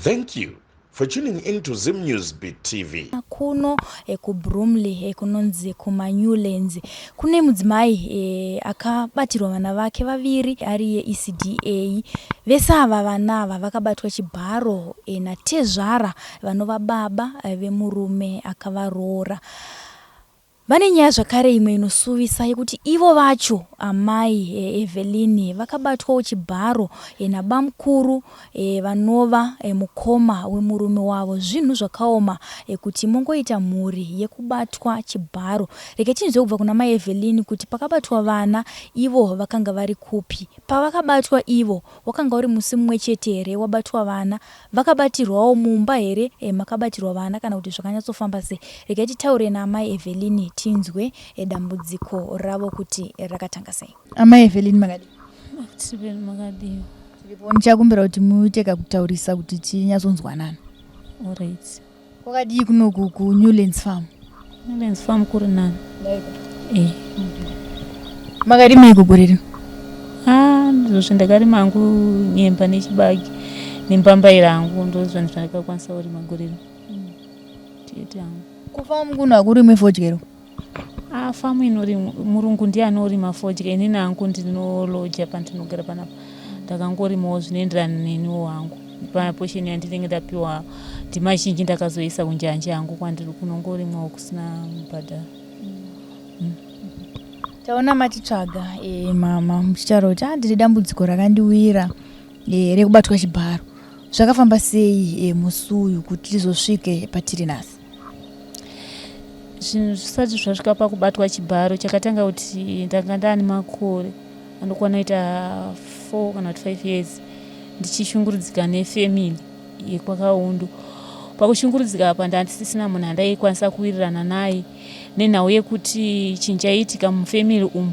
Thank you for tuning in to Zim News Beat TV. Kuno kuBromley kunonzi kumaNewlands kune mudzimai akabatirwa vana vake vaviri ari yeECDA. Vese ava vana ava vakabatwa chibharo natezvara vanova baba vemurume akavaroora. Vane nyaya zvakare imwe inosuvisa yekuti ivo vacho amai Eveline vakabatwawo chibharo nabamkuru vanova mukoma wemurume wavo. Zvinhu zvakaoma kuti mongoita mhuri yekubatwa chibharo. Regai tinzwe kubva kuna mai Eveline kuti pakabatwa vana ivo vakanga vari kupi. Pavakabatwa ivo wakanga uri musi mumwe chete here wabatwa vana Vakabatirwawo mumba here makabatirwa vana kana kuti zvakanyatsofamba sei? Regai titaure naamai Eveline tinzwe dambudziko ravo kuti rakatanga sei. Amai Eveline makadii? Tiripo makadii? Tiripo. Ndichakumbira kuti muite kakutaurisa kuti tinyatsonzwanana. Alright. Kwakadii kunoku kuNewlands Farm? Newlands Farm kuri nani? Eh. Makarimeiko gore rino? Ah, ndizvo zvandakarima hangu nyemba nechibage nembambaira hangu ndozvanhu zvandakakwanisa kurima gore rino. Chete hangu. Kufamu kuno hakurimwe fodya here? Ah, famu inorimwa murungu ndiye anorima fodya inini hangu ndinoloja pandinogara panapa ndakangorimawo zvinoenderana neniwo hangu paposheni yandinenge ndapiwa ndima zhinji ndakazoisa kunjanje hangu kwandiri kunongorimwawo kusina mubhadharo mm. Taona matitsvaga e, mama muchitaura kuti ah, ndine dambudziko rakandiwira e, rekubatwa chibharo zvakafamba sei e, musi uyu kuti tizosvike patiri nhasi Zvinhu zvisati zvasvika pakubatwa chibharo chakatanga kuti ndanga ndaane makore anokwana kuita 4 kana kuti 5 years ndichishungurudzika nefamily yekwaKaundu. Pakushungurudzika apa ndandisisina munhu andaikwanisa kuwirirana naye nenhau yekuti chinhu chaiitika mufamily umu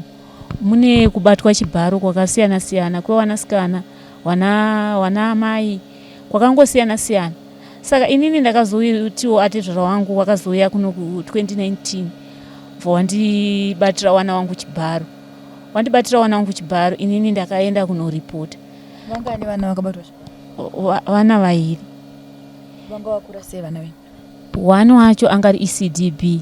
mune kubatwa chibharo kwakasiyana siyana kwevanasikana wana wana amai kwakangosiyana siyana. Saka inini ndakazotiwo atezvara wangu wakazouya kuno ku 2019 bva wandibatira wana wangu chibharo wandibatira wana wangu chibharo inini ndakaenda kunoripota. Vangani vana vakabatwa chibharo? Vana vairi. Vanga vakura sei vana venyu? One wacho anga ari ECDB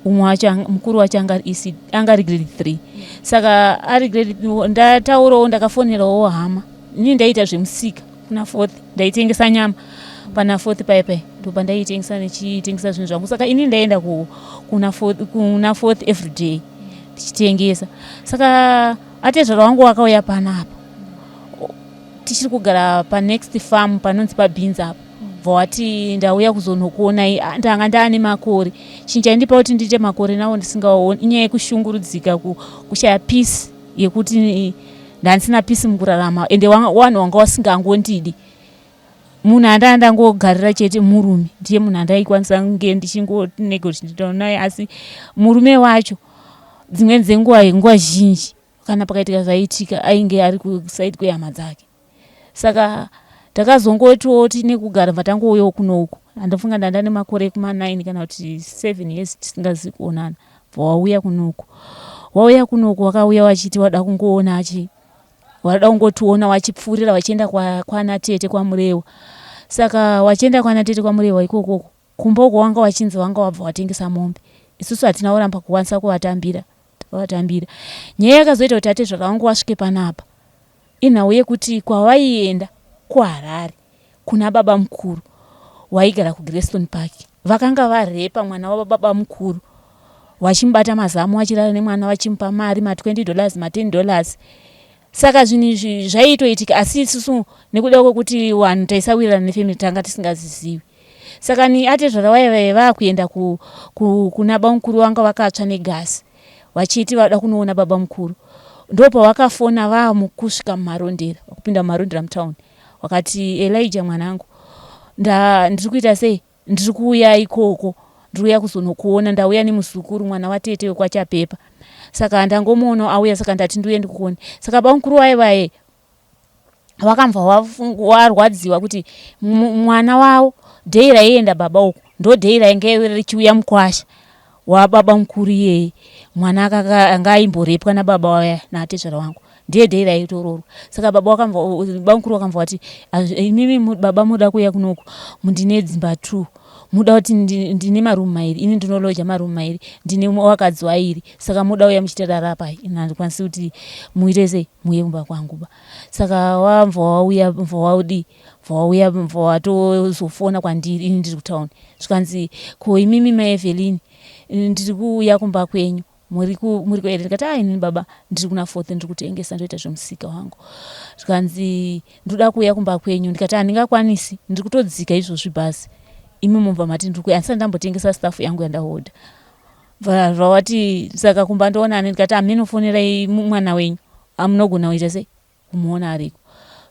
umwe wacho mukuru wacho anga ari ECD anga ari grade 3 saka ari grade ndataurawo ndakafonerawo hama inini ndaiita zvemusika kuna fourth ndaitengesa nyama pana fourth paye paye ndopandaitengesa ndichitengesa zvinhu zvangu saka ini ndaienda kuna fourth, kuna fourth every day ndichitengesa saka atezvara wangu wakauya panapa tichiri kugara panext farm panonzi pabhinzi apa bva wati ndauya kuzonokuonai ah, ndanga ndaane makore chinhu chaindipa kuti ndiite makore nawo ndisingawaoni inyaya yekushungurudzika kushaya peace yekuti ndandisina peace mukurarama ende wanhu wanga wasingangondidi munhu andaa ndangogarira chete murume ndiye munhu andaikwanisa kunge ndichingonegotiate naye asi murume wacho dzimweni dzenguva nguva zhinji kana pakaitika zvaitika ainge ari kusaidi kwehama dzake saka takazongotiwo tine kugara bva tangouyawo kuno uku andofunga ndanda nemakore ekuma 9 kana kuti 7 years tisingazivi kuonana bva wauya kunoku wauya kunoku wakauya wachiti wada kungoona achi wada kungotiona wachipfuurira wachienda kwana tete kwamurewa saka wachienda kwana tete kwamurewa ikokoko kumba uko wanga wachinzi wanga wabva watengesa mombe isusu hatina kuramba kukwanisa kuvatambira takavatambira nyaya yakazoita kuti atezvara wangu wasvike panapa Inhau yekuti kwavaienda kuHarare kuna babamukuru waigara kuGreystone Park vakanga varepa mwana wababamukuru vachimubata mazamu vachirara nemwana vachimupa mari ma 20 dollars ma 10 dollars saka zvinhu izvi zvaitoitika asi isusu nekuda kwekuti vanhu taisawirirana nefamily tanga tisingazizivi saka ni atezvara vaive vakuenda ku, ku, kuna bamukuru vanga vakatsva negasi vachiti vada kunoona baba mukuru ndopavakafona vamukusvika mumarondera kupinda mumarondera mutown wakati Elijah mwanangu nda ndiri kuita sei ndiri kuuya ikoko ndiri kuuya kuzonokuona ndauya nemuzukuru mwana watete wekwachapepa saka ndangomuona auya saka ndati ndiuye ndikuone saka bamukuru vaye vaye vakambva warwadziwa kuti mwana wavo day raienda baba uku ndo day rainge richiuya mukwasha wababa mukuru iyeye mwana anga aimborepwa nababa waya naatezvara wangu. Ndiye day raitoroorwa. Saka baba wakambva bamukuru wakambva wati imimi baba muda kuuya kunoku ndine dzimba two muda kuti ndine maroom mairi ini ndinoloja maroom mairi ndine wakadzi wairi saka muda uya muchitirara pai ini handikwanisi kuti muite sei muuye kumba kwangu ba saka wambva wauya mva waudii mva wauya mva watozofona kwandiri ini ndiri kutown zvikanzi ko imimi maevelini ndiri kuuya kumba kwenyu muri muri kuere ndikati ah inini baba ndiri kuna fourth ndiri kutengesa ndoita zvemusika wangu zvikanzi ndoda kuuya kumba kwenyu ndikati handingakwanisi ndiri kutodzika izvozvi bhazi imi mobva mati ndiri kuuya handisati ndambotengesa staff yangu yandahodha zvawati saka kumba ndoona ani ndikati amenofonerai mwana wenyu amunogona kuita sei kumuona ariko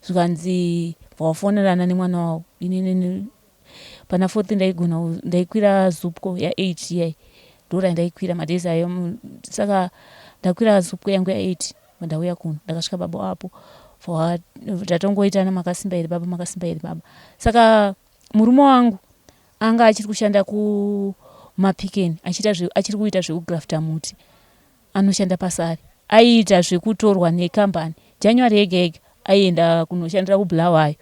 zvikanzi bva wafonerana nemwana wavo inini pana fourth ndaigona ndaikwira zupco ya8 iyai ndorandaikwira madays ayo saka ndakwira zupco yangu ya8 ndauya kuno ndakasvika baba apo tatongoitana makasimba here baba makasimba here baba saka murume wangu anga achiri kushanda kumapikeni achiri kuita zvekugrafta muti anoshanda pasari aiita zvekutorwa nekambani January yega yega aienda kunoshandira kuBulawayo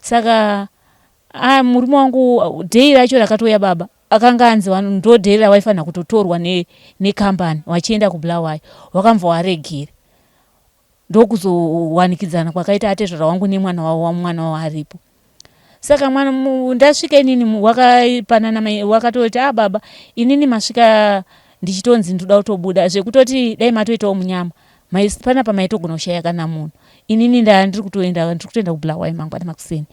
saka a murume wangu day racho rakatouya baba akanga anzi ndo day rawaifanira kutotorwa nekambani wachienda kuBulawayo wakambva waregera ndokuzowanikidzana kwakaita atezvara wangu nemwana wavo mwana wavo aripo saka mwana ndasvika inini wakapanana wakatoti a ah, baba inini masvika ndichitonzi ndoda kutobuda zvekutoti dai matoitawo munyama panapa maitogona kushaya kana munhu inini ndaa ndiri kutoenda ndiri kutoenda kuBulawayo mangwana makuseni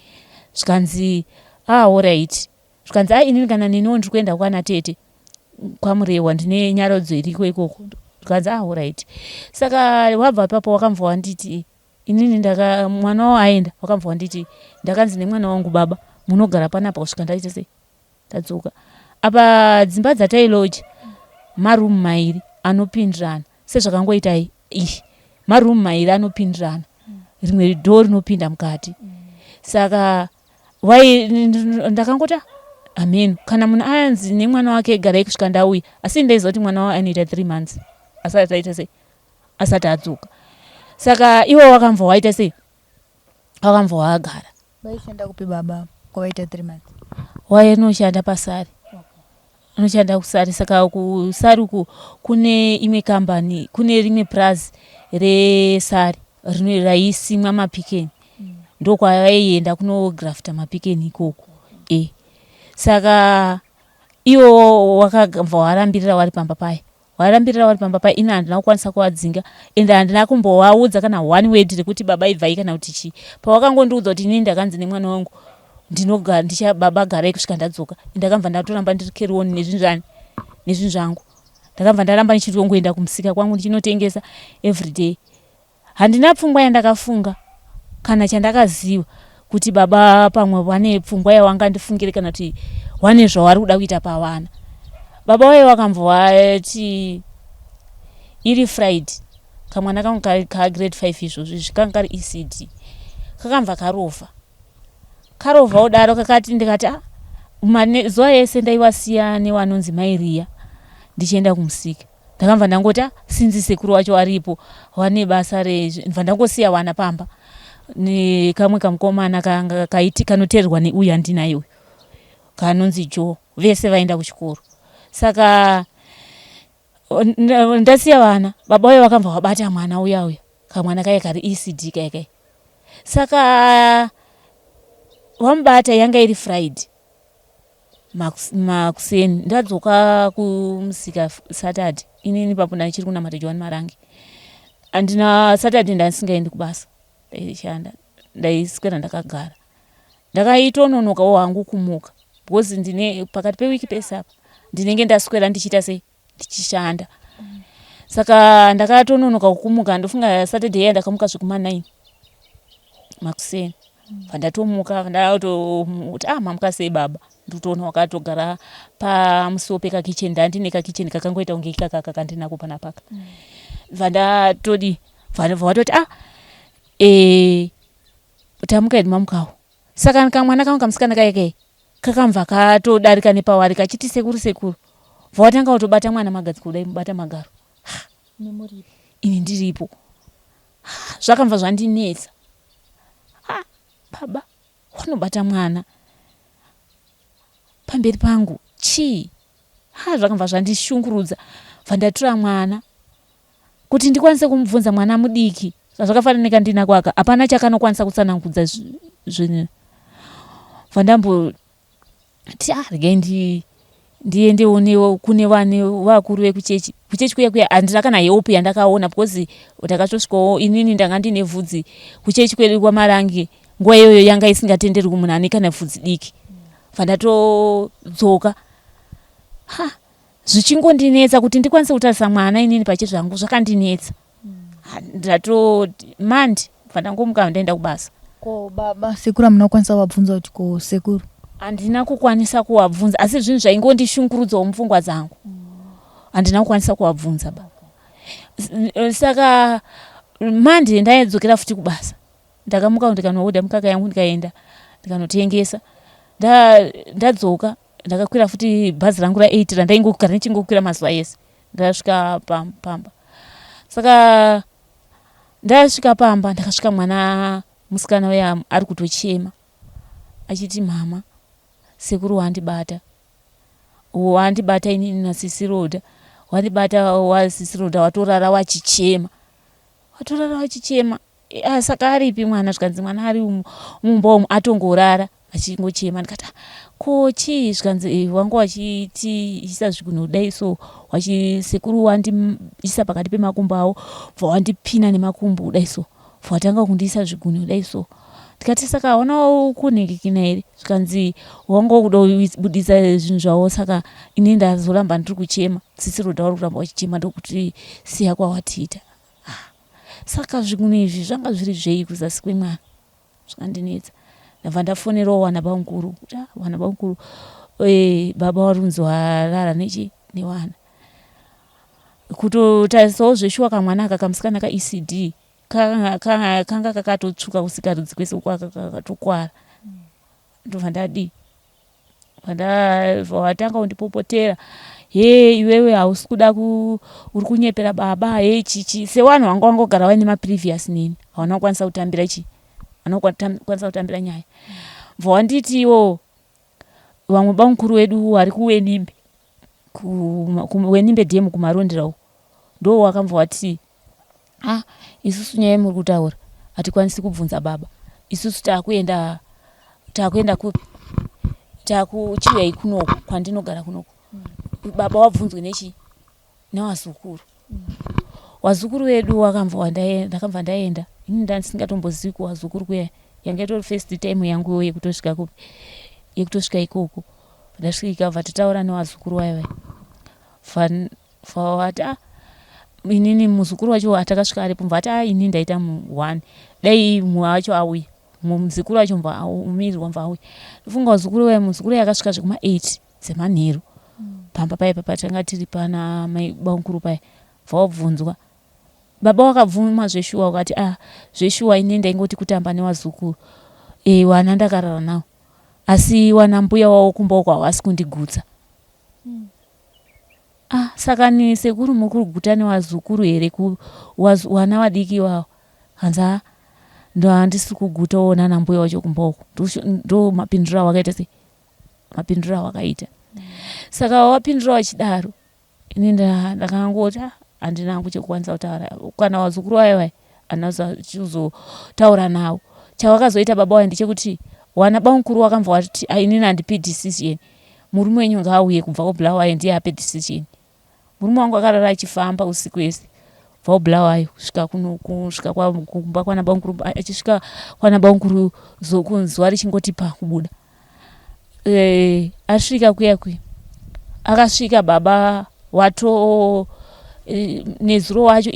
zvikanzi ah alright zvikanzi a inini kana neniwo ndiri kuenda kwana tete kwaMurewa ndine nyaradzo iriko ikoko zvikanzi ah alright saka wabva ipapo wakambva wanditi inini ndaka mwana wavo aenda wakambva wanditi ndakanzi nemwana wangu baba munogara panapa kusvika ndaita sei tadzoka apa dzimba dzatailoja marumu mairi anopindirana sezvakangoita iyi marumu mairi anopindirana rimwe dhoo rinopinda mukati saka wai ndakangota ameno kana munhu anzi nemwana wake garai kusvika ndauya asi ndaiziva kuti mwana wavo anoita 3 months asati aita sei asati adzoka saka iwo wakambva waita sei wakambva waagara vaishanda kupi baba kwavaita 3 months wainoshanda pasari anoshanda kusari saka kusari uku kune imwe kambani kune rimwe purazi resari raisimwa mapikeni ndokwavaienda kunografta mapikeni ikoko e saka iwo wakabva warambirira wari pamba paya warambirira wari pamba paya ini handina kukwanisa kuvadzinga ende handina kumbovaudza kana one word rekuti baba ibvai kana kuti chii pawakangondiudza kuti inini ndakanzi nemwana wangu ndinogara ndicha baba garai kusvika ndadzoka ndakabva ndatoramba ndiri carry on nezvinhu zvani nezvinhu zvangu ndakabva ndaramba ndichitongoenda kumusika kwangu ndichinotengesa everyday handina pfungwa yandakafunga kana chandakaziva kuti baba pamwe vane pfungwa yawangandifungire kana kuti wane zvavari kuda kuita pavana baba vaye vakambva vati iri Friday kamwana kangu kagrade 5 izvozvo izvi kanga kari ECD kakambva karovha karovha kudaro kakati ndikati ah, zuva ese ndaiwasiya newanonzi mairiya ndichienda kumusika ndakambva ndangoti ah, sinzi sekuru wacho aripo wane basa rebva ndangosiya wana pamba nekamwe kamukomana kanga kaiti kanoteerwa neuyu andinaye uyu kanonzi Joe vese vaenda kuchikoro saka ndasiya vana baba uyo vakambva vabata mwana uya uya kamwana kaya kari ECD kaya kaya saka wamubata yanga iri Friday makuseni ndadzoka kumusika Saturday inini papo ndaichiri kunamata Johani Marange andina Saturday ndandisingaendi kubasa ndaishanda ndaiswera ndakagara ndakaitononokawo hangu kumuka because ndine pakati pewiki pese apa ndinenge ndaswera ndichiita sei ndichishanda saka ndakatononoka kumuka ndofunga Saturday iya ndakamuka zvekuma 9 makuseni pandatomuka ndatomuti ah mamuka sei baba ndikutoona wakatogara pamusiwo pekakicheni ndandine kakicheni kakangoita kunge ikakaka kandinako panapaka bva ndatodi bva watoti ah e, tamuka hedu mamukawo saka kamwana kangu kamusikana kaikai kakambva katodarika nepawari kachiti sekuru sekuru bva watanga kutobata mwana magadziko kudai mubata magaro ini ndiripo. Zvakambva zvandinetsa. Ah, baba wanobata mwana pamberi pangu chii? Ha, zvakambva zvandishungurudza. Bva ndatora mwana kuti ndikwanise kumubvunza, mwana mudiki zvazvakafanana nekandinako aka, hapana chakanokwanisa kutsanangudza zvinhu. Bva ndamboti, ah, regai ndiendewo kune vane vakuru vekuchechi. Kuchechi kuya kuya handina kana help yandakaona, because ndakatosvikawo inini ndanga ndine vhudzi. Kuchechi kwedu kwaMarange nguva iyoyo yanga isingatenderwi munhu ane kana vhudzi diki. Bva ndatodzoka. Ha, zvichingondinetsa kuti ndikwanise kutarisa mwana inini pachezvangu, zvakandinetsa. Ndato mandi bva ndangomuka, ndaenda kubasa. Ko baba, sekuru, hamuna kukwanisa kuvabvunza kuti ko sekuru? Handina kukwanisa kuvabvunza, asi zvinhu zvaingondishungurudzawo mupfungwa dzangu. Handina kukwanisa kuvabvunza ba. Saka mandi ndaidzokera futi kubasa. Ndakamuka, ndikanohodha mukaka yangu, ndikaenda ndikanotengesa. Ndadzoka, ndakakwira futi bhazi rangu ra8 randaingogara ndichingokwira mazuva ese. Ndasvika pamba, saka ndasvika pamba, ndakasvika mwana musikana uya ari kutochema achiti, "Mama, sekuru wandibata, wandibata inini nasisiroda, wandibata wasisiroda, watorara wachichema, watorara wachichema." Ah, saka aripi mwana? Zvikanzi mwana ari mumba umu, atongorara achingochema. Ndikati, "Ah, ko chii?" Zvikanzi, "Wanga wachitiisa zvigunwe kudai so, wachisekuru wandiisa pakati pemakumbo avo, bva wandipina nemakumbo kudai so, bva watanga kundiisa zvigunwe kudai so." Ndikati, "Saka hauna kunhingikina here?" Zvikanzi wanga wakuda kubudisa zvinhu zvavo, saka ini ndazoramba ndiri kuchema, sisiroda vari kuramba vachichema, ndokuti siya kwawatiita. Ah, saka zvigunwe izvi zvanga zviri zvei kuzasi kwemwana? Zvakandinetsa. Ndabva ndafonerawo vana bamukuru kuti, "Ah, vana bamukuru, baba vari kunzi warara nechi newana." Kutotarisawo zveshuwa kamwana aka kamusikana kaECD kanga kakatotsvuka kusikarudzi kwese uko, kakatokwara. Ndobva ndadii, ndabva watanga kundipopotera, "He, iwewe hausi kuda uri kunyepera baba, he chichi." Sevanhu vanga vangogara vaine maprevious neni, hauna kukwanisa kutambira chi hauna kukwanisa kutambira nyaya. Bva wanditi iwo vamwe bamukuru vedu vari kuWenimbe, kuWenimbe Dam, kuMarondera uko, ndo wakambva wati, "Ah, isusu nyaya yemuri kutaura hatikwanisi kubvunza baba. Isusu takuenda kupi? Takuchiuyai kunoku kwandinogara kunoku, baba wabvunzwe nechi nevazukuru." Wazukuru vedu wakambva, ndakabva ndaenda ini ndandisingatombozivi kuwazukuru kuya. Yanga itori first time yangu yekutosvika kupi, yekutosvika ikoko. Ndasvika, bva tataura nevazukuru vaya vaya. Vati, "Ah, inini muzukuru wacho atakasvika aripo." Mva ati, "Ah, ini ndaita one, dai mumwe wacho auya." Muzukuru wacho mva umirirwa, mva auya. Ndofunga wazukuru vaya, muzukuru yakasvika zvekuma8 dzemanheru pamba paya patanga tiri pana mai bamukuru paya. Bva wabvunzwa baba, wakabvuma zveshuwa, ukati, "Ah, zveshuwa ini ndaingoti kutamba nevazukuru, wana ndakarara nawo, asi wana mbuya wavo kumba uko havasi kundigutsa." Ah, saka ni sekuru muri kuguta nevazukuru here, wana vadiki ivavo? Hanzi, "A, ndo handisi kugutawo nana mbuya wacho kumba uko." Ndo mapinduro awakaita, sei mapinduro awakaita. Saka wapindura wachidaro, ini ndakangoti, "Ah, handina hangu chekukwanisa kutaura kana wazukuru vaya vaya, handina chizotaura navo." Chavakazoita baba vaya ndechekuti wana bamukuru wakambva wati, "Ah, inini handipi decision, murume wenyu ngaauye kubva kuBulawayo, ndiye ape decision." Murume wangu akarara achifamba usiku wese kubva kuBulawayo kusvika kuno, kusvika kumba kwana bamukuru. Achisvika kwana bamukuru zuva richingoti pa kubuda. Asvika kuya kuya, akasvika baba wato nezuro wacho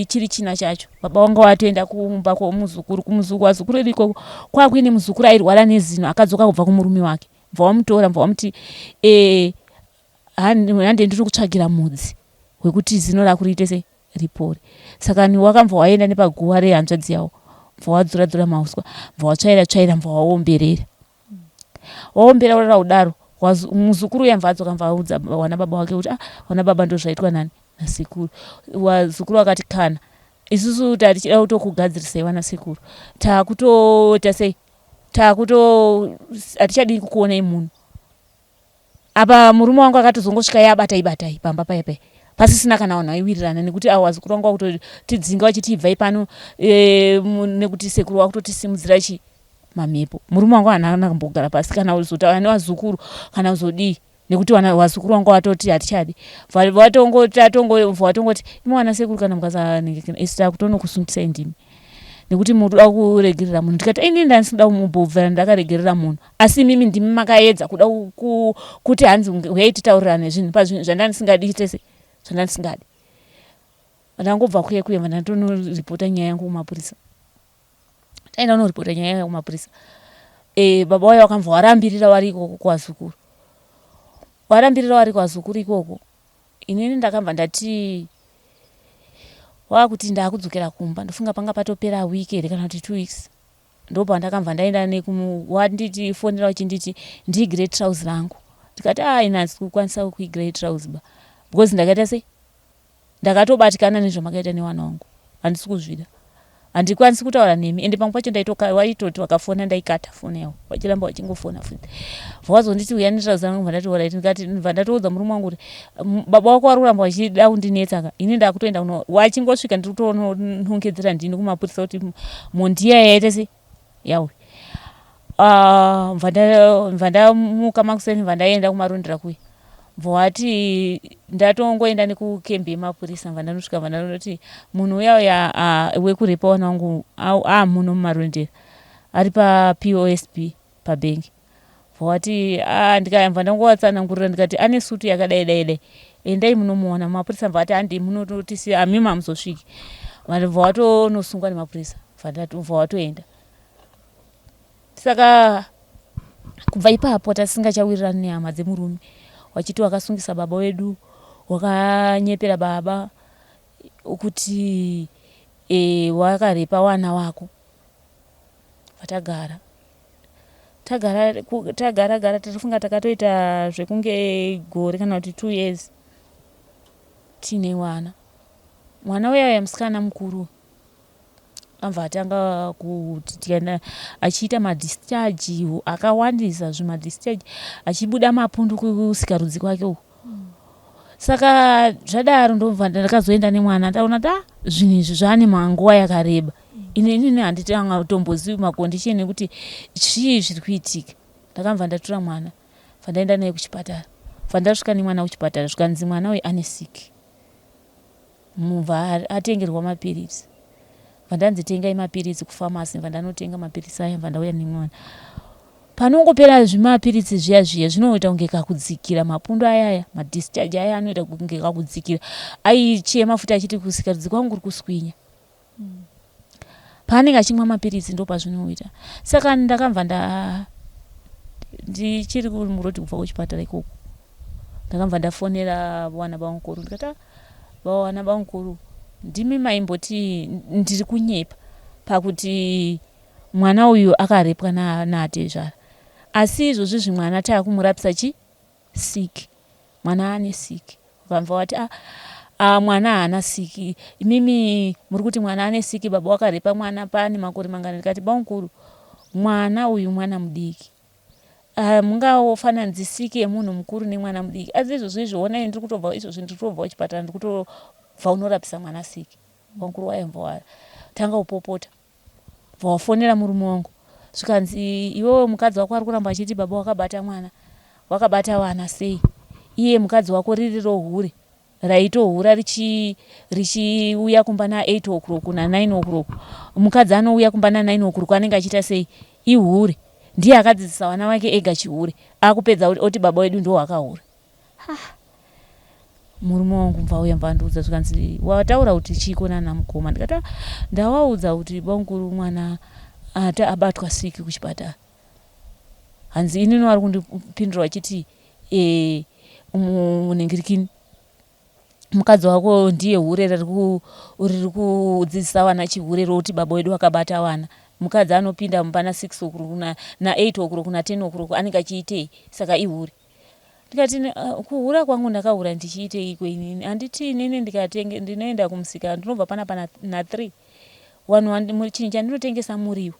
chiri china chacho, baba wanga watoenda kumba kwomuzukuru, kumuzukuru wazukuru edu ikoko. Kwakuine muzukuru airwara nezino, akadzoka kubva kumurume wake. Bva wamutora, bva wamuti, "Hande ndiri kutsvagira mudzi wekuti zino rako riite sei, ripore." Saka ni wakambva waenda nepaguva rehanzvadzi yavo, bva wadzura dzura mauswa, bva watsvaira tsvaira, bva waomberera, waomberera kudaro. Muzukuru uya mbva adzoka, mbva audza wana baba wake kuti, "Ah, wana baba, ndo zvaitwa nani, nasekuru." Wazukuru akati, "Kana Isusu tatichida kutokugadzirisai vana sekuru, takutoita sei, takuto hatichadi kukuonai muno. Apa murume wangu akatozongosvika yabatai batai pamba paya paya pasisina kana vanhu vaiwirirana, nekuti avo vazukuru vangu vakutotidzinga vachiti ibvai pano e, nekuti sekuru vakutotisimudzira chi mamhepo. Murume wangu haana kumbogara pasi kana kuzotaura nevazukuru kana kuzodii, nekuti vana vazukuru vangu vatoti hatichadi. Vatongoti imi vana sekuru kana mukasanenge isu takutonokusungisai ndimi, nekuti munoda kuregerera munhu. Ndikati ini ndandisida kumubvira ndakaregerera munhu, asi imimi ndimi makaedza kuda kuti hanzi uyai titaurirane zvinhu pazvinhu zvandandisingadi tese, zvandandisingadi. Ndangobva kuye kuye ndatonoripota nyaya yangu kumapurisa. Taenda kunoripota nyaya yangu kumapurisa. E, baba waya wakambva warambirira wari ikoko kwazukuru, warambirira wari kwazukuru ikoko. Inini ndakabva ndati wakuti ndakudzokera kumba, ndofunga panga patopera week here kana kuti 2 weeks, ndopandakabva ndaenda nekumu wanditi fonera uchinditi ndiigire trouse rangu. Ndikati a ini handisi kukwanisa kuigira trouse ba, because ndakaita sei, ndakatobatikana nezvamakaita newana wangu, handisi kuzvida, handikwanisi kutaura nemi. Ende pamwe pacho ndaitoti wakafona ndaikata foni yavo, vachiramba vachingofona futi. Vawazonditi uya netrouse rangu, bva ndati alright. Ndikati bva ndatoudza murume wangu kuti baba wako vari kuramba vachida kundinetsa ka, ini ndakutoenda kuno. Wachingosvika ndiri kutonongedzera ndini kumapurisa kuti mhondi iya yaita sei yauya. Bva ndamuka makuseni, bva ndaenda kumarondera kuya, bva wati ndatongoenda nekukembi yemapurisa. Bva ndanosvika, bva ndanoti munhu uya uya wekurepa wana wangu amuno mumarondera, ari paPOSB pabhengi. Bva wati ndikabva ndangovatsanangurira, ndikati ane sutu yakadai dai dai, endai munomuona. Mapurisa bva ati handi munototisiya, hamimi hamuzosviki. Vanhu bva watonosungwa nemapurisa, bva watoenda. Saka kubva ipapo tasingachawirirani nehama dzemurume, wachiti wakasungisa baba wedu, wakanyepera baba kuti e, wakarepa wana wako. Vatagara tagara tagara gara, tatofunga takatoita zvekunge gore kana kuti 2 years tiine wana. Mwana uya uya musikana mukuru abva atanga kuti tikaenda achiita madischarge akawandisa, zvimadischarge, achibuda mapundu kusikarudzi kwake uku. Saka zvadaro ndobva ndakazoenda nemwana, ndaona kuti ah, zvinhu izvi zvaane manguva yakareba. Ini inini handiti angatombozivi macondition ekuti chii zviri kuitika. Ndakabva ndatora mwana, bva ndaenda naye kuchipatara. Bva ndasvika nemwana kuchipatara, zvikanzi mwana uyu ane siki, mubva atengerwa mapiritsi. Bva ndanzi tengai mapiritsi kufamasi, bva ndanotenga mapiritsi aya, bva ndauya nemwana. Panongopera zvimapiritsi zviya zviya, zvinoita kunge kakudzikira mapundu ayaya, madischarge aya anoita kunge kakudzikira. Aichema futi achiti kusikarudzi kwangu kuri kuswinya. Paanenge achimwa mapiritsi ndopazvinoita. Saka ndakabva nda ndichiri murodi kubva kuchipatara ikoko, ndakabva ndafonera vana bamukuru, ndikati ah, vana bamukuru, ndimi maimboti ndiri kunyepa pakuti mwana uyu akarepwa naatezvara, asi izvozvi zvimwana taakumurapisa chi siki, mwana ane siki. Ukabva wati ah, ah, mwana haana siki, imimi muri kuti mwana ane siki, baba wakarepa mwana pane makore mangani. Ndikati bamukuru, mwana uyu mwana mudiki, ah, mungafananidzi siki yemunhu mukuru nemwana mudiki. Asi izvozvo izvo onai ndiri kutobva izvozvi, ndiri kutobva kuchipatara, ndiri kutobva unorapisa mwana siki. Bamukuru waibva watanga kupopota, bva wafonera murume wangu, zvikanzi iwewe mukadzi wako ari kuramba achiti baba wakabata mwana, wakabata vana sei, iye mukadzi wako riri rohure raitohura richiuya kumba na8 o'clock na9 o'clock. Mukadzi anouya kumba na9 o'clock anenge achiita sei? Ihure. Ndiye akadzidzisa vana vake ega chihure, akupedza oti baba wedu ndo wakahura. Murume wangu mva uya, mva andiudza, zvikanzi wataura kuti chiiko nana mukoma? Ndikati ah, ndawaudza kuti bamukuru mwana ati abatwa siki kuchipatara. Hanzi inini vari kundipindura vachiti e, munhingirikini mukadzi wako ndiye hure riri kudzidzisa vana chihure, roti baba wedu vakabata vana. Mukadzi anopinda mumba na6 o'clock na8 o'clock na10 o'clock anenge achiitei? Saka ihure. Ndikati ah, kuhura kwangu ndakahura ndichiiteiko inini? Handiti inini ndikatenge ndinoenda kumusika ndinobva panapa na, na 3 wanhu chinhu chandinotengesa muriwo.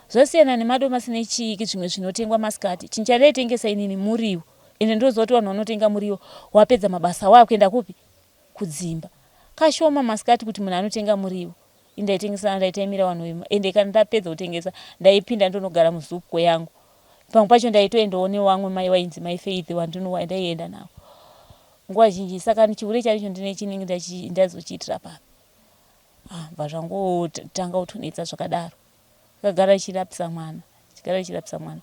Zvasiyana nemadomasi nechii zvimwe zvinotengwa masikati. Chinhu chandaitengesa inini muriwo. Ende ndoziva kuti vanhu vanotenga muriwo wapedza mabasa wakuenda kupi? Kudzimba. Kashoma masikati kuti munhu anotenga muriwo. Ini ndaitengesa ndaitaimira vanhu vema ende kana ndapedza kutengesa ndaipinda ndonogara muzupco yangu. Pamwe pacho ndaitoendawo nevamwe mai vainzi mai Faith wandinowa ndaienda navo. Nguva zhinji saka chihure chacho ndine chinenge ndazochiitira papi. Ah, bva zvangotanga kutonetsa zvakadaro. Ndakagara ndichirapisa mwana, ndichigara ndichirapisa mwana.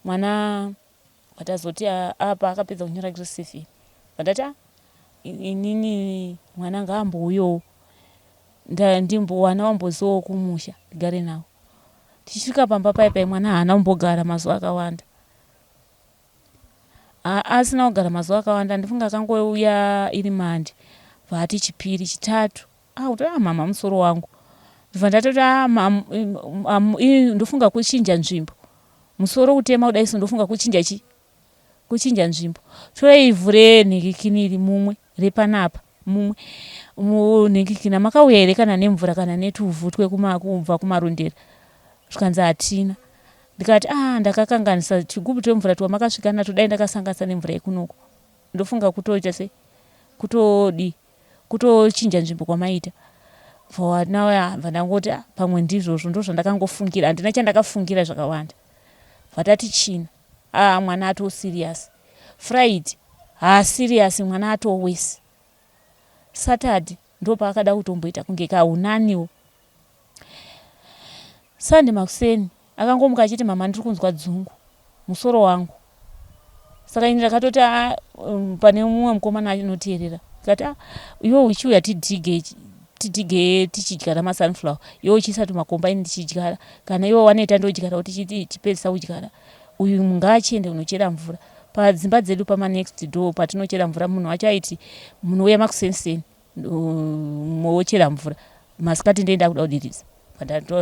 Mwana vatazoti apa akapedza kunyora grade seven. Vandati ah, inini mwana ngaambouyawo ndimbowana wamboziwawo kumusha ndigare navo. Tichisvika pamba paye paye mwana haana kumbogara mazuva akawanda. Asina kugara mazuva akawanda ndifunga akangouya iri mandi bvaati chipiri chitatu akuti ah mhamha musoro wangu ndobva ndatoti ah ndofunga kuchinja nzvimbo musoro kutema kudai so ndofunga kuchinja chi kuchinja nzvimbo torai ivhu renhikikini iri mumwe repanapa mumwe munhikikina makauya here kana nemvura kana netuvhu twekubva kumarondera zvikanzi hatina ndikati ah ndakakanganisa chigubhu twemvura twamakasvika nato dai ndakasanganisa nemvura yekunoko ndofunga kutoita sei kutodii kutochinja nzvimbo kwamaita bva ndangoti ah, pamwe ndizvozvo ndozvandakangofungira handina chandakafungira zvakawanda bvatati china ah mwana ato serious Friday haa serious mwana ato worse Saturday ndopaakada kutomboita kunge kahunaniwo Sunday makuseni akangomuka achiti mama ndiri kunzwa dzungu musoro wangu saka ini ndakatoti ah, pane mumwe mukomana anoteerera ndikati ah, iwe uchiuya tidhige tidhige tichidyara masunflower iwe uchiisa tumakomba ini ndichidyara kana iwe wanoita ndodyara kuti tichipedzisa kudyara uyu ngaachiende kunochera mvura padzimba dzedu pamanext door patinochera mvura munhu wacho aiti munouya makuseniseni mochera mvura masikati ndee ndakuda kudiridza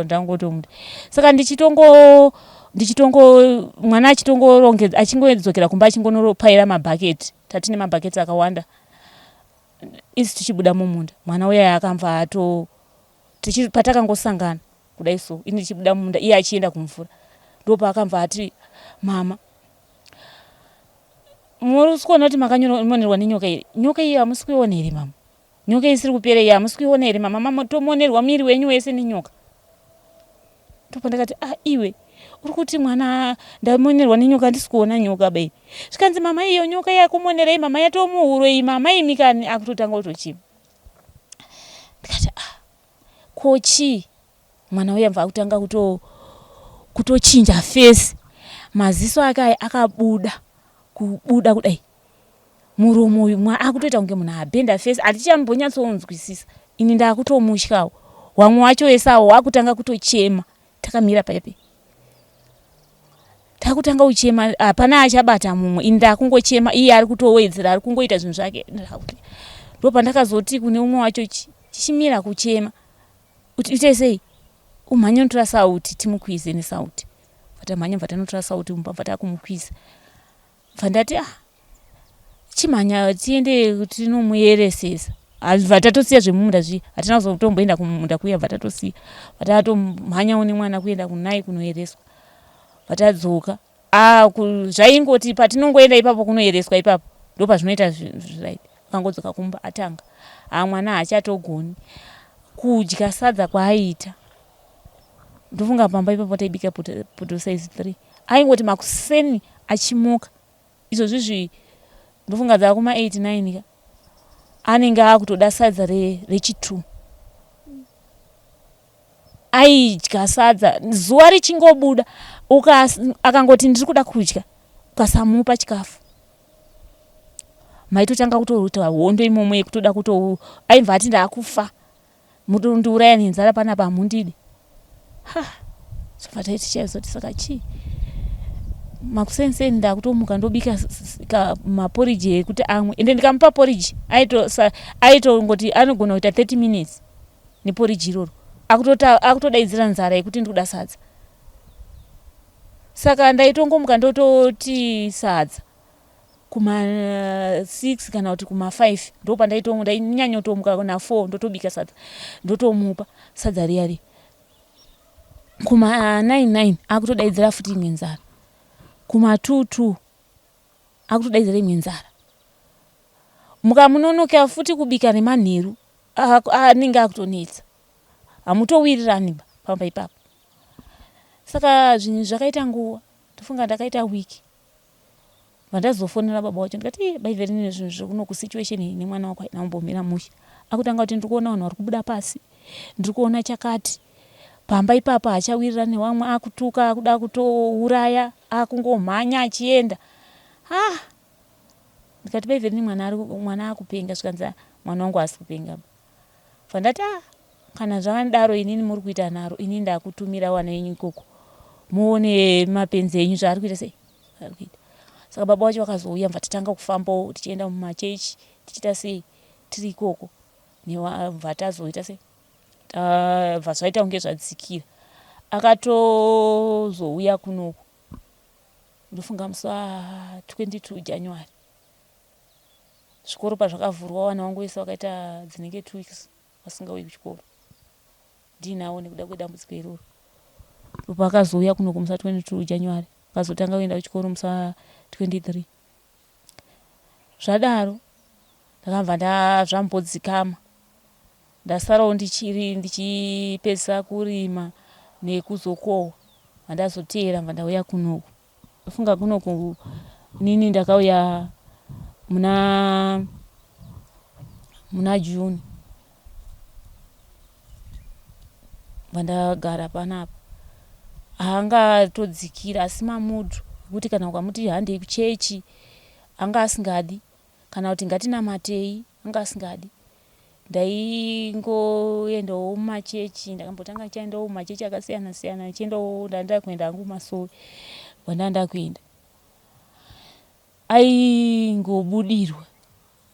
ndangotomuti saka ndichitongo ndichitongo mwana achitongorongedza achingodzokera kumba achingonopaira mabhaketi tatine mabhaketi akawanda isi tichibuda mumunda mwana uya akamva ato patakangosangana kudai so ini ndichibuda mumunda iye achienda kumvura ndopaakamva ati mama muri kuona kuti makanyonerwa nenyoka iri nyoka iyo hamusi kuiona here mama nyoka isiri kupera iyi hamusi kuiona here mama mama tomonerwa miri wenyu wese nenyoka ndopandakati ah iwe uri kuti mwana ndamonerwa nenyoka handisi kuona nyoka bai zvikanzi mama iyo nyoka yakumonerei mama yatomuhuro iyi mama imi kani akutotanga kutochima ndikati ah ko chii mwana uya mva akutanga kuto kutochinja face maziso ake aya akabuda kubuda kudai muromo uyu mwa akutoita kunge munhu abhenda face hatichambonyatsonzwisisa ini ndakutomutyawo wamwe wacho wese awo wakutanga kutochema takamira paipe takutanga kuchema hapana achabata mumwe ini ndakungochema iye ari kutowedzera ari kungoita zvinhu zvake ndopandakazoti kune umwe wacho chichimira kuchema kuti ite sei umhanye unotora sauti timukwize nesauti bvatamhanya bva tanotora sauti mumba bva takumukwiza bva ndati ah chimhanya tiende tinomuyeresesa bva tatosiya zvemumunda zviya hatina kuzotomboenda kumunda kuya bva tatosiya bva tatomhanyawo nemwana kuenda kunai kunoyereswa bva tadzoka Ah, zvaingoti patinongoenda ipapo kunoyereswa ipapo ndopazvinoita right akangodzoka kumba atanga haa mwana haachatogoni kudya sadza kwaaiita ndofunga pamba ipapo taibika poto size 3 aingoti makuseni achimuka izvozvi zvi ndofunga dzakuma 8 9 ka anenge akutoda sadza rechi2 re Aidya sadza zuva richingobuda akangoti ndiri kuda kudya ukasamupa chikafu maitotanga kutoita hondo imomo yekutoda kuto aibva ati ndakufa mutondiuraya nenzara panapa hamundidi ha sobva taiti chaizoti saka chii makuseni ndakutomuka ndobika maporiji ekuti amwe ende ndikamupa poriji aitongoti anogona kuita 30 minutes neporiji iroro akutodaidzira nzara yekuti ndikuda sadza saka ndaitongomuka ndototi sadza Kuma 6 kana kuti kuma 5 ndopandaito ndainyanya kutomuka na 4, ndotobika sadza, ndotomupa sadza riya riya. Kuma 9 9 akutodaidzira futi imwe nzara. Kuma 2 2 akutodaidzira imwe nzara. Mukamunonoka futi kubika nemanheru, anenge akutonetsa, hamutowirirani pamba ipapo. Saka zvinhu zvakaita nguva, ndofunga ndakaita wiki, vandazofonera baba wacho, ndikati, "Baiveri, nine zvinhu zvekunoku, situation iyi nemwana wako haina kumbomira mushe." Akutanga kuti, "Ndiri kuona vanhu vari kubuda pasi, ndiri kuona chakati pamba ipapa." Hachawirirani nevamwe, akutuka, akuda kutouraya, akungomhanya achienda. Ah, ndikati, "Baiveri, mwana mwana akupenga." Zvikanzi, "Mwana wangu haasi kupenga." Vandati, "Ah, kana zvakadaro, inini muri kuita naro, inini ndakutumira vana venyu ikoko, muone mapenzi enyu zvaari kuita, sei ari kuita." Saka baba vacho vakazouya, mva tatanga kufambawo tichienda mumachechi, tichiita sei, tiri ikoko, bva tazoita sei, bva zvaita kunge zvadzikira. Akatozouya kunoku, ndofunga musi wa22 January, zvikoro pazvakavhurwa. Vana vangu vese vakaita dzinenge 2 weeks vasingauyi kuchikoro ndiinawo nekuda kwedambudziko iroro. Ndopaakazouya kunoku musi wa22 January, akazotanga kuenda kuchikoro musi wa23. Zvadaro ndakabva ndazvambodzikama, ndasarawo ndichiri ndichipedzisa kurima nekuzokohwa, vandazoteera, mva ndauya kunoku. Ndofunga kunoku nini ndakauya muna June, vandagara panapa. Haangatodzikira, asi mamudhu ekuti kana ukamuti handei kuchechi, anga asingadi, kana kuti ngatinamatei, anga asingadi. Ndaingoendawo mumachechi, ndakambotanga ndichiendawo mumachechi akasiyana siyana, ndichiendawo. Ndanda kuenda hangu kumasowe, kwandanga kuenda aingobudirwa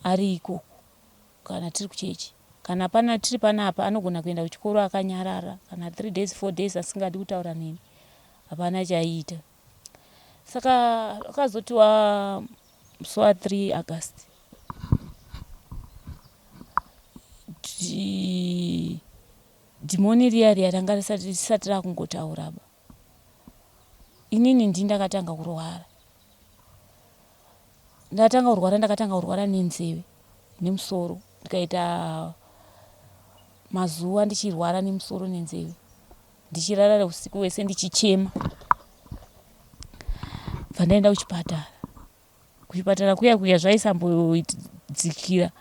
ari ikoko. Kana tiri kuchechi, kana pana tiri panapa, anogona kuenda kuchikoro akanyarara kana 3 days, 4 days, asingadi kutaura neni, hapana chaiita. Saka akazotiwa musi wa3 August, dhimoni riya riya ranga risati rakungotauraba. Inini ndini ndakatanga kurwara. Ndatanga kurwara, ndakatanga kurwara nenzeve nemusoro. Ndikaita mazuva ndichirwara nemusoro nenzeve, ndichirara usiku wese ndichichema. Bva ndaenda kuchipatara. Kuchipatara kuya kuya zvaisambodzikira.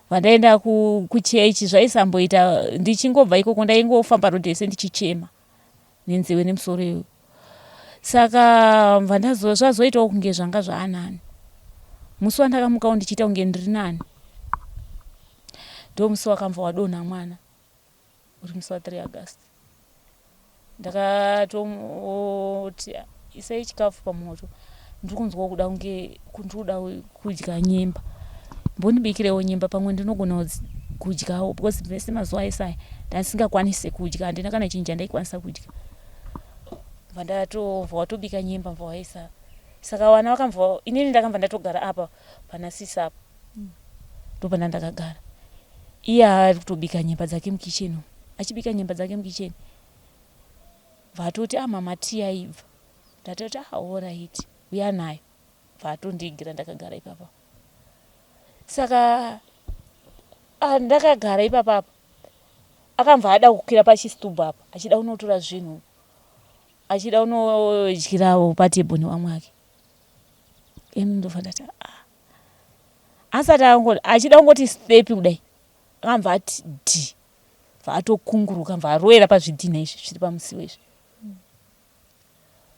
Vandaenda kuchechi, zvaisamboita. Ndichingobva ikoko, ndaingofamba rodhi yese ndichichema nenzeve nemusoro iyoyo. Saka bva zvazoitawo kunge zvanga zvaanani. Musi wandakamukawo ndichiita kunge ndiri nani, ndo musi wakambva wadonha mwana, uri musi wa3 August. Ndakatomoti, "Isai chikafu pamoto, ndiri kunzwawo kuda kunge ndiri kuda kudya nyemba, mbondibikirewo nyemba, pamwe ndinogona kudyawo," because mese mazuva ese aya ndandisingakwanisi kudya, handina kana chinhu chandaikwanisa kudya. Bva ndatobva watobika nyemba, mva waisa. Saka vana vakambva, inini ndakambva ndatogara apa pana sisi apa, ndopanda ndakagara. Iye ari kutobika nyemba dzake mukicheni umu, achibika nyemba dzake mukicheni, bva atoti, "Ah, mama, tii yaibva." Ndatoti, "Ah, alright, uya nayo." Bva atondiigira ndakagara ipapa. Saka, ah, ndakagara ipapapa, akambva ada kukwira pachisitubhu apa, achida kunotora zvinhu, achida kunodyirawo patebho nevamwe ake. Ini ndobva ndati, ah, asati achida kungoti step kudai, akambva ati dhi, bva atokunguruka, bva arovera pazvidhina izvi zviri pamusiwo izvi,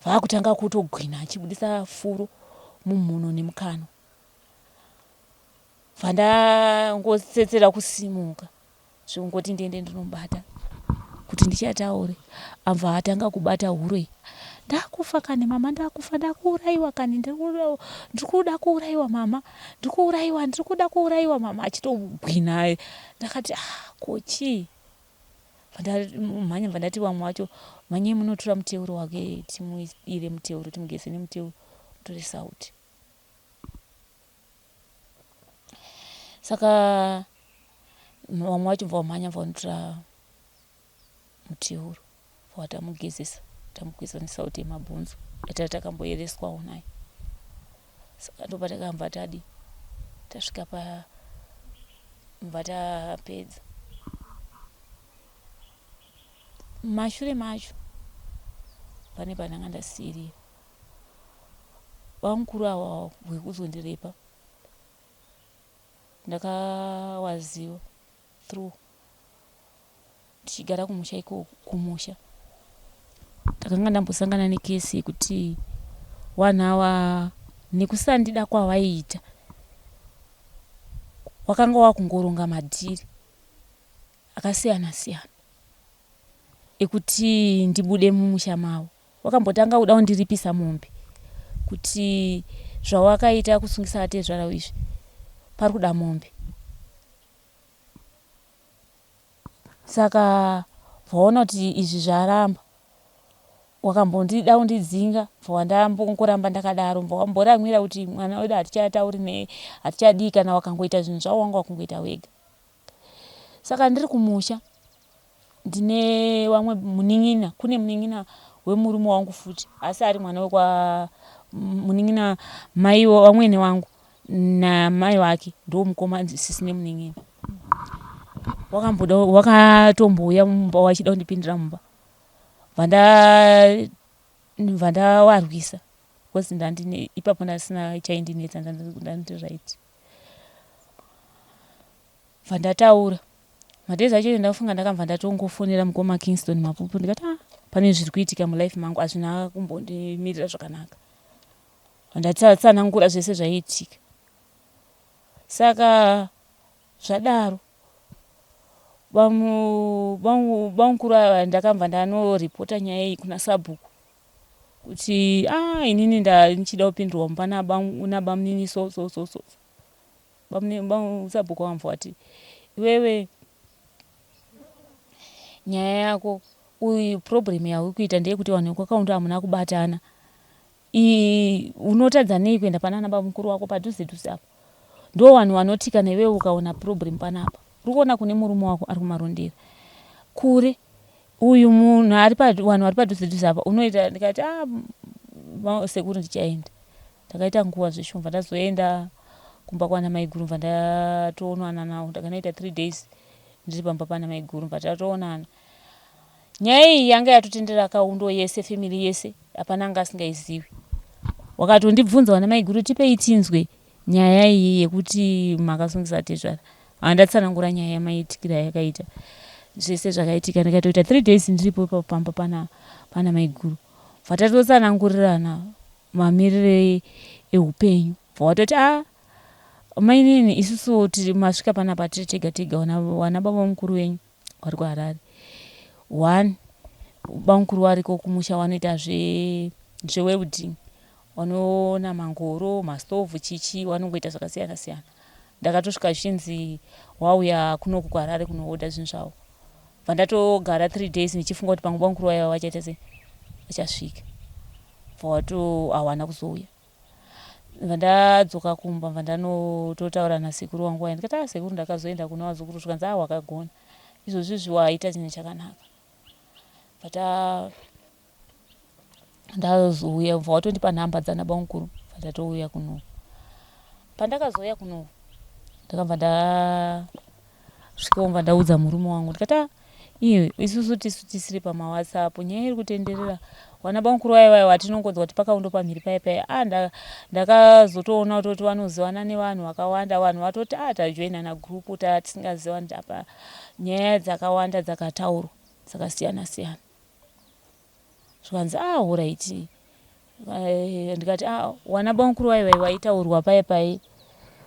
vaakutanga kutogwina, achibudisa furo mumhuno nemukanwa. Bva ndangotsetsera kusimuka, zvekungoti ndiende ndinobata kuti ndichataure, abva atanga kubata huro iyi. "Ndakufa kani mama, ndakufa, ndakuurayiwa kani, ndiri kuda kuurayiwa mama, ndiri kuurayiwa, ndiri kuda kuurayiwa mama," achitogwina. Ndakati, "Ah, ko chii?" Mhanya, bva ndati vamwe vacho, "Mhanyei munotora muteuro wake, timuidire muteuro, timugeze nemuteuro, mutore sauti." Saka vamwe vacho bva vamhanya bva vanotora muteuro bva tamugezesa, tamugeza nesauti yemabhonzo yatanga takamboereswawo nayo. Saka ndopatakabva tadi tasvika pa bva tapedza. Mashure macho pane pandanga ndasiirira bamukuru ava vekuzondirepa ndakawaziva through tichigara kumusha ikoko kumusha ndakanga ndambosangana nekesi yekuti wanhu awa nekusandida kwawaiita wakanga wakungoronga madhiri akasiyana siyana ekuti ndibude mumusha mavo. Wakambotanga kuda kundiripisa mombe kuti zvawakaita kusungisa atezvara izvi pari kuda mombe. Saka vaona kuti izvi zvaramba wakambondida kundidzinga bva ndakadaro bva wamboramwira kuti mwana wedu hatichatauri naye hatichadii kana wakangoita zvinhu zvavo wanga wakungoita wega. Saka ndiri kumusha ndine vamwe munin'ina, kune munin'ina wemurume wangu futi asi ari mwana wekwa munin'ina mai vamwene wangu namai vake ndomukoma sisi nemunin'ina. Wakamboda wakatombouya mumba wachida kundipindira mumba bva ndavarwisa because ndandine ipapo ndasina chaindinetsa ndandiri right. Bva ndataura madays acho ndafunga ndakabva ndatongofonera mukoma Kingston Mapupu ndikati ah pane zviri kuitika mulife mangu hazvina kumbondimirira zvakanaka. Ndatsanangura zvese zvaiitika. Saka zvadaro bamukuru ava ndakabva ndanoripota nyaya iyi kuna sabhuku kuti ah inini ndichida kupindurwa mumba nabamunini so so so so. Sabhuku vamva vati iwewe nyaya yako uyu problem yauri kuita ndeyekuti vanhu vekwakaunda hamuna kubatana. Unotadza nei kuenda panana bamukuru wako padhuze dhuze apo. Ndo vanhu vanoti kana iwewe ukaona problem panapa uri kuona kune murume wako ari kumarondera kure uyu munhu ari vanhu vari padhuze dhuze apa unoita ndikati ah sekuru ndichaenda. Ndakaita nguva zveshumva ndazoenda kumba kwana maiguru bva ndatoonana navo ndakanoita 3 days ndiri pamba pana maiguru bva tatoonana. Nyaya iyi yanga yatotendera kaundo yese family yese hapana anga asingaizivi. Wakatondibvunza wana maiguru tipei tinzwe nyaya iyi yekuti makasungisa tezvara. Handatsanangura nyaya yamaitikira yakaita zvese zvakaitika ndikatoita 3 days ndiripo ipapo pamba pana, pana maiguru bva tatotsanangurirana mamirire eupenyu bva watoti a mainini isusu tiri masvika panapa tiri tega tega wana baba mukuru wenyu vari kuHarare one bamukuru wariko kumusha wanoita zvewelding wanoona mangoro mastovhu chichi wanongoita zvakasiyana siyana. Ndakatosvika zvichinzi wauya kunoku kuHarare kunohodha zvinhu zvavo bva ndatogara 3 days ndichifunga kuti pamwe bamukuru vaiva vachaita sei vachasvika bva wato hawana kuzouya bva ndadzoka kumba bva ndanototaura nasekuru wangu waya ndikati ah sekuru ndakazoenda kuna vazukuru zvikanzi ah wakagona izvozvi izvi waita chinhu chakanaka bva ta ndazouya bva watondipa nhamba dzana bamukuru bva ndatouya kuno pandakazouya kuno ndakabva ndasvikawo bva ndaudza murume wangu ndikati ah iye isusu tisu tisiri pamawhatsapp nyaya iri kutenderera wana bamukuru vaya vaya vatinongonzwa kuti pakaundo pamhiri paya paya ah ndakazotoona kutoti vanozivana nevanhu vakawanda vanhu vatoti ah tajoinana group tatisingazivani apa nyaya dzakawanda dzakataurwa dzakasiyana siyana zvikanzi ah alright ndikati ah wana bamukuru vai vai waitaurwa paya pai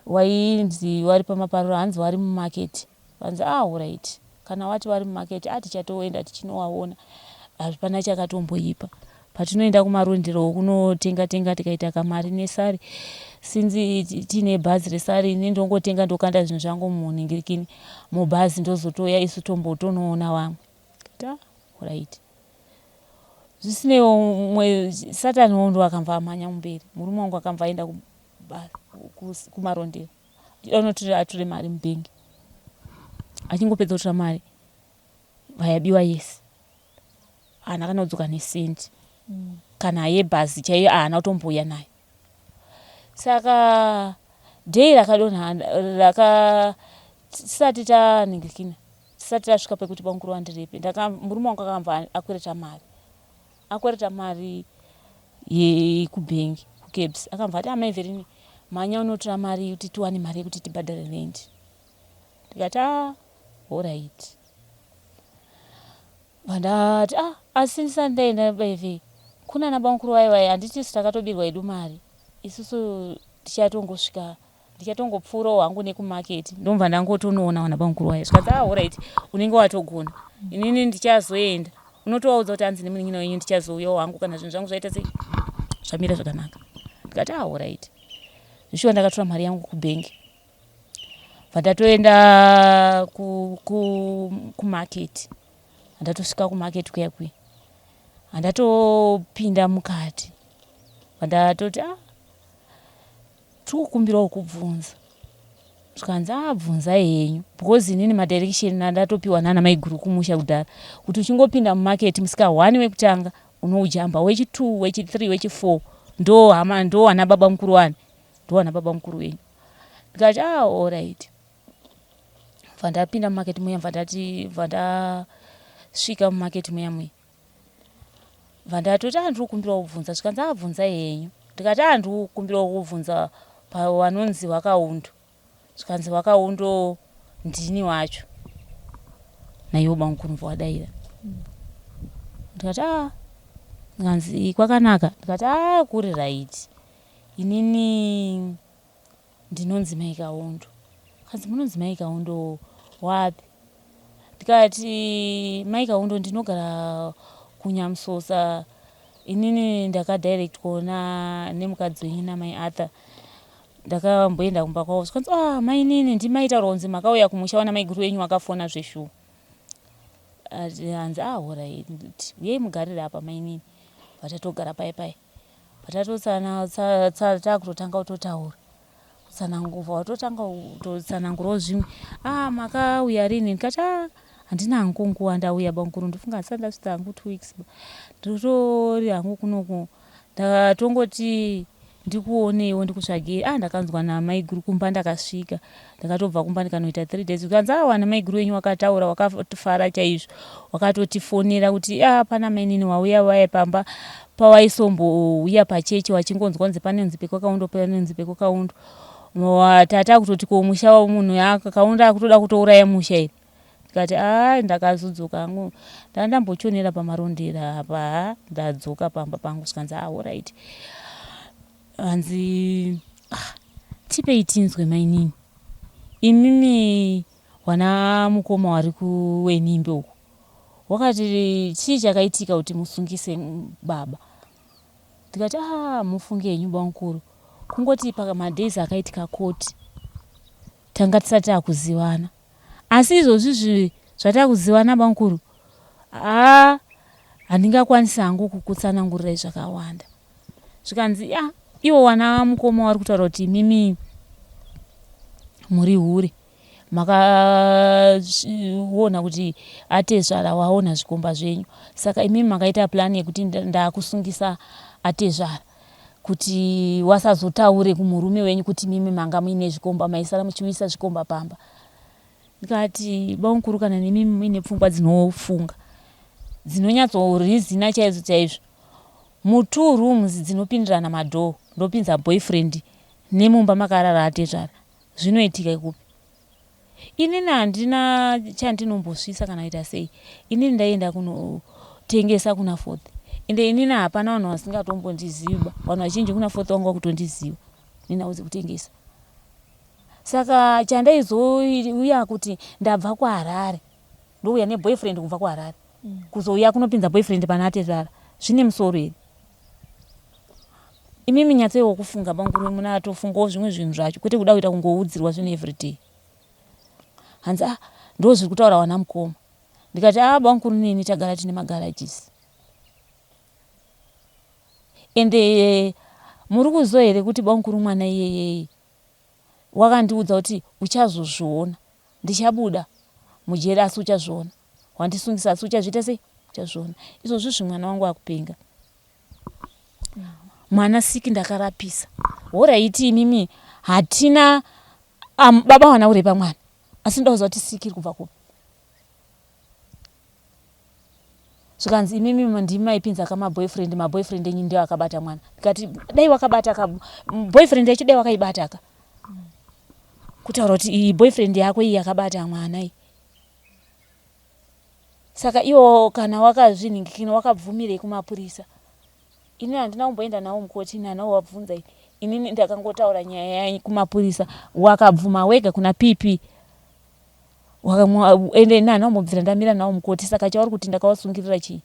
wainzi wari pamaparura hanzi wari mumaketi vanzi ah alright kana wati wari mumaketi ah tichatoenda tichinowaona hapana chakatomboipa patinoenda kumarondero kunotenga tenga tikaita kamari nesari sinzi tiine bhazi resari ini ndongotenga ndokanda zvinhu zvangu munhingirikini mubhazi ndozotouya isu tombotonoona vamwe ta alright zvisineiwo mumwe satani wo ndo akambva amhanya mumberi murume wangu akambva aenda kumarondera. Anotora atore mari mubhengi. Achingopedza kutora mari vayabiwa yese. Haana kana kudzoka nesendi. Kana yebhazi chaiyo haana kutombouya nayo. Saka day rakadonha raka tisati taningirikina tisati tasvika pekuti bamukuru vandirepe ndaka murume wangu akabva akwereta mari akwereta mari yekubhengi kucabs akabva ati amai Verini mhanya unotora mari kuti tiwane mari yekuti tibhadhare rent ndikati a horaiti Ndati ah asi ndisati ndaenda baive kunana bamukuru vaye vaye handiti isu takatobirwa hedu mari isusu tichatongosvika ndichatongopfuurawo hangu nekumarket ndobva ndangotonoona vana bamukuru vaye zvikanzi ah horaiti unenge watogona inini ndichazoenda unotovaudza kuti hanzi nemunin'ina wenyu ndichazouyawo hangu kana zvinhu zvangu zvaita sei zvamira zvakanaka ndikati ah horaiti zvishuwa ndakatora mari yangu kubhengi bva ndatoenda kumarket handatosvika kumarket kuya kuya handatopinda mukati bva ndatoti ah tiri kukumbirawo kubvunza zvikanzi ah bvunzai henyu because inini madirection andatopiwa nana maiguru kumusha kudhara kuti uchingopinda mumarket musika one wekutanga unoujamba wechi2 wechi3 wechi4 ndo hama ndo ana baba mukuru wani ndo ana baba mukuru wenyu ndikati ah alright bva ndapinda mumarket muya bva ndati bva ndasvika mumarket muya muya bva ndatoti ah ndiri kukumbirawo kubvunza zvikanzi ah bvunzai henyu ndikati ah ndiri kukumbirawo kubvunza pawanonzi wakaundo zvikanzi wakaundo ndini wacho naiwo bamukuru bva wadaira ndikati ah ndikanzi kwakanaka ndikati ah kuri right inini Ndinonzi Mai Kaundu. Kanzi munonzi Mai Kaundu wapi? Ndikati Mai Kaundu ndinogara kuNyamusosa. Inini ndakadirectwa na nemukadzi wenyu namai Arthur. Ndakamboenda kumba kwavo zvikanzi ah mainini ndimaitaura kunzi makauya kumusha wana maiguru wenyu wakafona zveshuwa. Hanzi ah horaiti uyai mugarire apa mainini. Vatatogara paye paye. Patatotsana takutotanga kutotaura kutsanangura watotanga kutotsanangurawo zvimwe ah makauya rini ndikati ah handina hangu nguva ndauya bamukuru ndofunga handisati ndasvitsa hangu two weeks ndotori hangu kunoku ndatongoti ndikuoneiwo ndikutsvagei ah ndakanzwa namaiguru kumba ndakasvika ndakatobva kumba ndikanoita three days zvikanzi ah wana maiguru wenyu wakataura wakafara chaizvo wakatotifonera kuti ah pana mainini wauya vaye pamba pawaisombouya pachechi wachingonzwa kunzi panonzi pekwakaundo panonzi pekwakaundo tata kutoti ko musha wamunhu akakaunda akutoda kutouraya musha here ndikati a ndakazodzoka hangu ndandambochonera pamarondera apa ha ndadzoka pamba pangu zvikanzi ah alright hanzi ah, tipei tinzwe mainini imimi wana mukoma wari kuwenimbe uku wakati chii chakaitika kuti musungise baba ndikati ah mufunge henyu bamukuru kungoti pamadays akaitika koti tanga tisati takuzivana asi izvozvi zvi zvatakuzivana bamukuru haa handingakwanisi hangu kukutsanangurirai zvakawanda zvikanzi ya iwo wana mukoma wari kutaura kuti imimi muri hure makaona kuti atezvara waona zvikomba zvenyu saka imimi makaita plan yekuti ndakusungisa atezvara kuti wasazotaure kumurume wenyu kuti mimi manga muine zvikomba maisara muchiuyisa zvikomba pamba ndikati bamukuru kana nemi muine pfungwa dzinofunga dzinonyatsorizina chaizvo chaizvo mutwo rooms dzinopindirana madhoo ndopinza boyfriend nemumba makarara atezvara zvinoitika ikupi inini handina chandinombosvisa kana kuita sei inini ndaienda kunotengesa kuna fourth ende inini hapana vanhu vasingatombondiziva vanhu vazhinji kuna fourth vanga vakutondiziva nenhau dzekutengesa saka chandaizouya kuti ndabva kuharare ndouya neboyfriend kubva kuharare mm. kuzouya kunopinza boyfriend pana atezvara zvine musoro here imimi nyatseiwo kufunga banguru muna atofungawo zvimwe zvinhu zvacho kwete kuda kuita kungoudzirwa zvinhu everyday hanzi ah ndo zviri kutaura wana mukoma ndikati ah bamukuru neni tagara tine magarajisi ende muri kuziva here kuti bamukuru mwana iyeyeye Wakandiudza kuti uchazozviona ndichabuda mujeri asi uchazviona wandisungisa asi uchazviita sei uchazviona izvozvi zvi mwana wangu akupenga mwana siki ndakarapisa horaiti imimi hatina um, baba wana kurepa mwana asi ndoda kuziva kuti siki iri kubva kupi zvikanzi imimi ndimi maipinza ka maboyfriend maboyfriend enyu ndio akabata mwana ndikati dai wakabata ka boyfriend yacho dai wakaibata ka kutaura kuti iyi boyfriend yako iyi yakabata mwana iyi saka iwo kana wakazvinhingikina wakabvumirei kumapurisa ini handina kumboenda nawo mukoti ini handina kuvabvunza ini inini ndakangotaura nyaya yanyu kumapurisa wakabvuma wega kuna pp ende ini handina kumbobvira ndamira nawo mukoti saka chauri kuti ndakawasungirira chii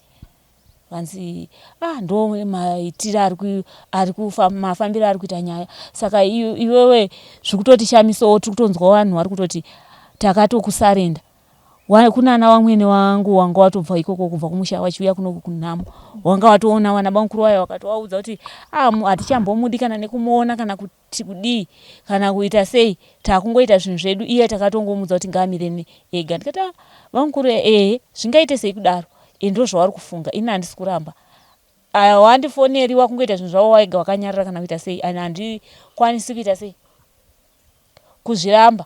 vanzi ah ndo maitiro ari mafambiro ari kuita nyaya saka iwewe zviri kutotishamisawo tiri kutonzwa vanhu vari kutoti takatokusarenda Kunana wamwene wangu wanga watobva ikoko kubva kumusha wachiuya kuno kunhamo wanga watoona wana bamukuru wayo wakatowaudza kuti ah hatichambomudi kana nekumuona kana kuti kudii kana kuita sei takungoita zvinhu zvedu iye takatongomuudza kuti ngaamire ega ndikati ah bamukuru ehe zvingaite sei kudaro e ndozvavari kufunga ini handisi kuramba wandifoneri wakungoita zvinhu zvavo wega wakanyarara kana kuita sei handikwanisi kuita sei kuzviramba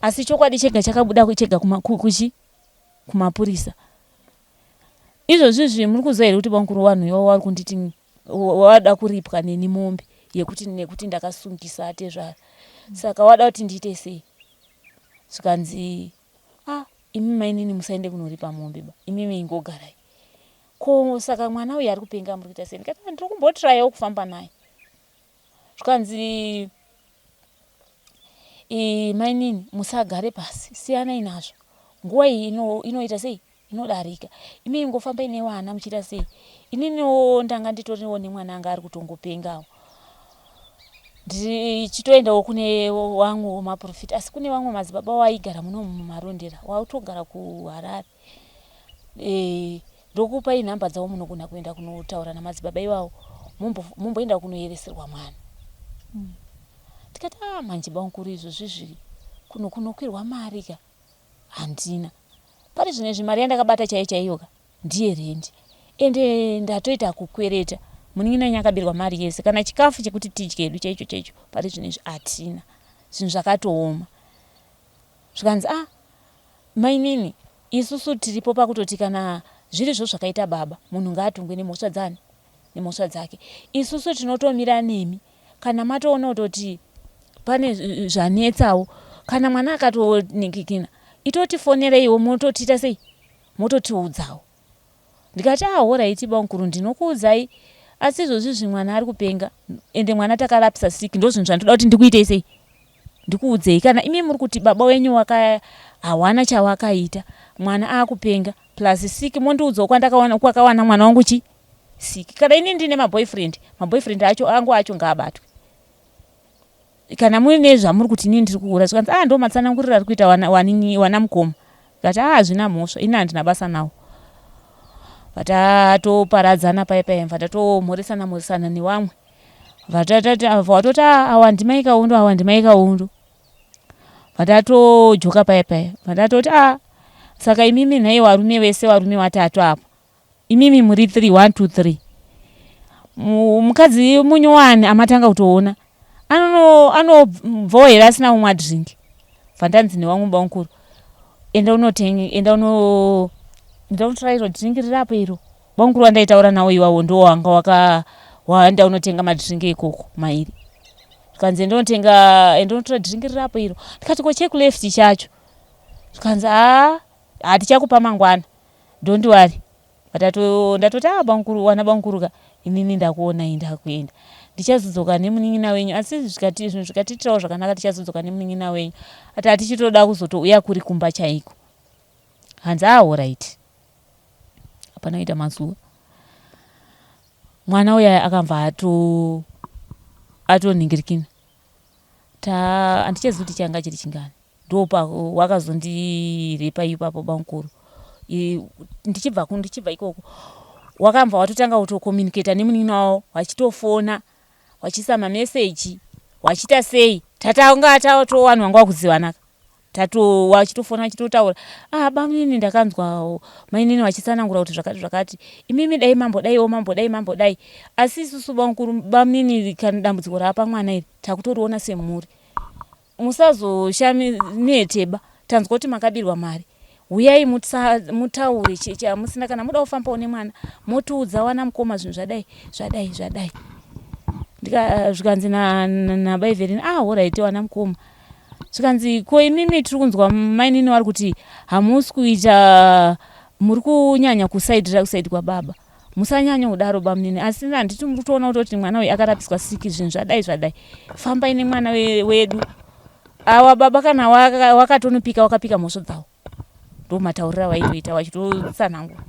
asi chokwadi chega chakabuda chega kuchi kumapurisa izvozvi izvi muri kuziva here kuti bamukuru vanhu ivo vari kunditi wada kuripwa neni mombe yekuti nekuti ndakasungisa atezvara saka wada kuti ndiite sei zvikanzi ah imi mainini musaende kunoripa mombe ba imimi ingogarai ko saka mwana uyu ari kupenga muri kuita sei ndikati ah, ndiri kumbotrayawo kufamba naye zvikanzi mainini musagare pasi siyanai nazvo nguva iyi inoita sei inodarika imi ingofambai nevana muchiita sei ininiwo ndanga nditoriwo nemwana anga ari kutongopengawo ndichitoendawo kune vamwewo maprofita asi kune vamwe madzibaba waigara muno mumarondera wautogara kuharare e, ndokupai nhamba dzavo munogona kuenda kunotaura namadzibaba iwawo mumboenda kunoyereserwa mwana mm. Tikati ah manje bamukuru izvozvi zviri kuno kunokwirwa mari ka handina. Pari zvino izvi mari yandakabata chaiyo chaiyo ka ndiye rendi ende ndatoita kukwereta munin'ina wenyu akabirwa mari yese kana chikafu chekuti tidye hedu chaicho chaicho pari zvino izvi hatina zvinhu zvakatooma zvikanzi ah mainini isusu tiripo pakutoti kana zvirizvo zvakaita baba munhu ngaatongwe nemhosva dzani nemhosva dzake isusu tinotomira nemi Kana matoona kutoti pane zvanetsawo kana mwana akatoningikina itotifonereiwo mototiita sei mototiudzawo ndikati ah horaiti bamukuru ndinokuudzai asi izvozvi izvi mwana ari kupenga ende mwana takarapisa sick ndozvinhu zvandoda kuti ndikuitei sei ndikuudzei kana imi muri kuti baba wenyu waka hawana chawakaita mwana akupenga plus sick mondiudzawo kwandakawana kwakawana mwana wangu chi sick kana ini ndine maboyfriend maboyfriend acho angu acho ngaabatwe kana muine zvamuri kuti inini ndiri kuhura zvikanzi ah ndo matsananguriro ari kuita wana, wana, wana mukoma ndikati ah hazvina mhosva ini handina basa nawo vatatoparadzana paye paye vatatomhoresana mhoresana newamwe vatoti ah, awa ndimai kaundo awa ndimai kaundo vatatojoka paye paye vatatoti ah saka imimi nhai varume vese varume vatatu apa Imimi muri 3 1 2 3 mukadzi munyowani amatanga kutoona anobvawo here asina kumwa drink bvandanzi newangu bamukuru enda unotenga enda uno enda unotora iro drink rirapo iro bamukuru wandaitaura nawo iwawo ndo wanga waka waenda unotenga madrink ikoko mairi zvikanzi enda unotenga enda unotora drink rirapo iro ndikati ko chekuleft chacho zvikanzi haa hatichakupa mangwana Don't worry ndatoti ah bamukuru wana bamukuru ka inini ndakuonai ndakuenda ndichazodzoka nemunin'ina wenyu asi zvikati zvinhu zvikatiitirawo zvakanaka tichazodzoka nemunin'ina wenyu ati hatichitoda kuzotouya kuri kumba chaiko hanzi ah horaiti hapana kuita mazuva mwana uya akabva ato atonhingirikina ta handichazivi kuti changa chiri chingani ndopa wakazondirepa ipapo bamukuru ndichibva ndichibva ikoko wakambva watotanga kutokommunicata nemunin'ina wavo wachitofona wachiisa mameseji wachiita sei Tatanga tatowanhu vanga vakuzivanaka tato wachitofona vachitotaura ah bamunini ndakanzwa mainini vachitsanangura kuti zvakati zvakati imimi dai mambodaiwo mambodai mambodai asi isusu bamukuru bamunini kana dambudziko raapa mwana iri takutoriona semhuri Musazoshamineteba tanzwa kuti makabirwa mari huyai mutaure chamusina kana muda kufambawo nemwana motiudza wana mukoma zvinhu zvadai zvadai zvadai zvikanzi nabaIvelin ah horaiti wana mukoma zvikanzi ko imimi tiri kunzwa mainini vari kuti hamusi kuita muri kunyanya kusaidira kusaidi kwababa Musanyanya kudaro bamunini asi handiti muri kutoona kutoti mwana uyu akarapiswa siki zvinhu zvadai zvadai. Fambai nemwana wedu. Awa baba kana wakatonopika wakapika mhosvo dzawo. Ndomataurira waitoita wachitotsanangura.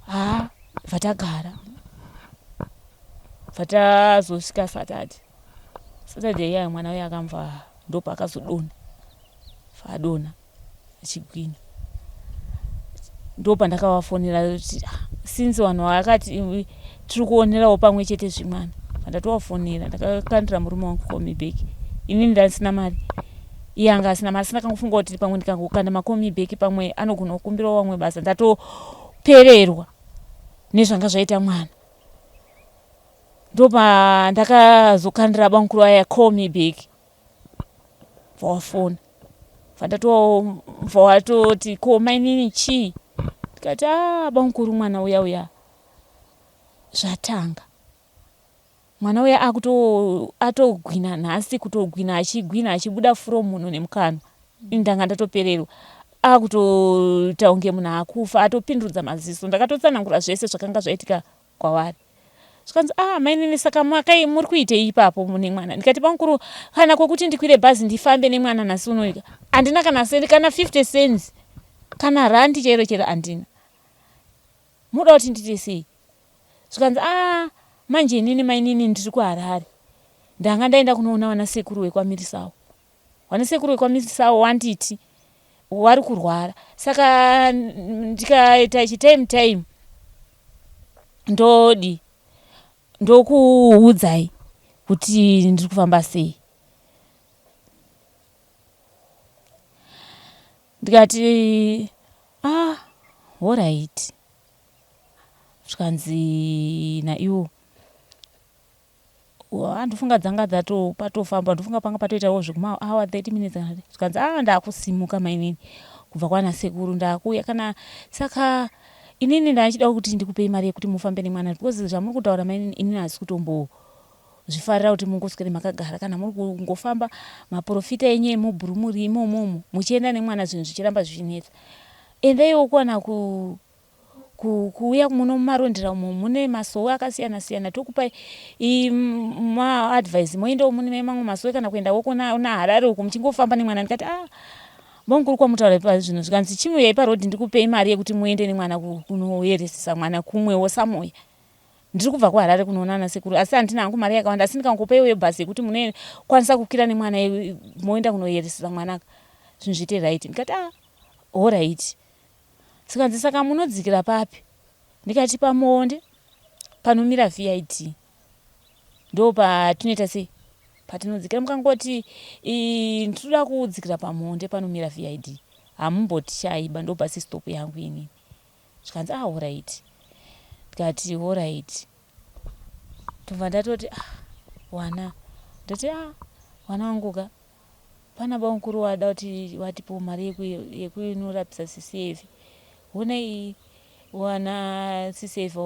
Ha vatagara. Vatazosvika Saturday. Saturday iya mwana uyu akamva ndopaakazodonha. Adonha. achigwina ndopandakavafonera kuti ah, since vanhu vakati tiri kuonerawo pamwe chete zvimwana pandatovafonera ndakakandira murume wangu komi back inini ndasina mari iye anga asina mari asina kangofunga kuti pamwe ndikangokanda makomi back pamwe anogona kukumbirawo vamwe basa ndatopererwa nezvanga zvaita mwana ndopandakazokandira bamukuru aya call me back bvawafona bvandatobva watoti ko mainini chii ndikati a ah, bamukuru mwana uya uya zvatanga mwana uya akuto atogwina nhasi kutogwina achigwina achibuda furo munhu nemukanwa ini ndanga ndatopererwa akutoita kunge munhu akufa atopindurudza maziso ndakatotsanangura zvese zvakanga zvaitika kwavari zvikanzi ah mainini saka makai muri kuitei ipapo mune mwana ndikati bamukuru kana kwekuti ndikwire bhazi ndifambe nemwana nhasi unoika handina kana sendi kana 50 cents kana randi chairo chero handina muda kuti ndiite sei zvikanzi ah manje inini mainini ndiri kuharare ndanga ndaenda kunoona vana sekuru vekwamirisawo Vana sekuru vekwaMisawo wanditi wari kurwara saka ndikaita chitime time ndodi ndokuudzai kuti ndiri kufamba sei ndikati ah horaiti zvikanzi naiwo Ndofunga dzanga dzato patofamba ndofunga panga patoitawo zvekuma hour 30 minutes kana zvikanzi ah ndakusimuka mainini kubva kwana sekuru ndakuuya kana saka inini ndachida kuti ndikupei mari yekuti mufambe nemwana because zvamuri kutaura mainini inini hazisi kutombo zvifarira kuti mungoswere makagara kana muri kungofamba maprofita enyu emubhuru muri imomomo muchienda nemwana zvinhu zvichiramba zvichinetsa endaiwo kwana ku Kuuya muno muMarondera umu mune masowe akasiyana siyana tokupai maadvice moendawo mune mamwe masowe kana kuendawo kuna Harare uku muchingofamba nemwana ndikati ah bamukuru kwamutaura ipa zvino zvikanzi chiuyai paroad ndikupei mari yekuti muende nemwana kunoyeresesa mwana kumwewo samoya ndiri kubva kuharare kunoona ana sekuru asi handina hangu mari yakawanda asi ndikangopaiwo yebhazi yekuti munokwanisa kukwira nemwana moenda kunoyeresesa mwana zvinhu zviite right ndikati ah horaiti Zvikanzi saka munodzikira papi? Ndikati paMuonde panomira VID ndopatinoita sei patinodzikira mukangoti ndinoda kudzikira paMuonde panomira VID hamumbotishaiba ndobus stop yangu inini. Zvikanzi ah horaiti ndikati horaiti ndobva ndatoti ah wana ndati ah wana wangu ka Pana bamukuru wada kuti watipewo mari yekunorapisa sisi Evi. Honai wana sisi Evi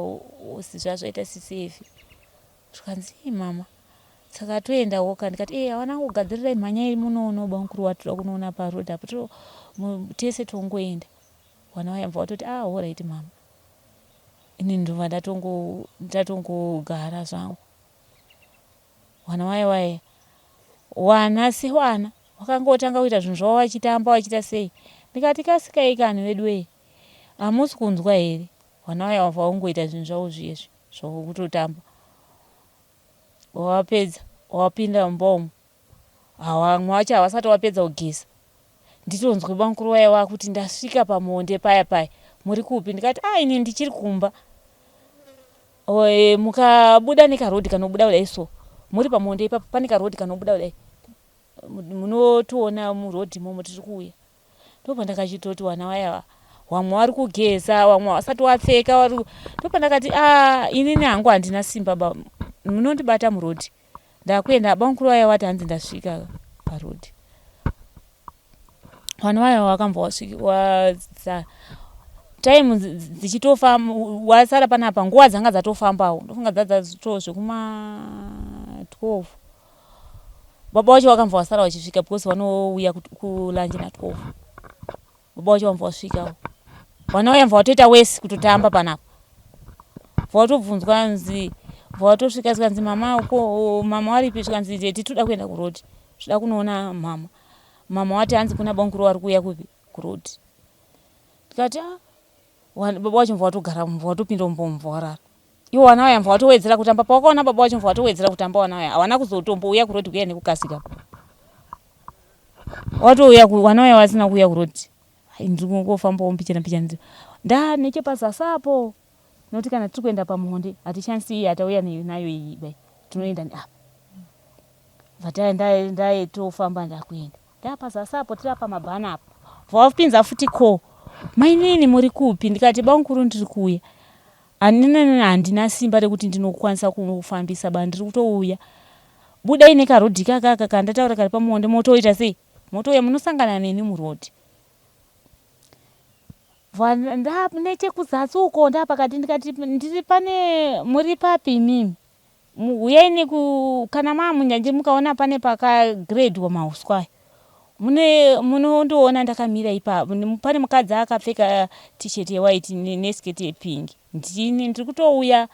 zvazvaita sisi Evi. Zvikanzi ii mama saka toendawo ka ndikati ee hawana kugadzirirai mhanyai munoono bamukuru watoda kunoona paroad apo tese tongoenda. Wana wayabva watoti ah horaiti mama. Ini ndobva ndatongogara zvangu. Wana waye waye wana sewana wakangotanga kuita zvinhu zvavo vachitamba vachiita sei ndikati kasikai kani veduwee hamusi kunzwa here wana waye wabva wangoita zvinhu zvavo zviye zvi zvokutotamba wapedza wapinda mumba umu vamwe vacho havasati wapedza kugeza nditonzwe bamukuru waye wakuti ndasvika pamuonde paya paya muri kupi ndikati a ah, ini ndichiri kumba Oe mukabuda nekaroad kanobuda kudai so Muri pamuonde ipapo pane karodhi kanobuda kudai, munotoona murodhi imomo tiri kuuya. Ndopandakachitoti wana waya wamwe wari kugeza, wamwe wasati wapfeka wari. Ndopandakati a inini hangu handina simba ba, munondibata murodhi ndakuenda. Bamukuru vaya wati hanzi ndasvika parodhi. Vanhu vaya wakambva wasvika wasara time dzichitofamba, wasara panapa nguva dzanga dzatofambawo, ndofunga dzadzato zvekuma 12. Baba wacho wakambva wasara wachisvika because vanouya kulunch na12. Baba wacho vambva wasvikawo, vana vaya mva watoita wesi kutotamba panapa. Bva watobvunzwa nzi, bva watosvika zvikanzi mama ko mama waripi? Zvikanzi tete toda kuenda kurodhi, toda kunoona mama. Mama wati hanzi kuna bamukuru wari kuuya kupi kurodhi. Ndikati a baba wacho mva watogara, mva watopinda mumba mva warara. Iwo wana waya mva watowedzera kutamba. Pawakaona baba wacho mva watowedzera kutamba. Wana waya hawana kuzotombouya kurodhi kuya nekukasika. Watouya wana waya wasina kuuya kurodhi. Ndiri kungofambawo mbichana mbichana nda nechepazasi apo, nokuti kana tiri kuenda pamuonde hatishandisi iyi atauya nayo iyi bai, tinoenda neapa. Bva ndaitofamba ndakuenda ndapazasi apo, tiri apa mabhana apo, bva wapinza futi ko mainini muri kupi? Ndikati bamukuru ndiri kuuya, hanina handina simba rekuti ndinokwanisa kufambisa ba, ndiri kutouya. Budai nekarodhi kakaka kandataura kari pamuonde, motoita sei, motouya munosangana neni murodhi. Nechekuzasi uko ndapakati. Ndikati ndiri pane muri papi imimi? Uyai neku kana maamunyanji mukaona pane pakagredwa mauswa ayo mune munondoona ndakamira ipapo. Pane mukadzi akapfeka T-shirt yewhite neskirt yepink. Ndini ndiri kutouya.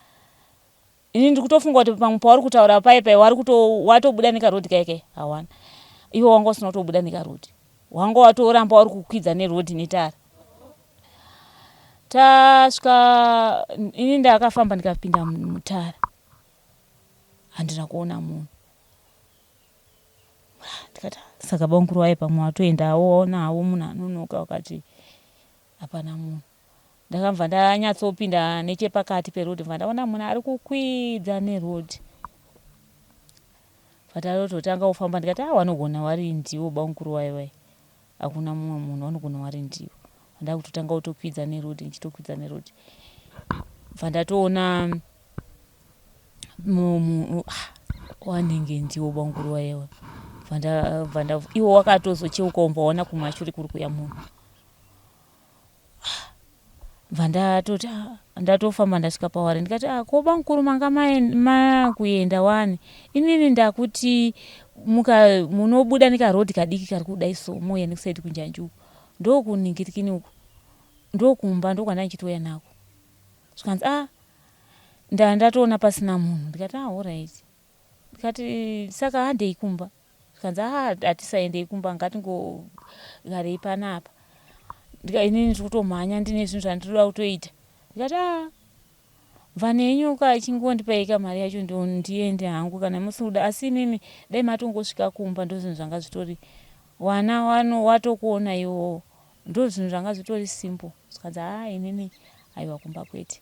Ini ndiri kutofunga kuti pamwe pauri kutaura pai pai wari kuto watobuda nekarodhi kai kai hawana. Iwe wanga usina kutobuda nekarodhi, wanga watoramba uri kukwidza nerodhi netara. Tasvika, ini ndakafamba ndikapinda mutara, handina kuona munhu. Ndikati saka bamukuru waye pamwe watoendawo waona hawo munhu anonoka. Wakati hapana munhu. Ndakabva ndanyatsopinda nechepakati perodhi, bva ndaona munhu ari kukwidza nerodhi. Bva kufamba ndikati a wanogona wari ndiwo bamukuru waye waye, hakuna mumwe munhu, wanogona wari ndiwo. Ndakutotanga kutokwidza nerodhi, ndichitokwidza nerodhi, bva ndatoona wanenge ndiwo bamukuru waye. Bva iwo wakatozocheuka, umbva waona kumashure kuri kuuya munhu. Bva ndatoti ndatofamba ndasvika pawari, ndikati ah, ko bamukuru manga makuenda wani? Inini ndakuti muka munobuda nekarodhi kadiki kari kudai so, mouya nekusaidi kunjanji uku, ndokuningirikini uku, ndokumba ndokwanda ndichitouya nako. Zvikanzi a ndatoona pasina munhu. Ndikati ah, alright. Ndikati saka handei kumba. Zvikanzi a hatisaendei kumba, ngatingogarei panapa. Inini ndiri kutomhanya, ndine zvinhu zvandinoda kutoita. Ndikati a bva nenyu kachingondipai mari yacho ndiende hangu kana musiri kuda, asi inini dai matongosvika kumba, ndo zvinhu zvanga zvitori wana wano watokuona iwowo, ndo zvinhu zvanga zvitori simple. Zvikanzi haa inini aiwa, kumba kwete.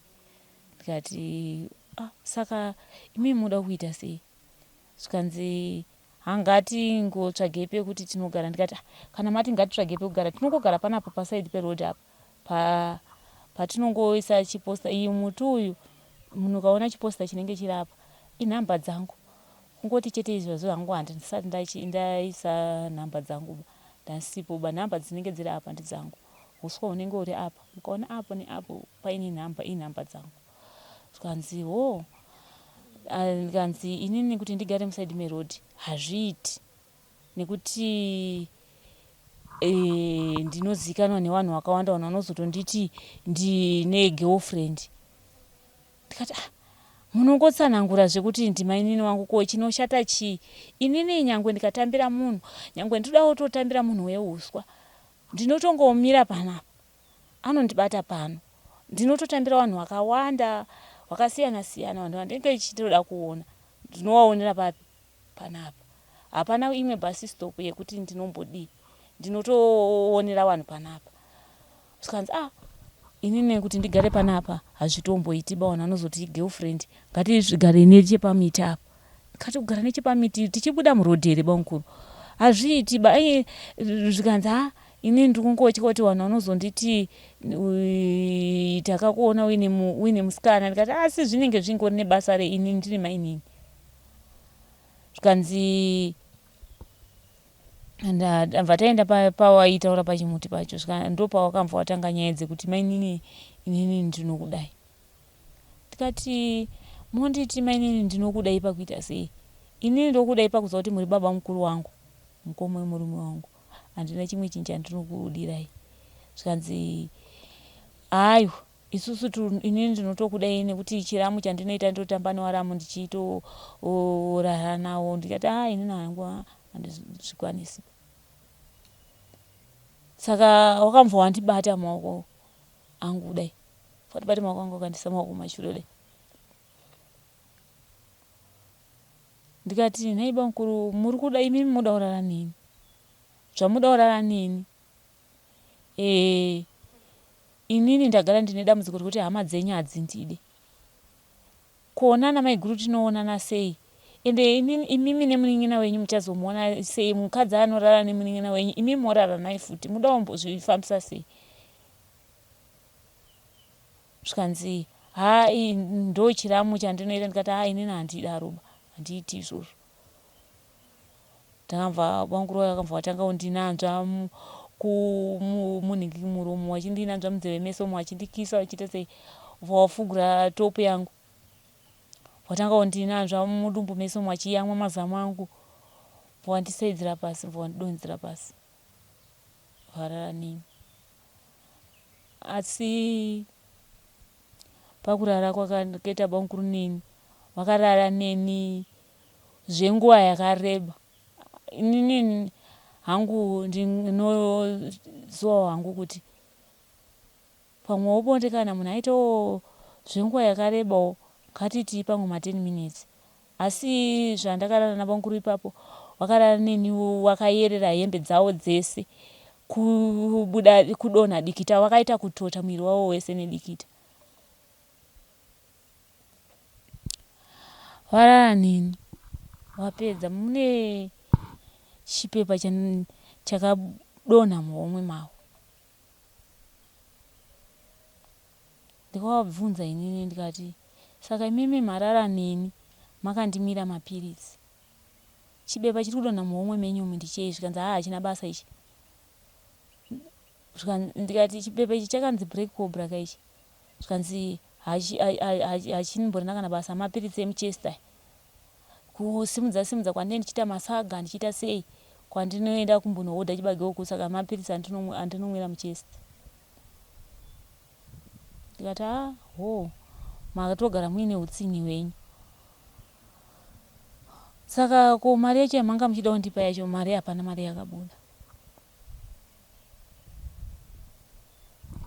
Ndikati ah, saka imimi muda kuita sei? Zvikanzi hangatingotsvagei pekuti tinogara. Ndikati ah, kana mati ngatitsvagei pekugara, tinongogara panapa pasaidi perodhi apa pa patinongoisa chiposta iyi muti uyu. Munhu ukaona chiposta chinenge chiri apa inhamba dzangu, kungoti chete izvozvo hangu handisati ndaisa nhamba dzangu ba, ndasipo ba. Nhamba dzinenge dziri apa ndedzangu. Uswa hunenge huri apa, mukaona apo neapo paine nhamba, inhamba dzangu. Zvikanzi ho, ndikanzi inini kuti ndigare musaidi merodhi hazviiti nekuti ndinozivikanwa nevanhu vakawanda, vanhu vanozotonditi ndine girlfriend. Ndikati ah, munongotsanangura zvekuti ndimainini wangu, ko chinoshata chii? Inini nyangwe ndikatambira munhu, nyangwe ndinoda kutotambira munhu weuswa, ndinotongomira panapa anondibata pano. Ndinototambira vanhu vakawanda vakasiyana siyana, vanhu vandinenge ndichitoda kuona ndinovaonera papi? Panapa. Hapana imwe bus stop yekuti ndinombodii, ndinotoonera vanhu panapa. Zvikanzi ah, inini kuti ndigare panapa hazvitomboiti ba, vanhu vanozoti girlfriend, ngatizvigarei nechepamiti apa. Kati kugara nechepamiti tichibuda muroad here bamukuru? Hazviiti ba. Zvikanzi ha ini ndiri kungotya kuti vanhu vanozonditi takakuona uine uine musikana. Ndikati asi zvinenge zvingori nebasa rei ini ndiri mainini. Zvikanzi ndabva taenda pawaitaura pachimuti pacho ndopawakambva watanga nyaya dzekuti mainini inini ndinokudai. Ndikati monditi mainini ndinokudai pakuita sei? Inini ndokudai pakuziva kuti muri baba mukuru wangu, mukoma wemurume wangu. Handina chimwe chinhu chandinokudirai. Zvikanzi aiwa isusu inini ndinotokudai nekuti chiramu chandinoita ndotamba newaramu ndichitorara nawo. Ndikati haa inini hangu handizvikwanisi. Saka wakambva wandibata maoko angu kudai wakandibata maoko angu wakandisa maoko kumashure kudai ndikati nhai bamukuru muri kuda imimi muda kurara neni zvamuda kurara neni e, inini ndagara ndine dambudziko rekuti hama dzenyu hadzindide Kuonana maiguru tinoonana sei ende inini imimi nemunin'ina wenyu muchazomuona sei mukadzi anorara nemunin'ina wenyu imi morara naye futi muda kumbozvifambisa sei zvikanzi haa ndo chiramu chandinoita ndikati haa inini handidaroba handiiti izvozvo Ndakabva bamukuru vaya vakabva vatanga kundinanzva munhingi muromo vachindinanzva munzeve mese umu vachindikisa vachiita sei bva vafugura top yangu vatanga kundinanzva mudumbu mese umu vachiyamwa mazamu angu bva vandisaidzira pasi bva vandidonhedzera pasi varara neni asi pakurara kwakaita bamukuru neni vakarara neni zvenguva yakareba inini hangu ndinozivawo hangu kuti pamwewo bonde kana munhu aitawo zvenguva yakarebawo ngatiti pamwe ma 10 minutes asi zvandakarara nabamukuru ipapo vakarara neni vakayerera hembe dzavo dzese kubuda kudonha dikita vakaita kutota muviri wavo wese nedikita Warara neni wapedza mune chipepa chakadonha muhomwe mavo. Ndikavabvunza inini ndikati saka imimi marara neni makandimwira mapiritsi chibepa chiri kudonha muhomwe menyu umu ndichei zvikanzi haa hachina basa ichi. Ndikati chipepa ichi chakanzi black cobra ka ichi. Zvikanzi hachimborina kana basa mapiritsi emuchest aya. Kusimudza simudza kwandinenge ndichiita masaga ndichiita sei kwandinoenda kumbonohodha chibage uku saka mapiritsi andinomwira muchest. Ndikati haa hoo makatogara muine hutsinye hwenyu. Saka ko mari yacho yamanga muchida kundipa yacho mari hapana mari yakabuda.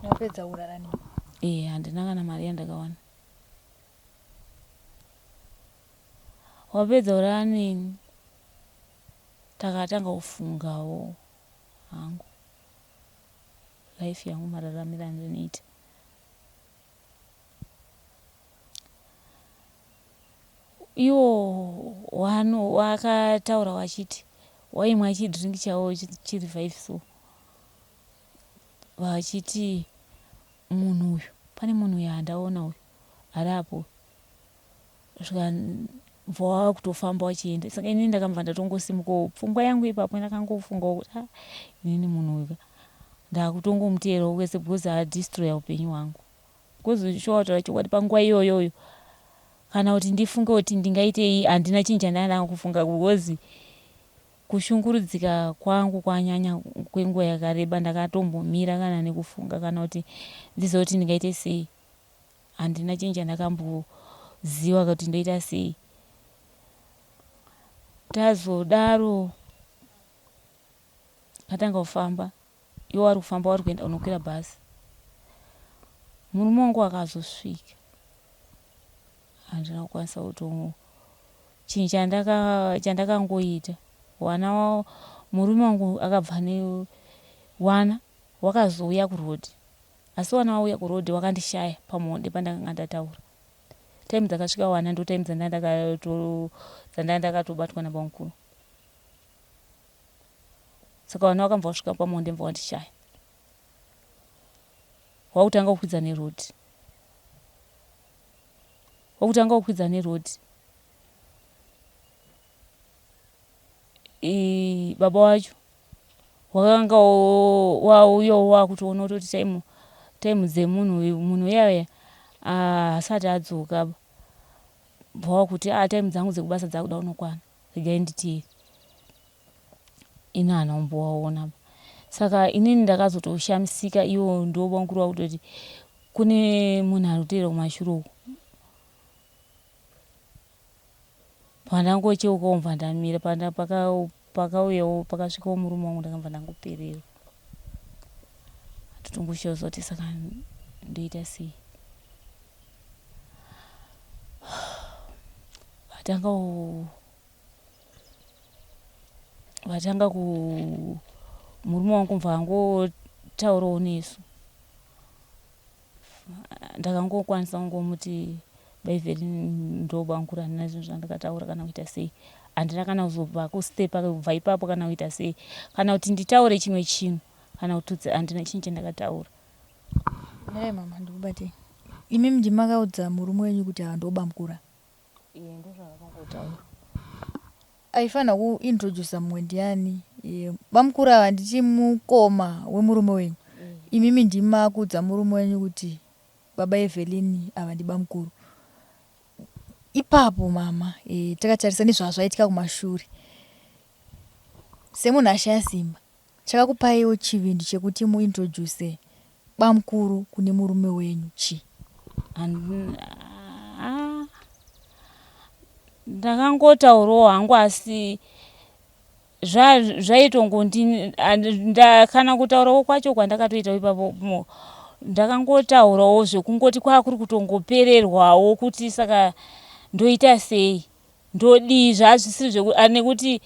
Wapedza kurara neni? Eh, handina kana mari yandakawana. Wapedza kurara neni? Takatanga kufungawo hangu life yangu mararamiro andinoita. Iwo wano wakataura wachiti waimwa chidrink chawo chirevive so vachiti munhu uyu pane munhu uyu andaona uyu ari apo zvikabva wakutofamba wachienda saka inini ndakabva ndatongosimukawo pfungwa yangu ipapo ndakangofungawo kuti ah inini munhu uyu ka ndakutongomuteerawo kwese because adestroya upenyu hwangu Because shuwa kutaura chokwadi panguva iyoyoyo kana kuti ndifunge kuti ndingaitei handina chinhu chandanga ndakufunga because kushungurudzika kwangu kwanyanya kwenguva yakareba ndakatombomira kana nekufunga kana kuti ndizive kuti ndingaite sei handina chinhu chandakamboziva kuti ndoita sei tazodaro atanga kufamba Iwo wari kufamba wari kuenda unokwira bhazi. Murume wangu akazosvika handina kukwanisa kuto chinhu chandaka chandakangoita wana murume wangu akabva newana wakazouya kuroad asi wana wauya kuroad wakandishaya pamuonde pandakanga ndataura. Time dzakasvika wana ndo time dzandanga ndakatobatwa nabamukuru. Saka vana vakambva vasvika pamonde mbva wandishaya. Wakutanga kukwidza neroad. Wakutanga kukwidza neroad. Baba wacho wakanga wauyawo wakutoona kutoti time time dzemunhu uyu munhu uya uya haasati adzoka bva wakuti ah time dzangu dzekubasa dzakuda kunokwana regai nditeere ini haana kumbovaona saka inini ndakazotoshamisika ivo ndivo bamukuru vakutoti kune munhu ari kuteera kumashure uku Pandangocheukawo ndobva ndamira pakauyawo pakasvikawo murume wangu ndakabva ndangopererwa. Ndotongoshaiswa kuti saka ndoita sei. Vatanga vatanga ku murume wangu kubva angotaurawo nesu. Ndakangokwanisa kungomuti baiveri ndobangura handina zvinhu zvandakataura kana kuita sei handina kana kuzobva kustepa kubva ipapo kana kuita sei kana kuti nditaure chimwe chinhu kana kututsi handina chinhu chandakataura. Nhai mama ndikubatei. Imimi ndimi makaudza murume wenyu kuti ava ndobamkura? Iye ndozvavakangotaura. Aifanira kuintroducer mumwe ndiani? Bamkuru ava handiti mukoma wemurume wenyu? Imimi ndimi makuudza murume wenyu kuti baba Evelyn ava ndibamkuru. Ipapo mama e, takatarisa nezvazvaitika kumashure. Semunhu ashaya simba, chakakupaiwo chivindi chekuti muintroduce bamkuru kune murume wenyu chii? Ndakangotaurawo hangu asi zvaitongondi kana kutaurawo kwacho kwandakatoita ipapo ndakangotaurawo zvekungoti kwakuri kutongopererwawo kuti saka ndoita sei ndodii zvazvisiri zveku nekuti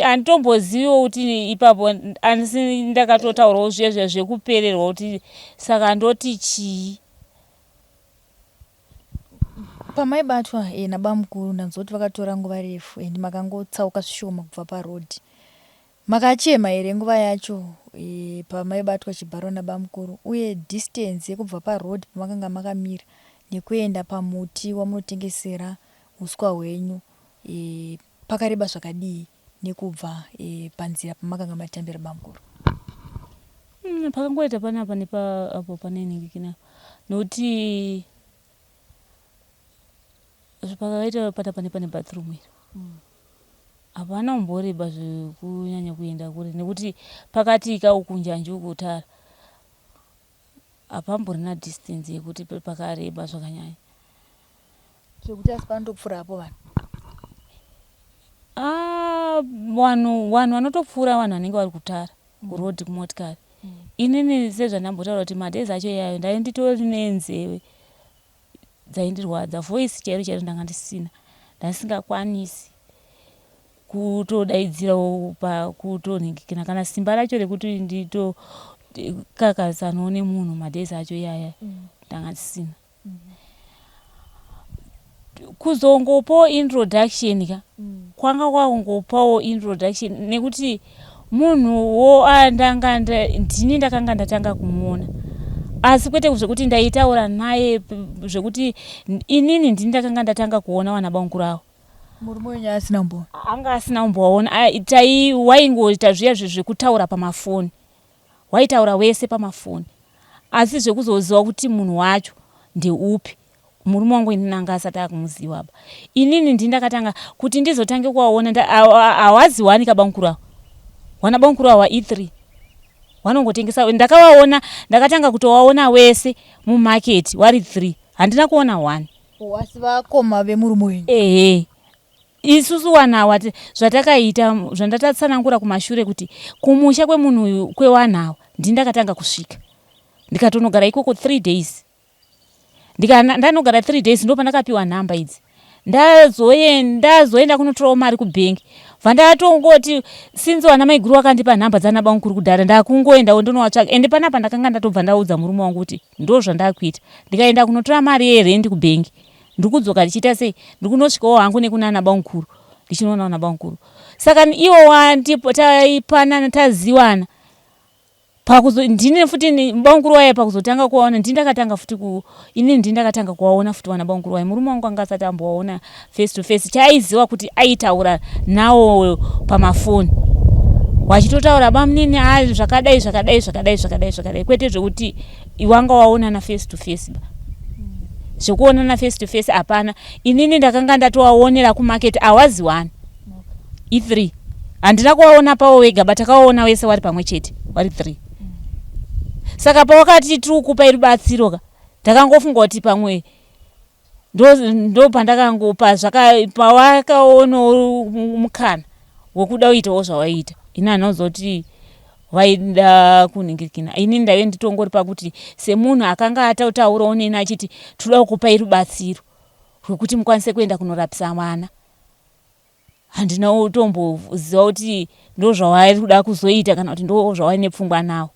handitomboziviwo kuti ipapo asi ndakatotaurawo zviya zviya zvekupererwa kuti saka ndoti chii. Pamaibatwa eh, nabamukuru ndanzwa kuti vakatora nguva refu and makangotsauka zvishoma kubva paroad. Makachema here nguva yacho eh, pamaibatwa chibharo nabamukuru uye distance yekubva paroad pamakanga makamira nekuenda pamuti wamunotengesera uswa hwenyu eh, pakareba zvakadii nekubva eh, panzira pamakanga matambira bamukuru? Pakangoita panapa nepa apo pane nhingikina nokuti pakaita panapa nepane bathroom iri hapana kumboreba zvekunyanya kuenda kure nekuti pakati ka uku njanji uku tara hapamborina distance yekuti pakareba zvakanyanya. Zvekuti asi panotopfuura apo vanhu. Ah, vanhu vanhu vanotopfuura vanhu vanenge vari kutara kuroad kumotikari. Inini sezvandambotaura kuti madays acho iyayo ndai nditori nenzeve dzaindirwadza voice chairo chairo ndanga ndisina ndandisingakwanisi kutodaidzirawo pakutonhingikina kana simba racho rekuti nditokakasanawo nemunhu madays acho iyaya ndanga ndisina. Kuzongopawo introduction ka kwanga kwakungopawo introduction nekuti munhuwo andanga ndini ndakanga ndatanga kumuona asi kwete zvekuti ndaitaura naye zvekuti inini ndini ndakanga ndatanga kuona vana bamukuru avo. Murume wenyu asina kumboona? Anga asina kumbovaona tai waingoita zviya zvekutaura pamafoni Waitaura wese pamafoni asi zvekuzoziva kuti munhu wacho ndeupi murume wangu inini anga asati akumuziva apa. Inini ndini ndakatanga kuti ndizotange kuvaona hawaziwani kabamukuru ava. Wana bamukuru ava e3 wanongotengesa ndakavaona ndakatanga kutovaona wese mumarket wari 3 handina kuona one. Asi vakoma vemurume wenyu? Ehe. Isusu wanhu awa zvatakaita zvandatatsanangura kumashure kuti kumusha kwemunhu uyu kwewanhu awa ndini ndakatanga kusvika ndikatonogara ikoko 3 days ndika ndanogara 3 days ndopandakapiwa nhamba idzi ndazoenda kunotorawo mari kubhengi. Bva ndatongoti since wana maiguru wakandipa nhamba dzana bamukuru kudhara, ndakungoendawo ndonowatsvaga. Ende panapa ndakanga ndatobva ndaudza murume wangu kuti ndo zvandakuita, ndikaenda kunotora mari yerendi kubhengi, ndiri kudzoka ndichiita sei, ndiri kunosvikawo hangu nekunana bamukuru, ndichinoonawo nabamukuru. Saka iwo taipanana, taziwana pakuzo ndini futi bamukuru waye. Pakuzotanga kuwaona, ndini ndakatanga futi ku inini ndini ndakatanga kuwaona futi wana bamukuru waye. Murume wangu anga asati ambowaona face to face. Chaaiziva kuti aitaura nawo pamafoni, wachitotaura bamunini, a zvakadai, zvakadai, zvakadai, zvakadai, zvakadai, kwete zvekuti wanga waonana face to face ba. Zvekuonana face to face hapana. Inini ndakanga ndatowaonera kumaketi, awaziwani i3. Handina kuwaona pavo wega, but takawaona wese wari pamwe chete, wari 3. Saka pawakati tiri kukupai rubatsiro ka, ndakangofunga kuti pamwe ndo pandakangopa zvaka pawakaonawo mukana wekuda kuitawo zvawaiita. Ini handina vaida kunhingirikina. Ini ndaive nditongori pakuti semunhu akanga atotaurawo neni achiti toda kukupai rubatsiro rwekuti mukwanise kuenda kunorapisa mwana, handina kutomboziva kuti ndo zvavari kuda kuzoita kana kuti ndo zvawaine pfungwa nawo.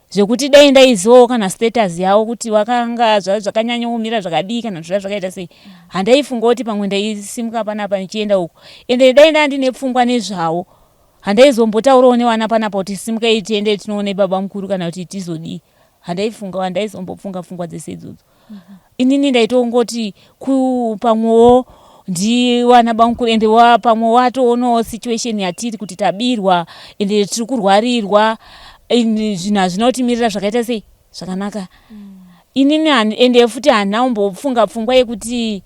Zvekuti dai ndaizivawo kana status yavo kuti wakanga zvakanyanya kumira zvakadii kana kuti zvakaita sei, handaifunga kuti pamwe ndaisimuka panapa ndichienda uko. Ende dai ndaa ndine pfungwa nezvavo, handaizombotaurawo nevana panapa kuti simukai tiende tinoone baba mukuru kana kuti tizodii. Handaifunga, handaizombofunga pfungwa dzese idzodzo. Inini ndaitongoti pamwewo ndiwana bamukuru, ende pamwe watoonawo situation yatiri kuti tabirwa, ende tiri kurwarirwa, zvinhu hazvina kutimirira zvakaita sei zvakanaka. Inini ende futi handina kumbofunga pfungwa yekuti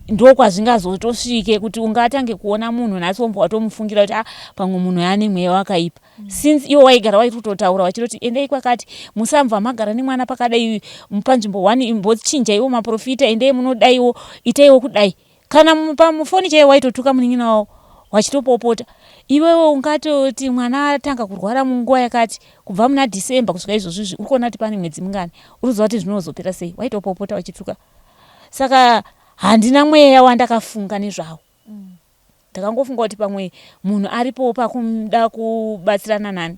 ndokwazvingazotosvike kuti ungatange kuona munhu nhasi wombwa watomufungira kuti, ah, pamwe munhu ane mweya wakaipa, since iwo waigara wairi kutotaura wachitoti endei kwakati, musambva magara nemwana pakadai panzvimbo one, imbochinjaiwo maprofita, endei munodaiwo, itaiwo kudai. Kana pamufoni chaiwo waitotuka munin'ina wavo wachitopopota. Iwewe ungatoti mwana atanga kurwara munguva yakati, kubva muna December kusvika izvozvizvi, uri kuona kuti pane mwedzi mingani, uri kuziva kuti zvinozopera sei? Waitopopota wachituka. Saka handina mweya wandakafunga nezvawo. Ndakangofunga kuti pamwe munhu aripowo pakuda kubatsirana nani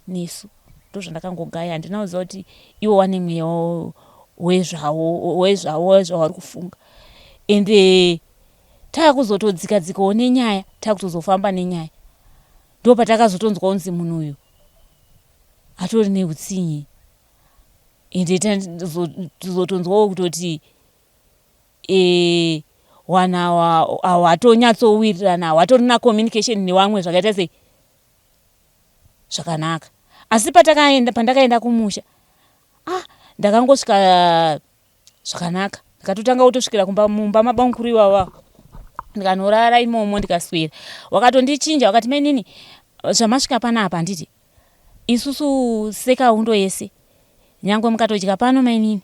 nesu, ndozvandakangogaya. Handina kuziva kuti iwo wane mweya wezvawo wezvawo zvavari kufunga. Ende taakuzotodzika dzikawo nenyaya, taakutozofamba nenyaya, ndo patakazotonzwa kunzi munhu uyu atori neutsinye. Ende tazotonzwawo kutoti vanhu awa hawatonyatsowirirana, hawatorina communication nevamwe zvakaita sei zvakanaka. Asi patakaenda, pandakaenda kumusha, ah, ndakangosvika zvakanaka. Ndikatotanga kutosvikira kumba, mumba mabamukuru ivava, ndikanorara imomo, ndikaswera. Wakatondichinja, wakati, "Mainini, zvamasvika panapa, handiti isusu sekaundo yese, nyangwe mukatodya pano, mainini,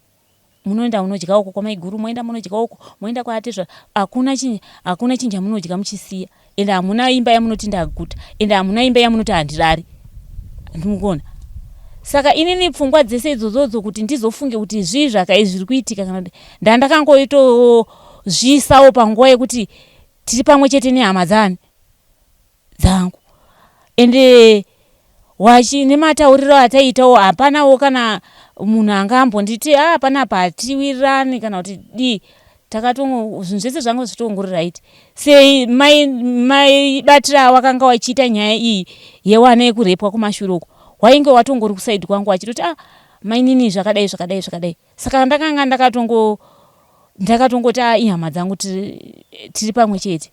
munoenda unodya uko kwamaiguru, moenda munodya uko, moenda kwaatezva, hakuna chinja, hakuna chinja munodya muchisiya. Ende hamuna imba yamunoti ndaguta, ende hamuna imba yamunoti handirari." Ndimukona. Saka inini pfungwa dzese idzodzo kuti ndizofunge kuti zvii zvakai zviri kuitika, kana kuti ndandakangoitozviisawo panguva yekuti tiri pamwe chete nehama dzani dzangu, ende wachi nematauriro ataitawo, hapanawo kana munhu anga ambonditi, "A, panapa hatiwirirani," kana kuti dii. Takatongo zvinhu zvese zvanga zvitongori right. Sei maibatira awakanga wachiita nyaya iyi yewana yekurepwa kumashure uko, wainge watongori kusaidi kwangu wachitoti, "Ah, mainini, zvakadai, zvakadai, zvakadai." Saka ndakanga ndakatongoti, "A, ihama dzangu, tiri pamwe chete."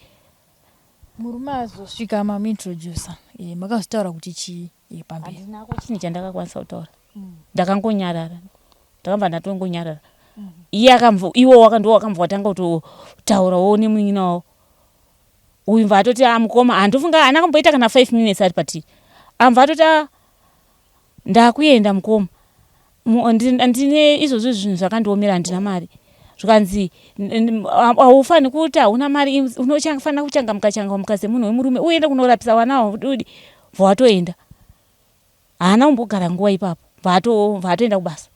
Murume azosvika mamuintroducer, makazotaura kuti chii pamberi? Handinako chinhu chandakakwanisa kutaura. Ndakangonyarara, ndakabva ndatongonyarara. Iye akamva, iwo ndo wakambva watanga kutotaurawo nemunin'ina wavo uyu, mva atoti, "A, mukoma." Handofunga haana kumboita kana 5 minutes ari patiri, ambva atoti, "A, ndakuenda mukoma, ndine izvozvo zvinhu zvakandiomera, handina mari." Zvikanzi, "Haufani kuti hauna mari, unofanira kuchangamuka changamuka semunhu wemurume, uende kunorapisa vana avo." Bva watoenda, haana kumbogara nguva ipapo, bva atoenda kubasa,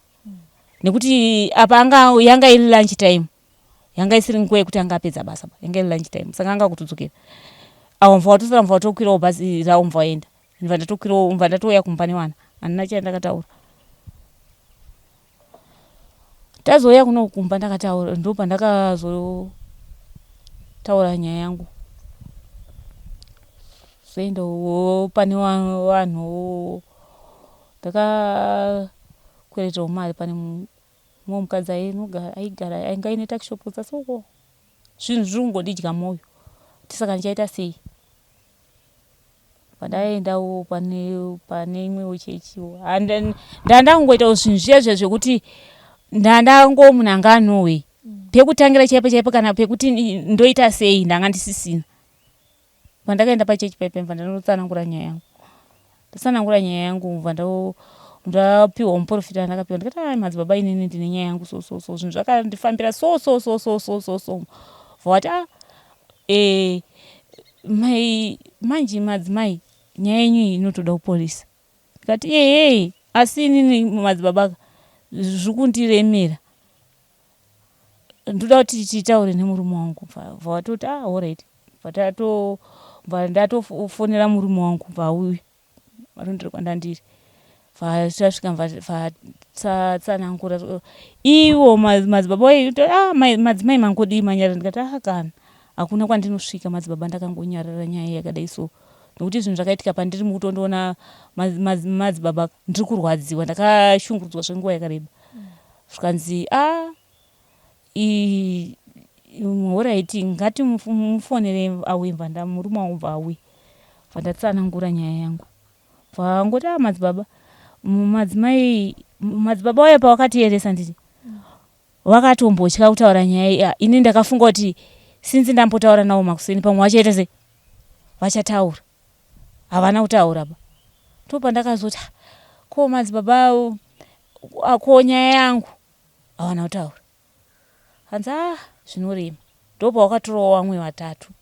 nekuti apa anga yanga iri lunch time, yanga isiri nguva yekuti anga apedza basa, yanga iri lunch time, saka anga kutodzokera. Avo mva watosara mva watokwirawo bhazi ravo mva waenda. Ndibva ndatokwirawo mva ndatouya kumba nevana. Handina chandakataura. Tazouya kuno kumba ndakataura ndopandakazotaura nyaya yangu. Zoendawo pane vanhu ndakakweretawo mari pane mumwe mukadzi aigara ainge aine takishopu kutsasi uko. Zvinhu zviri kungondidya moyo kuti saka ndichaita sei. Pandaendawo pane pane imwewo chechiwo ndandangoitawo zvinhu zviya zviya zvekuti ndandango munhu anga anowei pekutangira chaipo chaipo kana pekuti ndoita sei ndanga ndisisina. Pandakaenda pachechi paipa bva ndanotsanangura nyaya yangu. Ndatsanangura nyaya yangu bva ndapiwa muporofita wandakapiwa ndikati ah madzibaba inini ndine nyaya yangu so so so zvinhu zvakandifambira so so so so so so so bva vati ah eh, mai manje madzimai nyaya yenyu iyi inotoda kupolisa. Ndikati ehe asi inini madzibaba ka zviri kundiremera ndoda kuti titaure nemurume wangu bva vatoti ah horaiti bva ndatofonera murume wangu bva auya varondiri kwandandiri bva tasvika bva tatsanangura ivo madzibaba ah madzimai mangodii manyarara ndikati ah kana hakuna kwandinosvika madzibaba ndakangonyarara nyaya yakadai so nekuti zvinhu zvakaitika pandiri mukutondiona madzibaba ndiri kurwadziwa ndakashungurudzwa zvenguva yakareba zvikanzi a horaiti ngatimufonere auye bva murume wangu bva auye bva ndatsanangura nyaya yangu bva angoti a madzibaba madzimai madzibaba uye pawakatieresa nditi vakatombotya kutaura nyaya iya ini ndakafunga kuti since ndambotaura navo makuseni pamwe vachaita sei vachataura havana kutaura ba ndopandakazoti ah, ko madzibaba ko nyaya yangu havana kutaura hanzi a ah, zvinorema ndopawakatorawo vamwe vatatu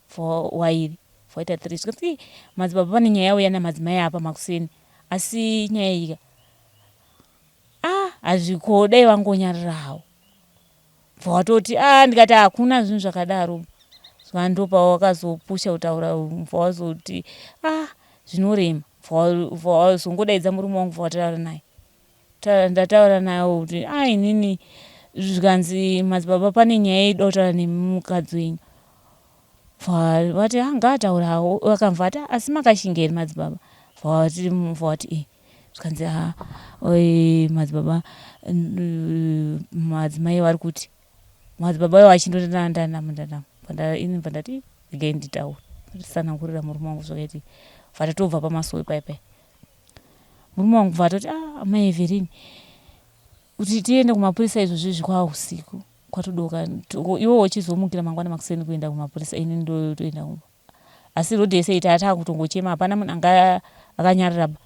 for wairi vaita three zvikanzi madzibaba pane nyaya yauya namadzimai apa makuseni asi nyaya iyika ah hazviko dai vangonyarara havo bva watoti ah ndikati hakuna zvinhu zvakadaro saka ndopawakazopusha kutaura bva wazoti ah zvinorema bva wazongodaidza murume wangu bva wataura naye ndataura naye kuti ah inini zvikanzi madzibaba pane nyaya ida kutaura nemukadzi wenyu bva vati ah ngaataura hawo vakamva ati asi makashinga here madzibaba bva vati eh Zvikanzi haa oyi madzibaba madzimai vari kuti madzibaba iwo achindondandanamo ndanamo ini bva ndati regai nditaure nditsanangurira murume wangu zvakaitika bva tatobva pamasowe paya paya murume wangu bva atoti ah amai Everini kuti tiende kumapurisa izvozvi izvi kwava usiku kwatodoka iwe uchizomukira mangwana makuseni kuenda kumapurisa ini ndotoenda kumba Asi road yese iyi tanga takutongochema hapana munhu anga akanyarara ba.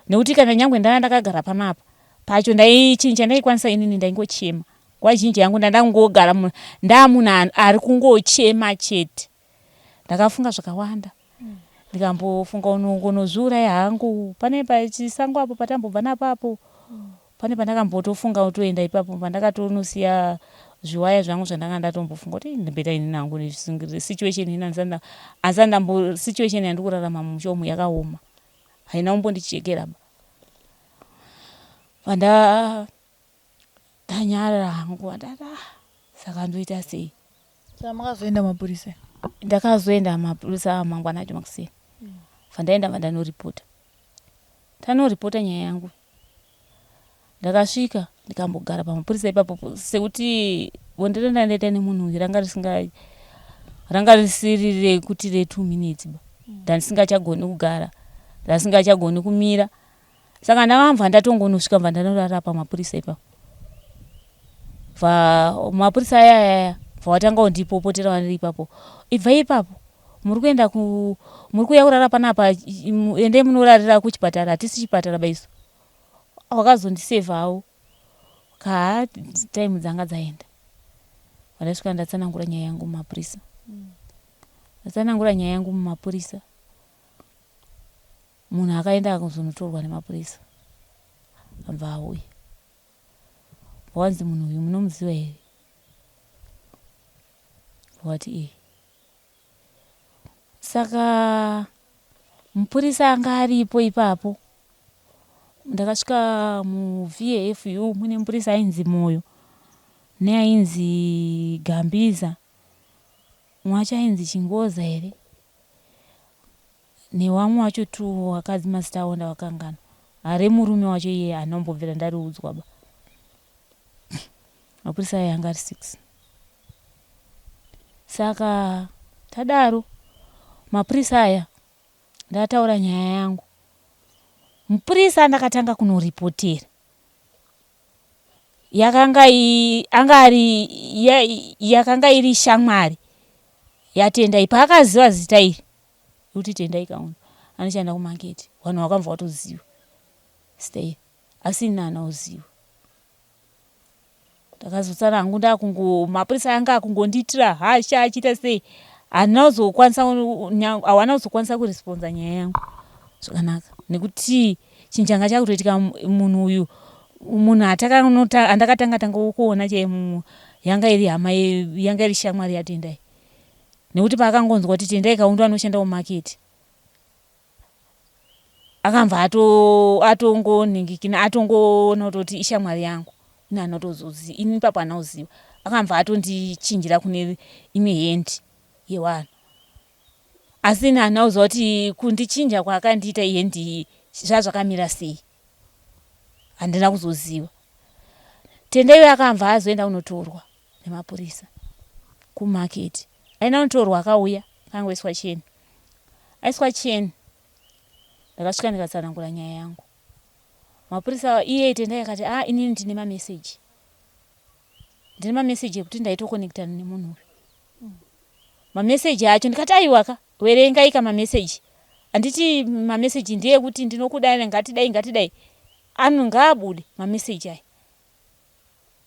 Nekuti kana nyangwe ndanga ndakagara panapa pacho ndai chinhu chandaikwanisa inini ndaingochema. Nguva zhinji yangu ndandangogara ndamunhu ari kungochema chete. Ndakafunga zvakawanda ndikambofunga kunozviuraya hangu pane pachisango apo patambobva napo apo Pane pandakambotofunga kutoenda ipapo pandakatonosiya zviwaya zvangu zvandanga ndatombofunga kuti ndimboita inini hangu situation ini handisati ndambo situation yandiri kurarama mumusha umu yakaoma haina kumbondichekera ba panda ndanyarara hangu ndati ah saka ndoita sei. Saka makazoenda mapurisa? Ndakazoenda mapurisa mangwana acho makuseni. Bva ndaenda bva ndanoripota. Tanoripota nyaya yangu. Ndakasvika ndikambogara pamapurisa ipapo sekuti bonde randandaita nemunhu uyu ranga risinga ranga risiri rekuti re two minutes ba ndandisingachagoni kugara ndasingachagoni kumira saka ndakambva ndatongonosvika bva ndanorara pamapurisa ipapo bva mapurisa aya aya bva watanga kundipopotera vari ipapo ibva ipapo muri kuenda ku muri kuuya kurara panapa endei munorarira kuchipatara hatisi chipatara baisu wakazondisevha hawo kaa time dzanga dzaenda vandasvika ndatsanangura nyaya yangu mumapurisa ndatsanangura nyaya yangu mumapurisa munhu akaenda akazonotorwa nemapurisa abva auya wanzi munhu uyu munomuziva here wati ee. Saka mupurisa anga aripo ipapo, ndakasvika muVAFU mune mupurisa ainzi Moyo neainzi Gambiza, mumwe wacho ainzi Chingoza here newamwe wacho tu wakadzi mazita avo ndavakanganwa. Remurume wacho iye handina kumbobvira ndariudzwa ba. Mapurisa aya anga ari 6. Saka tadaro mapurisa aya ndataura nyaya yangu. Mupurisa ndakatanga kunoripotera yakanga anga ari yakanga iri shamwari yaTendai paakaziva zita iri kuti Tendai Kaunda anoshanda kumaketi vanhu vakabva vatoziva zita iri asi ini haana kuziva. Ndakazotsana hangu ndakungo mapurisa anga akungondiitira hasha achiita sei handina kuzokwanisa hawana kuzokwanisa kuresponsa nyaya yangu zvakanaka nekuti chinhu changa chakutoitika munhu uyu munhu andakatanga tanga kuona chaiye yanga iri hama yanga iri shamwari yaTendai nekuti paakangonzwa kuti Tendai Kaundu anoshanda kumaketi Akabva atongonhingikina atongoona kutoti ishamwari yangu ini handina kutozoziva ini ipapo handina kuziva akabva atondichinjira kune imwe hand yevanhu asi ini handina kuziva kuti kundichinja kwaakandiita ihand iyi zvazvakamira sei handina kuzoziva Tendai akabva azoenda kunotorwa nemapurisa kumarket aenda kunotorwa akauya akangoiswa cheni Aiswa chain ndakasvika ndikatsanangura nyaya yangu. Mapurisa iye Tendai akati ah inini ndine mamessage. Ndine mamessage ekuti ndaitokonekitana nemunhu uyu. Mamessage acho ndikati aiwaka verengai ka mamessage. Handiti mamessage ndeyekuti ndinokudai ngatidai ngatidai. Ano ngaabude mamessage aya.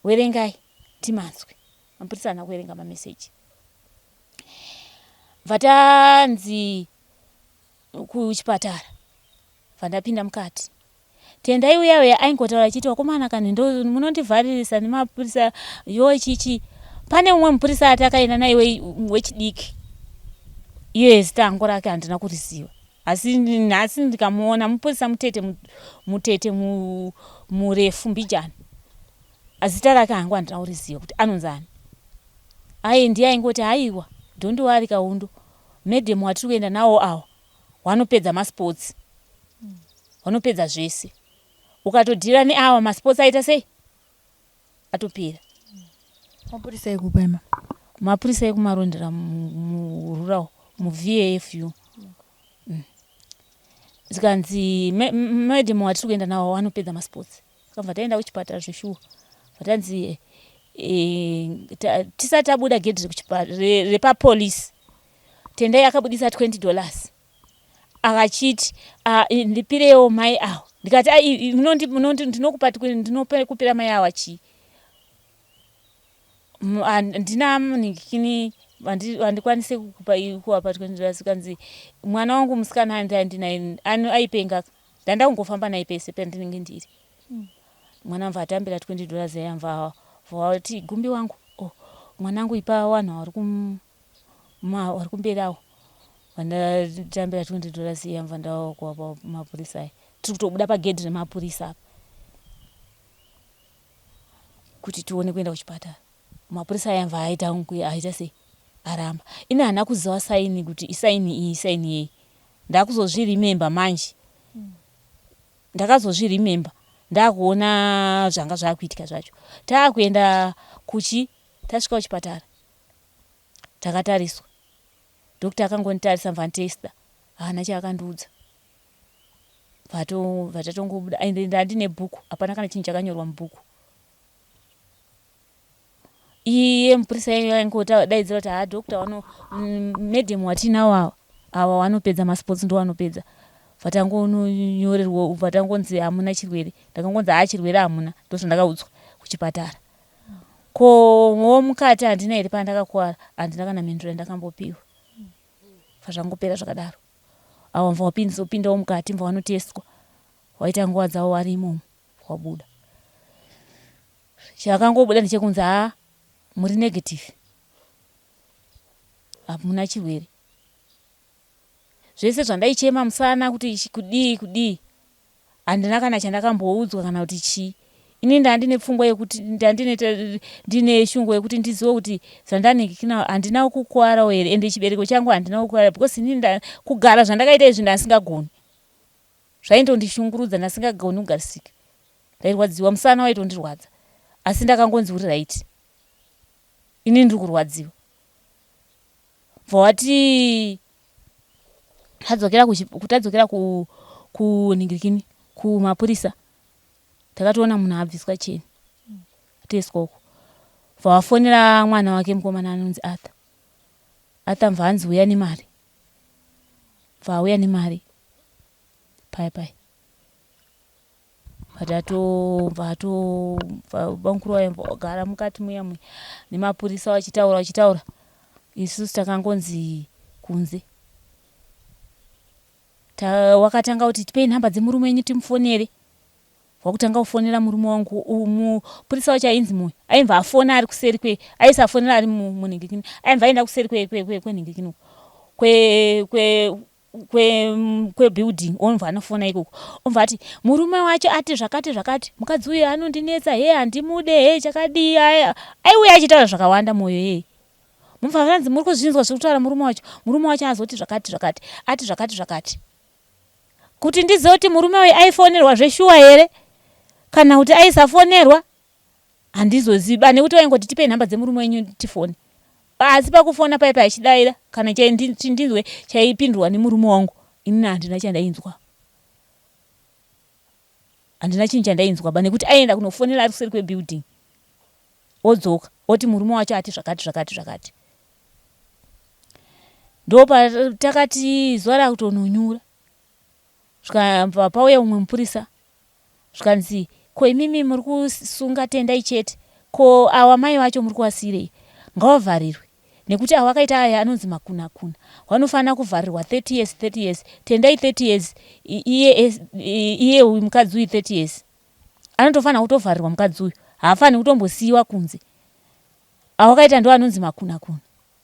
Werengai timanzwe. Mapurisa haana kuverenga mameseji. Bva tanzi kuchipatara. Bva ndapinda mukati. Tendai uya uya aingotaura achiti wakomana kani ndo munondivharirisa nemapurisa yoo chichi. Pane umwe mupurisa atakaenda naye wechidiki. Iye zita hangu rake handina kuriziva. Asi nhasi ndikamuona mupurisa mutete mutete murefu mbijana. Zita rake hangu handina kuriziva kuti anonzi ani. Aye ndiye aingoti haiwa don't worry Kaundo madam watiri kuenda nawo awa wanopedza masports. Wanopedza zvese. Ukatodhira neawa masports aita sei? Atopera. Mapurisa ekupi aya? Mapurisa ekuMarondera murural muVAFU. Zvikanzi madam watiri kuenda nawo wanopedza masports. Takabva taenda kuchipatara zveshuwa. Vatanzi e, tisati tabuda gedhi repapolice Tendai akabudisa 20 dollars akachiti ndipirewo mai awa ndikati ndinokupa ndinokupira mai awa chii handina ningikini handikwanise kukupa kuwapa 20 dollars kanzi mwana wangu musikana andinaye aipenga ndanda kungofamba naye pese pandinenge ndiri mwana mva atambira 20 dollars yaya mva vati gumbi wangu oh, mwanangu ipa wanhu vari vari kumberi awo vandatambira 20 dollars iya mva ndakuwapa mapurisa aya tiri kutobuda pagedhi remapurisa apa kuti tione kuenda kuchipatara mapurisa aya mva aita aita sei aramba ini handina kuziva saini kuti isaini iyi isaini yei ndakuzozvirimemba manje ndakazozvirimemba ndakuona zvanga zvakuitika zvacho taakuenda kuchi tasvika kuchipatara Takatariswa. Doctor akangonditarisa mva anditesta. Haana chaakandiudza. Bva tatongobuda ende ndandine bhuku hapana kana chinhu chakanyorwa mubhuku. Iye mupurisa iye aingodaidzira kuti haa doctor wano madam watinawo awa awa wanopedza masports ndowanopedza. Bva tangonyorerwa bva tangonzi hamuna chirwere. Ndakangonzi haa chirwere hamuna ndozvandakaudzwa kuchipatara. Ko wo mukati handina here pandakakuwara handina kana mhinduro yandakambopiwa bva zvangopera zvakadaro awa mva wapindawo mukati mva wanotestwa waita nguva dzavo wari imomo wabuda chakangobuda ndechekunzi haa muri negative hamuna chirwere. Zvese zvandaichema musana kuti kudii kudii handina kana chandakamboudzwa kana kuti chii. Ini ndandine pfungwa yekuti ndandine ndine shungu yekuti ndizive kuti zvandanhingikina handina kukuwarawo here ende chibereko changu handina kukuwara because ini kugara zvandakaita izvi ndasingagoni. Zvaindondishungurudza ndasingagoni kugarisika. Ndairwadziwa musana waitondirwadza asi ndakangonzi uri right. Ini ndiri kurwadziwa. Bva wati tadzokera tadzokera kunhingirikini kumapurisa takatoona munhu abviswa cheni atoiswa uko. Bva wafonera mwana wake mukomana anonzi Arthur. Arthur mva anzi uya nemari. Bva auya nemari paya paya. Vatobva atobva bamukuru vaya vagara mukati muya muya nemapurisa vachitaura vachitaura isusu takangonzi kunze. Wakatanga kuti tipei nhamba dzemurume wenyu timufonere. Wakutanga kufonera murume wangu mupurisa wacho ainzi Moyo aibva afona ari kuseri kwe aisafonera ari munhingikini aibva aenda kuseri kwenhingikini uko kwe kwe kwebuilding kwe onva anofona ikoko onva ati murume wacho ati zvakati zvakati mukadzi uyu anondinetsa he handimude he chakadii aiuya achitaura zvakawanda moyo yeye mubva vanzi muri kuzvinzwa zviri kutaura murume wacho murume wacho azoti zvakati zvakati ati zvakati zvakati kuti ndizive kuti murume uyu aifonerwa zveshuwa here kana kuti aisafonerwa Handizozivi ba nekuti vaingoti tipei nhamba dzemurume wenyu tifone. Asi pakufona paye paichidaira kana ndinzwe chaipindurwa nemurume wangu inini handina chandainzwa. Handina chinhu chandainzwa ba nekuti aienda kunofonera ari kuseri kwebuilding odzoka oti murume wacho ati zvakati zvakati zvakati. Ndopatakati zuva rakutononyura zvikabva pauya umwe mupurisa Zvikanzi ko imimi muri kusunga Tendai chete ko awa mai vacho muri kuvasiirei ngavavharirwe nekuti awa akaita aya anonzi makunakuna vanofanira kuvharirwa 30 years 30 years Tendai 30 years iye iye uyu mukadzi uyu 30 years anotofanira kutovharirwa mukadzi uyu haafaniri kutombosiiwa kunze awakaita ndo anonzi makunakuna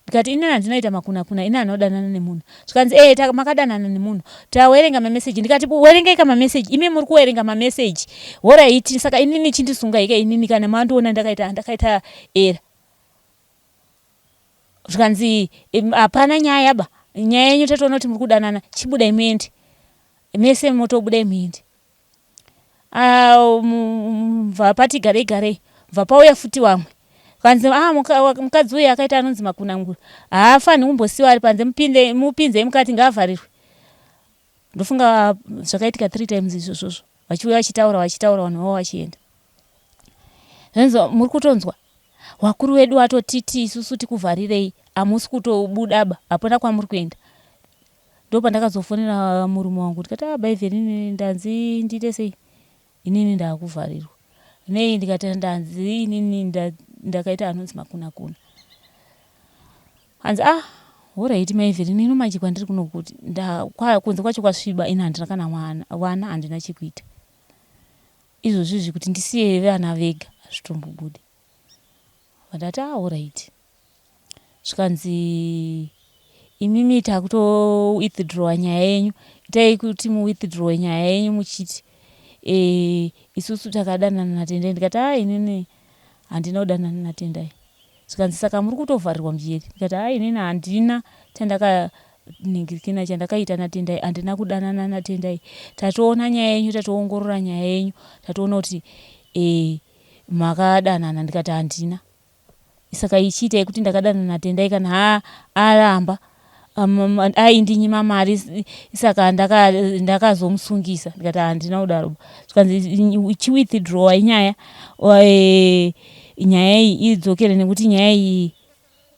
Ndikati inini handina kuita makunakuna ini handina kudanana nemunhu. Zvikanzi eh ta, makadanana nemunhu. Tawerenga mameseji ndikati werengeika mameseji imi muri kuwerenga mameseji. Horaiti saka inini chindisungaika inini kana mandiona ndakaita ndakaita era. Zvikanzi hapana nyaya ba nyaya yenyu tatoona kuti muri kudanana chibudai muende. Mese motobudai muende. Ah, bva pati garei garei bva pauya futi vamwe kanzi ah, mukadzi uyu akaita anonzi makunangura haafanhi kumbosiwa ari panze mupinde mupinzei mukati ngaavharirwe ndofunga zvakaitika three times izvozvozvo vachiuya vachitaura vachitaura vanhu vavo vachienda zvanzi muri kutonzwa wakuru wedu watotiti isusu tikuvharirei hamusi kutobudaba hapana kwamuri kuenda Ndopandakazofonera murume wangu ndikati ah baivhe inini ndanzi ndiite sei inini ndakuvharirwa nei ndikati ndanzi inini ndakaita anonzi makunakuna hanzi ah horaiti maivhe ini manje kwandiri kuno kuti kunze kwacho kwasviba ini handina kana mwana vana handina chekuita izvozvi izvi kuti ndisiye vana vega hazvitombobudi vandati ah horaiti Zvikanzi imimi takuto withdrawer nyaya yenyu itai kuti muwithdrawe nyaya yenyu muchiti e, isusu takadanana naTendai ndikati haa inini handina kudanana naTendai zvikanzi saka muri kutovharirwa mujeri ndikati haa inini handina chandakanhingirikina chandakaita naTendai handina kudanana naTendai tatoona nyaya yenyu tatoongorora nyaya yenyu tatoona kuti e, makadanana ndikati handina Saka ichiita yekuti ndakadanana naTendai kana haa aramba aindinyima mari saka ndakazomusungisa ndikati handina kudaro zvikanzi chiwithdrawa inyaya eh, nyaya iyi idzokere nekuti nyaya iyi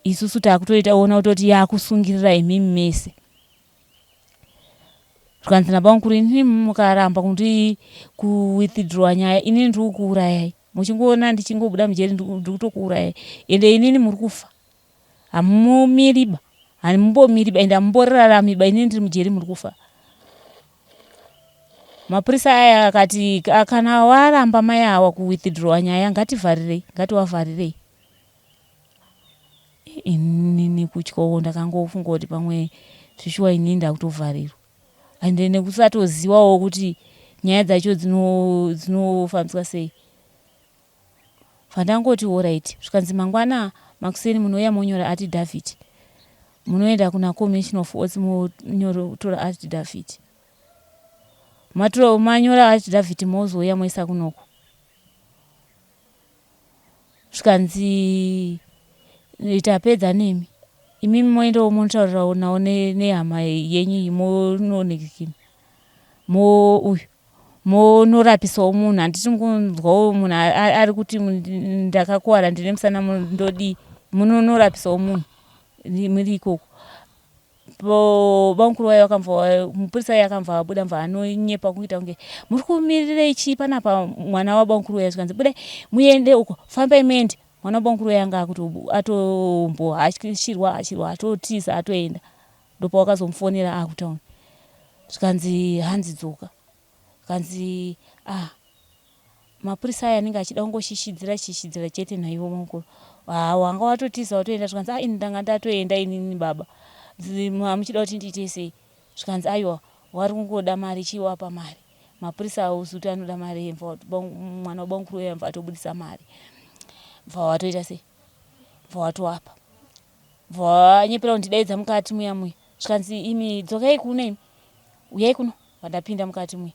isusu takutoita ona kutoti yakusungirira imimi mese zvikanzi nabamukuru inini mukaramba kundi kuwithdrawa nyaya inini ndiri kukuurayai Muchingoona ndichingobuda mujeri ndiri kutokuurayai ende inini muri kufa hamumiriba hamumbomiriba ende hamumboraramiba inini ndiri mujeri muri kufa mapurisa aya akati kana waramba mai awa kuwithdrawa nyaya ngativharirei ngatiwavharirei inini kutyawo ndakangofunga kuti pamwe Zvishuwa inini ndakutovharirwa and nekusatozivawo kuti nyaya dzacho dzinofambiswa sei. Bvandangoti horaiti zvikanzi mangwana makuseni munouya monyora affidavit. Munoenda kuna commissioner of oaths monyotora affidavit. Manyora affidavit mozouya moisa kunoko. Zvikanzi tapedza nemi. Imimi moendawo monotaurirawo nawo nehama yenyu iyi mononekekina. Mo uyu monorapisawo munhu handiti mukunzwawo munhu ari kuti ndakakuwara ndine musana ndodii munonorapisawo munhu muri ikoko. Bamukuru vaye vakambva mupurisa uye akambva abuda mbva anonyepa kuita kunge muri kumirirei chii panapa mwana wabamukuru uya zvikanzi budai muende uko fambai muende mwana wabamukuru uya anga akutombohashirwa hashirwa atotiza atoenda ndopawakazomufonera akutaura zvikanzi hanzi dzoka zvikanzi ah Mapurisa aya anenge achida kungoshishidzira shishidzira chete naivo bamukuru. Haa wanga watotiza watoenda zvikanzi ah ini ndanga ndatoenda inini baba. Mamuchida kuti ndiite sei? Zvikanzi aiwa wari kungoda mari chiwapa mari. Mapurisa hauzi kuti anoda mari yemva mwana wabamukuru uya mva atobudisa mari. Bva watoita sei? Bva watowapa. Bva wanyepera kundidaidza mukati muya muya. Zvikanzi imi dzokai kuno imi. Uyai kuno. Vandapinda mukati muya.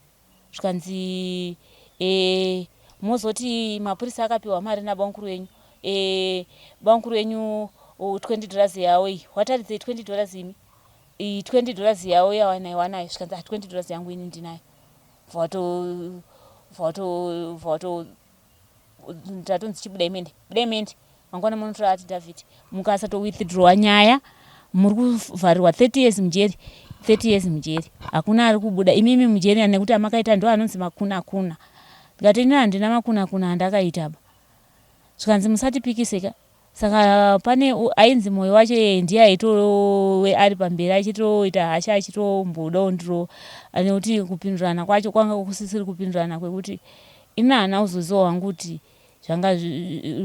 Zvikanzi eh mozoti mapurisa akapiwa mari nabamukuru wenyu eh bamukuru wenyu 20 dollars yawo iyi wataridzei 20 dollars imi iyi 20 dollars yawo yawanayo wanayo zvikanzi ah 20 dollars yangu ini ndinayo bvawato bvawato bvawato tatonzi chibudai muende budai muende mangwana munotora affidavit mukasato withdrawa nyaya muri kuvharirwa 30 years mujeri 30 years mujeri hakuna ari kubuda imimi mujeri nekuti amakaita ndo anonzi makuna kuna ndikati ini handina makuna kuna andakaita ba zvikanzi musatipikiseka saka pane ainzi moyo wacho iye ndiye aitowe ari pamberi achitoita hasha achitombodawo ndiro nekuti kupindurana kwacho kwanga kusisiri kupindurana kwekuti ini haana kuzoziva wangu kuti zvanga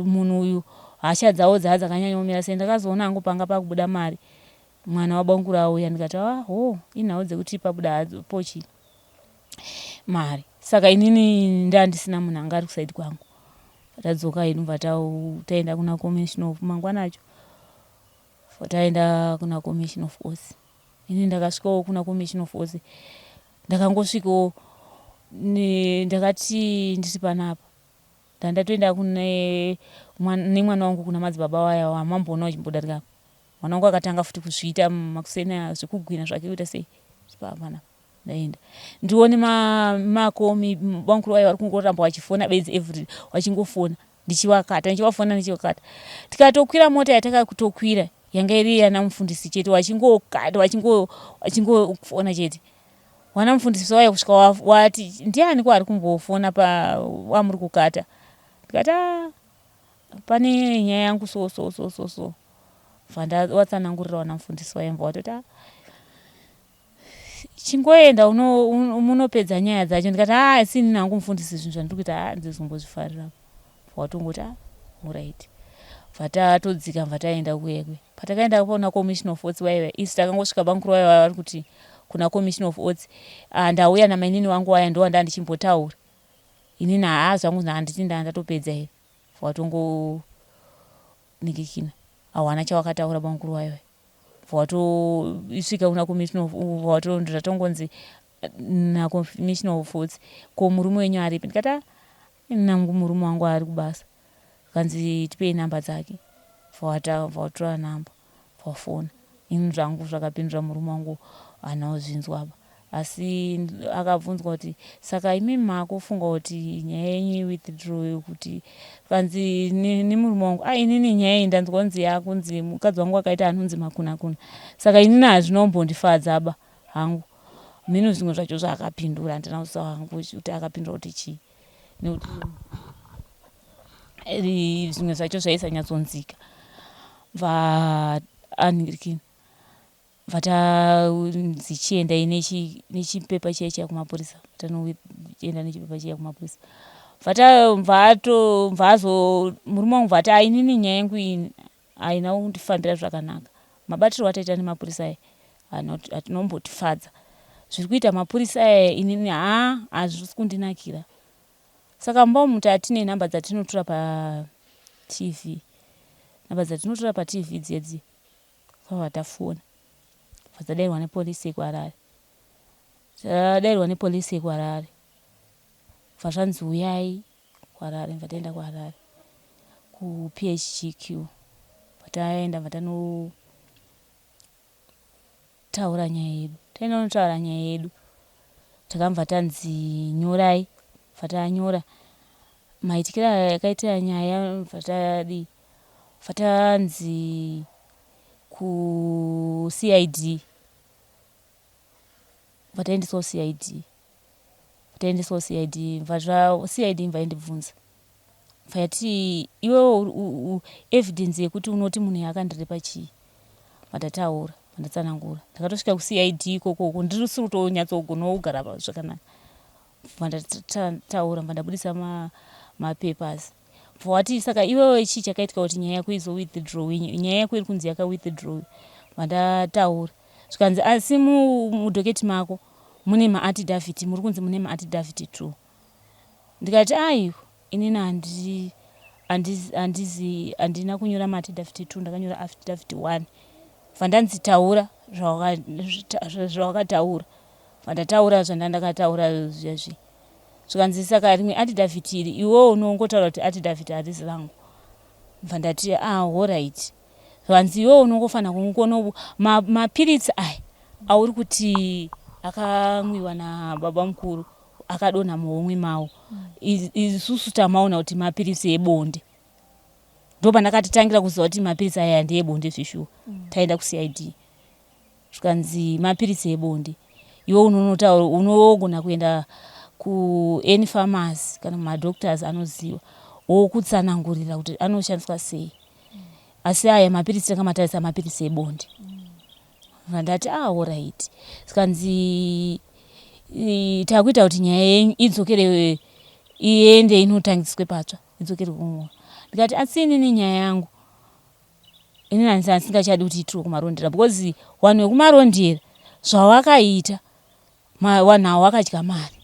munhu uyu hasha dzavo dzaa dzakanyanya kumira sei ndakazoona hangu panga pakubuda mari mwana wabangura auya ndikati ah ho inhau dzekuti pabuda pochi mari saka inini ndandisina munhu anga ari kusaidi kwangu tadzoka hedu bva taenda kuna commission of mangwana acho taenda kuna commission of oath ini ndakasvikawo kuna commission of oath ndakangosvikawo ndakati ndiri panapa ndandatoenda kune nemwana wangu kuna madzibaba waya wamamboona uchimbodarika apa mwana wangu akatanga futi kuzviita makuseni aya zvekugwina zvake kuita sei panapa ndaenda ndione makomi bamukuru vaye vari kungoramba vachifona bedzi every vachingofona ndichivakata ndichivafona ndichivakata tikatokwira mota yatakakutokwira yanga iri yana mufundisi chete vachingokata vachingofona chete wana mufundisi waya kusvika wati ndiani ko ari kumbofona pa wamuri kukata ndikati ah, pane nyaya yangu so so so so so bva watsanangurira wana mufundisi waye mva watoti ah, chingoenda munopedza nyaya dzacho ndikati haa ah, asi inini hangu mufundisi zvinhu zvandiri kuita haa ndizombozvifarira watongoti a ah, orit bva tatodzika bva taenda kuya kuya patakaenda kuna commission of oaths waiva isu takangosvika bamukuru waiva vari kuti kuna commission of oaths ah, ndauya namainini wangu waya ndowanda ndichimbotaura inini haa zvangu handiti ndaa ndatopedza here watongonikikina hawana chawakataura bamukuru waiva watosvika kuna commissioner of watonzi nacommissioner of oaths ko murume wenyu aripi ndikati ah nangu murume wangu ari kubasa kanzi tipei namba dzake vatora namba vafona ini zvangu zvakapindura murume wangu hana kuzvinzwa ba asi akabvunzwa kuti saka imi makufunga kuti nyaya yenyu iwithdraw kuti kanzi nemurume wangu a ah, inini nyaya iyi ndanzwa kunzi yakunzi mukadzi wangu akaita anonzi makunakuna saka inini hazvinombondifadza ba hangu mhino zvimwe zvacho zvaakapindura handina kuziva hangu kuti akapindura kuti chii nekuti zvimwe zvacho zvaisanyatsonzika bva anhirikini bva tanzi chiendai nechipepa chiya chiya kumapurisa tanoenda nechipepa chiya kumapurisa bva azo murume wangu bva ati ainini nyaya yangu iyi haina kundifambira zvakanaka mabatirwo ataita nemapurisa aya Anombotifadza zviri kuita mapurisa aya, inini haa, hazvisi kundinakira. Saka mumba umu tatine nhamba dzatinotora paTV, nhamba dzatinotora paTV dzedzi tobva tafona, bva dzadairwa nepolisi yekuHarare. Tadairwa nepolisi yekuHarare, bva zvanzi uyai kuHarare. Bva taenda kuHarare kuPHGQ. Bva taenda, bva tanotaura nyaya yedu. Taenda kunotaura nyaya yedu, takabva tanzi nyorai. Bva tanyora maitikiro akaita nyaya. Bva tadii, bva tanzi kuCID. Bva taendeswa kuCID, taendeswa kuCID. Bva zva CID bva indibvunza, bva yati iwewe evidence yekuti unoti munhu yaakandirepa chii? Bva ndataura, ndatsanangura. Ndakatosvika kuCID ikokoko ndirisiri kutonyatsogonawo kugara zvakanaka. Bva ndataura, bva ndabudisa mapapers. Bva wati saka iwewe chii chakaitika kuti nyaya yako izowithdraw, nyaya yako iri kunzi yakawithdraw? Bva ndataura, zvikanzi asi mudocket mako mune maaffidavit, muri kunzi mune maaffidavit two. Ndikati aiwa, inini handizi, handina kunyora maaffidavit two, ndakanyora affidavit one. Bva ndanzi taura zvawakataura. Bva ndataura zvandandakataura zviya zviya. Zvikanzi saka rimwe affidavit iri iwewo unongotaura kuti affidavit harisi rangu. Bva ndati ah, alright. Zvikanzi iwewo unongofanira kungono mapiritsi aya auri kuti akamwiwa nababa mukuru akadonha muhomwe mavo, isusu tamaona kuti mapiritsi ebonde. Ndopandakatitangira kuziva kuti mapiritsi aya ndeebonde zveshuwa. Taenda kuCID, zvikanzi mapiritsi ebonde, iwe unonotaura, unogona kuenda kuany pharmacy kana madoctors anoziva wokutsanangurira kuti anoshandiswa sei, asi aya mapiritsi tanga matarisa mapiritsi ebonde. Ndati ah, alright. Zvikanzi takuita kuti nyaya yenyu idzokere, iende inotangiswe patsva, idzokere kumwa. Ndikati asi inini nyaya yangu inini handisingachadi kuti itirwe kuMarondera, because vanhu vekuMarondera zvawakaita, vanhu avo wakadya mari,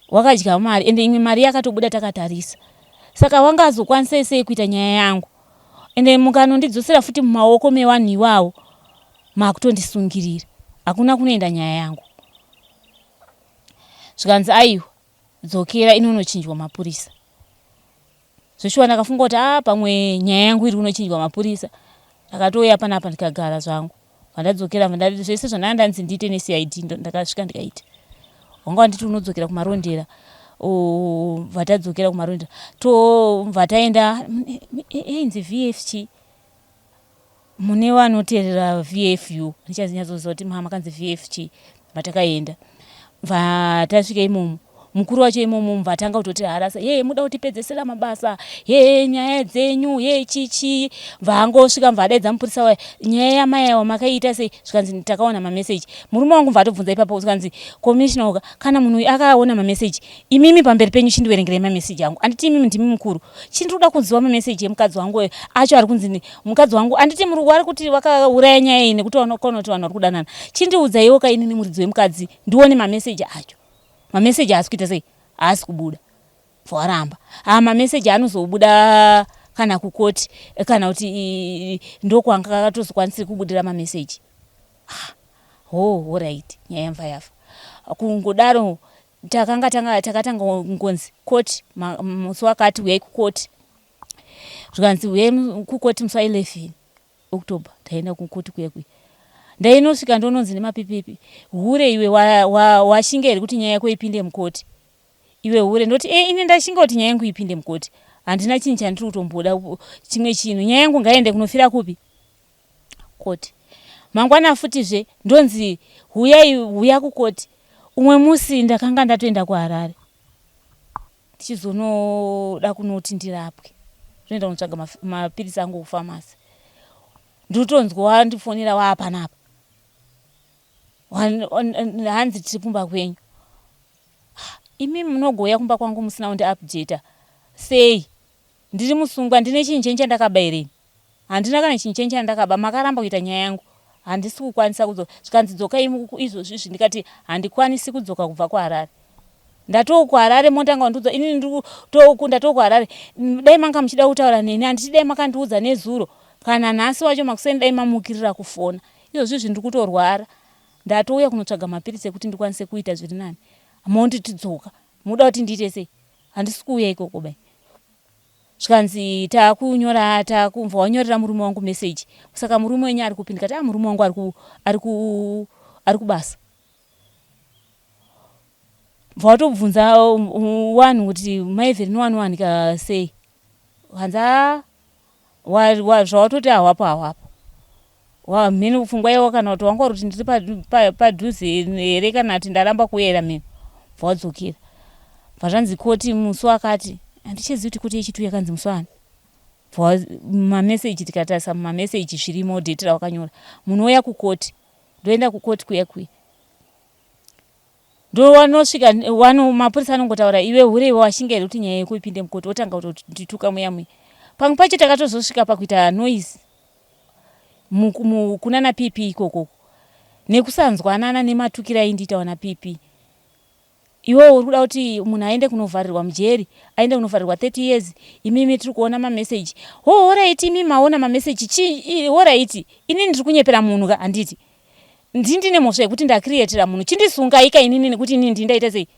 wakadya mari, ende imwe mari yakatobuda takatarisa. Saka wangazokwanisei sei kuita nyaya yangu? Ende mukanondidzosera futi mumaoko mevanhu iwavo, makutondisungirira, hakuna kunoenda nyaya yangu. Zvikanzi aiwa, dzokera inonochinjwa mapurisa. Zveshuwa ndakafunga kuti a pamwe nyaya yangu iri kunochinjwa mapurisa. Ndakatouya panapa ndikagara zvangu. Vandadzokera zvese zvandanga ndanzi ndiite neCID, ndakasvika ndikaita. Wanga wanditi unodzokera kuMarondera, vatadzokera kuMarondera, tobva taenda einzi VFG. Mune vanoteerera VFU ndichanyatsoziva kuti makanzi VFG. Matakaenda, bva tasvika imomo, mukuru wacho imomo mubva atanga kutoti harasa, ye muda kutipedzesera mabasa, ye nyaya dzenyu, ye chichi. Bva angosvika, mubva adaidza mupurisa waya, nyaya yamai awa makaiita sei? Zvikanzi takaona mameseji. Murume wangu mubva atobvunza ipapo. Zvikanzi commissioner uka kana munhu uyu akaona mameseji, imimi pamberi penyu chindiverengerai mameseji angu. Anditi imimi ndimi mukuru? Chindinoda kunziwa mameseji emukadzi wangu acho ari kunzi mukadzi wangu. Anditi muri wari kuti vakauraya nyaya iyi nekuti vanokaona kuti vanhu vari kudanana? Chindiudzaiwo ka inini muridzi wemukadzi, ndione mameseji acho. Mameseji haasi kuita sei? Haasi kubuda. Bva ha mameseji anozobuda kana kukoti, kana kuti ndokwanga akatozokwanisiri kubudira mameseji. Ho, alright, nyaya yamva yafa kungodaro. Takanga tanga takatanga ngonzi koti musi wakati uyai kukoti. Zvikanzi uyai kukoti musi wa11 October. Taenda kukoti kuya kuya, ndainosvika ndononzi nemapipipi, hure iwe, washinga here kuti nyaya yako ipinde mukoti? Iwe hure. Ndoti e ini ndashinga kuti nyaya yangu ipinde mukoti, handina chinhu chandiri kutomboda chimwe chinhu, nyaya yangu ngaiende kunofira kupi? Koti. Mangwana futizve ndonzi huyai, huya kukoti. Umwe musi ndakanga ndatoenda kuHarare ndichizonoda kunoti ndirapwe, ndoenda kunotsvaga mapiritsi angu kufamasi, ndinotonzwa wandifonera waapanapa, hanzi tiri kumba kwenyu. Imi munogouya kumba kwangu musina kundiupdata sei? Ndiri musungwa, ndine chinhu chenyu chandakaba here? Handina kana chinhu chenyu chandakaba. Makaramba kuita nyaya yangu. Handisi kukwanisa kudzoka. Zvikanzi dzokai izvozvi izvi ndikati handikwanisi kudzoka kubva kuHarare. Ndatoo kuHarare motanga kundiudza inini ndiri ndatoo kuHarare. Dai manga muchida kutaura neni handiti dai makandiudza nezuro kana nhasi wacho makuseni dai mamukirira kufona. Izvozvi izvi ndiri kutorwara. Ndatouya kunotsvaga mapiritsi ekuti ndikwanise kuita zviri nani. Monditi dzoka. Muda kuti ndiite sei? Handisi kuuya ikoko bai. Zvikanzi takunyora takumva wanyorera murume wangu message. Saka murume wenyu ari kupi? Ndikati ah murume wangu ari ku ari ku ari kubasa. Bva watobvunza wanhu kuti mai Verino wanowanika sei? Hanzi ah zvawatoti hawapo hawapo. Mheno pfungwa yavo kana kuti wanga uri kuti ndiri padhuze here kana kuti ndaramba kuuya here mheno. Bva wadzokera. Bva zvanzi koti musi wakati handichazivi kuti koti yechitu yakanzi musi wani. Bva mameseji tikatarisa mumameseji zvirimo date rawakanyora. Munouya kukoti. Ndoenda kukoti kuya kuya. Ndowanosvika wano mapurisa anongotaura iwe hure iwe washinga here kuti nyaya yeko ipinde mukoti wotanga kutondituka muya muya. Pamwe pacho takatozosvika pakuita noise kunana PP ikoko nekusanzwanana nematukiro aindiita wana PP. Iwewe uri kuda kuti munhu aende kunovharirwa mujeri aende kunovharirwa 30 years imimi tiri kuona mameseji. Hoo horaiti imi maona mameseji chii horaiti inini ndiri kunyepera munhu ka handiti. Ndini ndine mhosva yekuti ndacreatira munhu chindisungai ka inini nekuti inini ndini ndaita sei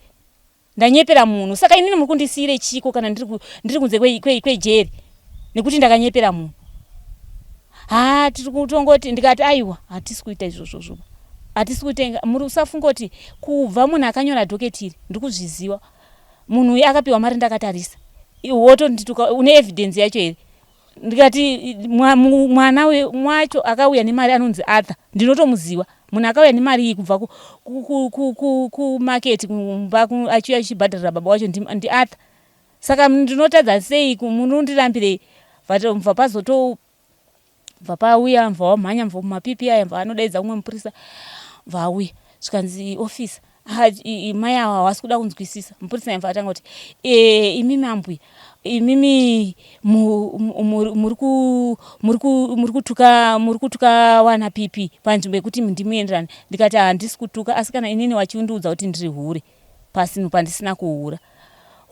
ndanyepera munhu saka inini muri kundisiire chiko kana ndiri kunze kwejeri kwe, kwe nekuti ndakanyepera munhu haa tiri kutongoti ndikati aiwa hatisi kuita izvozvozvo hatisi kutenga muri usafunga kuti kubva munhu akanyora dhoketi iri ndiri kuzviziva munhu uyu akapiwa mari ndakatarisa wotondituka une evidence yacho here Ndikati mwana wacho akauya nemari anonzi Arthur ndinotomuziva munhu akauya nemari iyi kubva kumarket kumba achiuya achibhadharira baba wacho ndiArthur saka ndinotadza sei munondirambirei bva pazoto bva pauya bva wamhanya bva mumapipi aya bva anodaidza umwe mupurisa bva auya zvikanzi officer mai ava havasi kuda kunzwisisa mupurisa aibva atanga kuti e, imimi ambuya imimi muri kutuka wana pipi panzvimbo yekuti ndimuenderane ndikati handisi kutuka asi kana inini wachiundiudza kuti ndiri hure pasino pandisina kuhura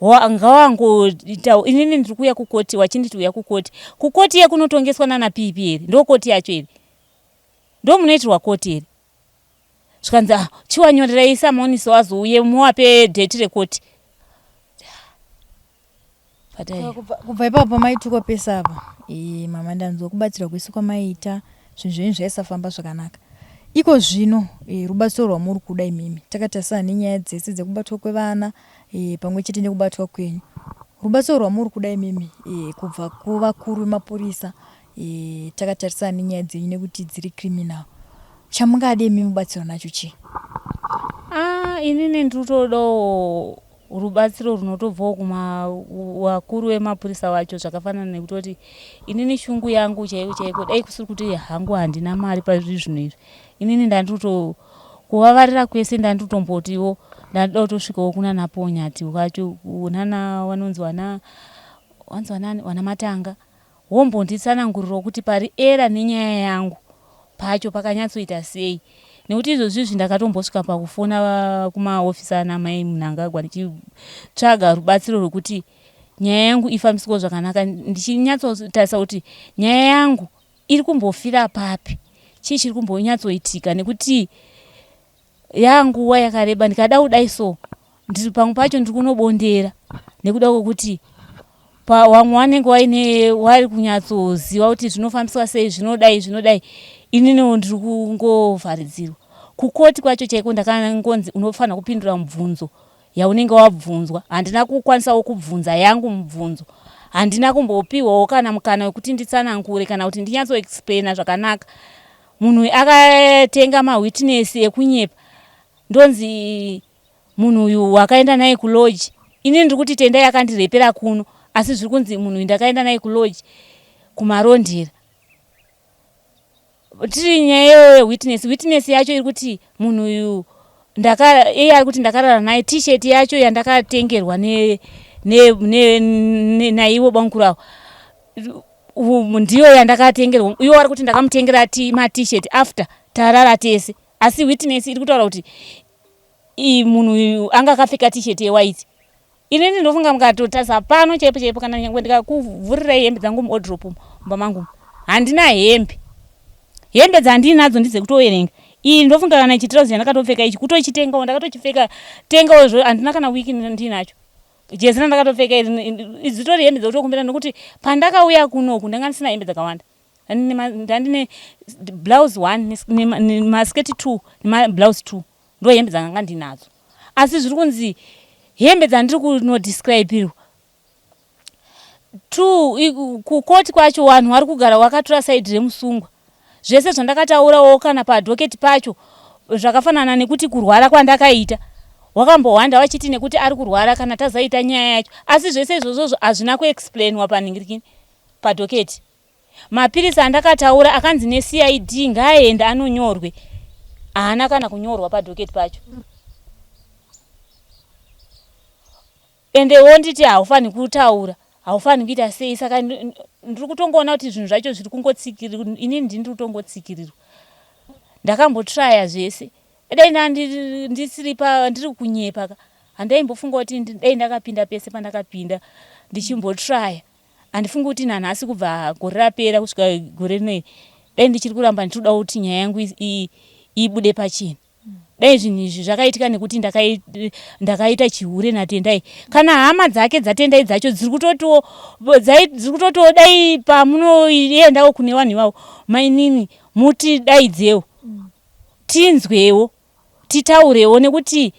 ngawangoita inini ndiri kuuya kukoti wachinditi uya kukoti kukoti yekunotongeswa nana pipi here ndokoti yacho here ndomunoitirwa koti here Zvikanzi ah chiwanyorerei samonisi wazouye muwape date rekoti. Kubva ipapo pamaitukwa pese apa e, mama ndanzwa kubatsirwa kwese kwamaiita zvinhu zvenyu zvaisafamba zvakanaka iko zvino e, rubatsiro rwamuri kuda imimi takatarisana nenyaya dzese dzekubatwa kwevana e, pamwe chete nekubatwa kwenyu rubatsiro rwamuri kuda imimi e, kubva kuvakuru vemapurisa e, takatarisana nenyaya dzenyu nekuti dziri criminal Chamungade imi mubatsiro nacho chii? Ah, inini ndinotodawo rubatsiro runotobvawo kumavakuru vemapurisa vacho zvakafanana nekutoti inini shungu yangu chaiko chaiko dai kusiri kuti hangu handina mari pazvi zvino izvi inini ndandinoto kuvavarira kwese ndandinotombotiwo ndandida kutosvikawo kunana ponyati kwacho kunana vanonzi vana vanonzi vanani vana matanga Wombonditsanangurirawo kuti pari error nenyaya yangu pacho pakanyatsoita sei nekuti izvozvi izvi ndakatombosvika pakufona kumahofisi ana mai Mnangagwa ndichitsvaga rubatsiro rwekuti nyaya yangu ifambiswewo zvakanaka ndichinyatsotarisa kuti nyaya yangu iri kumbofira papi chii chiri kumbonyatsoitika nekuti yanguva yakareba ndikada kudai so ndiri pamwe pacho ndiri kunobondera nekuda kwekuti vamwe vanenge vaine vari kunyatsoziva kuti zvinofambiswa sei zvinodai zvinodai ininiwo ndiri kungovharidzirwa kukoti kwacho chaiko ndakangonzi unofanira kupindura mubvunzo yaunenge wabvunzwa handina kukwanisawo kubvunza yangu mubvunzo handina kumbopiwawo kana mukana wekuti nditsanangure kana kuti ndinyatsoexplaina zvakanaka Munhu uyu akatenga mawitness ekunyepa ndonzi munhu uyu wakaenda naye kulodge ini ndiri kuti Tendai akandirepera kuno asi zviri kunzi munhu uyu ndakaenda naye kulodge kumarondera tiri nyaya iyoyo yewitness witness yacho iri kuti munhu uyu ndaka iye ari kuti ndakarara naye t-shirt yacho yandakatengerwa ne, ne, ne, ne, naivo bamukuru avo ndiyo yandakatengerwa iwo ari kuti ndakamutengera ma t-shirt after Tarara tese, asi witness iri kutaura kuti munhu uyu anga akapfeka t-shirt yewhite. Inini ndinofunga mukatotarisa pano chaipo chaipo, kana nyangwe ndikakuvhurirai hembe dzangu muwardrobe mumba mangu, handina hembe. Hembe dzandinadzo ndedzekutoverenga. Iyi ndofunga kana chitirauzi chandakatopfeka ichi kutochitengawo, ndakatochipfeka tengawo zvo, handina kana wiki ndinacho. Jezi randakatopfeka iri, dzitori hembe dzekutokumbira, nekuti pandakauya kunoku ndanga ndisina hembe dzakawanda. Ndandine blouse one, masketi two nemablouse two, ndo hembe dzandanga ndinadzo. Asi zviri kunzi hembe dzandiri kunodescribirwa two kukoti kwacho, vanhu vari kugara vakatora side remusungwa. Zvese zvandakataurawo kana padocket pacho zvakafanana nekuti kurwara kwandakaita, wakambohwanda vachiti nekuti ari kurwara kana tazaita nyaya yacho, asi zvese izvozvozvo hazvina kuexplainwa panhingirikini padocket. Mapirisi andakataura akanzi neCID ngaaende anonyorwe, haana kana kunyorwa padocket pacho. Ende wonditi haufanhi kutaura, haufanhi kuita sei. Saka ndiri kutongoona kuti zvinhu zvacho zviri kungotsikirirwa, inini ndini ndiri kutongotsikirirwa. Ndakambotraya zvese, dai ndisiri pa ndiri kunyepa ka, handaimbofunga kuti dai ndakapinda pese pandakapinda ndichimbotraya. Handifungi kuti nanhasi, kubva gore rapera kusvika gore rinoi, dai ndichiri kuramba ndichiri kuda kuti nyaya yangu ibude pachena. Dai zvinhu izvi zvakaitika nekuti ndakaita chihure naTendai, kana hama dzake dzaTendai dzacho dziri kutotiwo, dziri kutotiwo dai pamunoendawo kune vanhu ivavo, mainini, mutidaidzewo tinzwewo, titaurewo, nekuti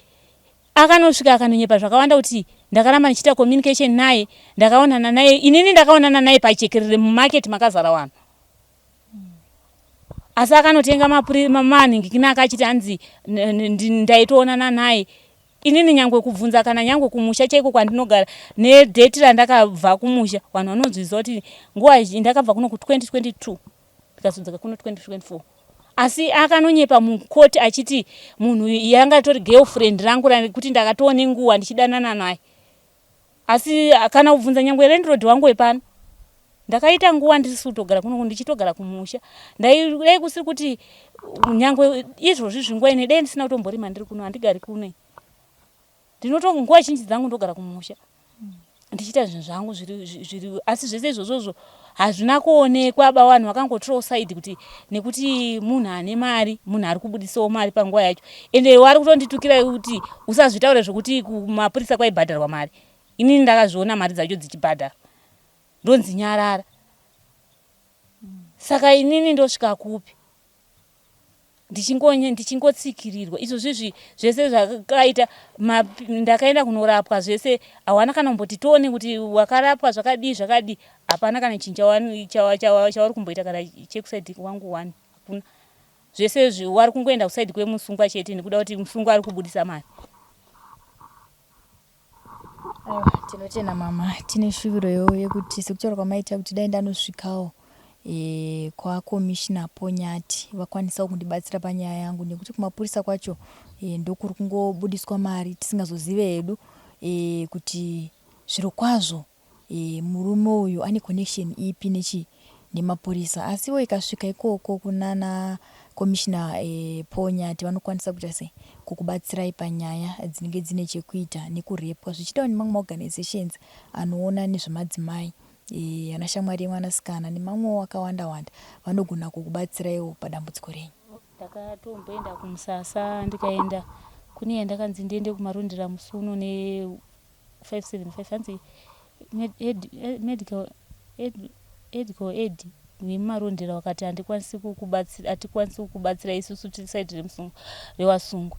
akanosvika akanonyepa zvakawanda kuti ndakaramba ndichiita communication naye, ndakaonana naye. Inini ndakaonana naye pachekerere mumarket makazara vanhu, asi akanotenga manhingikini akachiti hanzi ndaitoonana naye. Inini nyangwe kubvunza, kana nyangwe kumusha chaiko kwandinogara, nedate randakabva kumusha, vanhu vanonzwiziva kuti nguva ndakabva kuno ku2022, ndikazodzoka kuno 2024. Asi akanonyepa mukoti achiti munhu yanga tori girlfriend rangu rekuti ndakatoone nguva ndichidanana naye. Asi kana kubvunza nyangwe landlord wangu wepano, ndakaita nguva ndisi kutogara kuno, ndichitogara kumusha. Dai kusiri kuti nyangwe izvozvi zvinguva ine, dai ndisina kutomborima ndiri kuno. Handigari kuno, ndinoto nguva zhinji dzangu ndogara kumusha ndichiita zvinhu zvangu zviri. Asi zvese izvozvozvo hazvina kuonekwa ba. Vanhu vakangotorawo side kuti nekuti munhu ane mari, munhu ari kubudisawo mari panguva yacho. Ende vari kutonditukira kuti usazvitaure zvokuti kumapurisa kwaibhadharwa mari. Inini ndakazviona mari dzacho dzichibhadharwa, ndonzi nyarara. Saka inini ndosvika kupi ndichingotsikirirwa izvozvizvi? Zvese zvakaita, ndakaenda kunorapwa zvese, hawana kana kumboti tione kuti wakarapwa zvakadii zvakadii. Hapana kana chinhu chavari kumboita, kana chekuside wangu one hakuna. Zvese wari kungoenda kuside kwemusungwa chete nekuda kuti musungwa ari kubudisa mari. Aiwa, tinotenda mama. Tine shuviro yekuti sekutaura kwamaita kuti dai ndanosvikawo kwaCommissioner Ponyati, vakwanisawo kundibatsira panyaya yangu, nekuti kumapurisa kwacho ndokuri kungobudiswa mari, tisingazozive hedu kuti zviro kwazvo murume uyu ane connection ipi nechi nemapurisa. Asiwo ikasvika ikoko kunana Commissioner Ponyati, vanokwanisa kuita sei kukubatsirai panyaya dzinenge dzine chekuita nekurepwa, zvichidawo nemamwe maorganizations anoona nezvemadzimai, ana Shamwari Yemwanasikana nemamwewo akawanda wanda, vanogona kukubatsiraiwo padambudziko renyu. Ndakatomboenda kumusasa, ndikaenda kune yandakanzi ndiende kuMarondera musi uno ne575, hanzi medical aid vemuMarondera wakati handikwanisi kukubatsira, hatikwanisi kukubatsira isusu tiri side rewasungwa.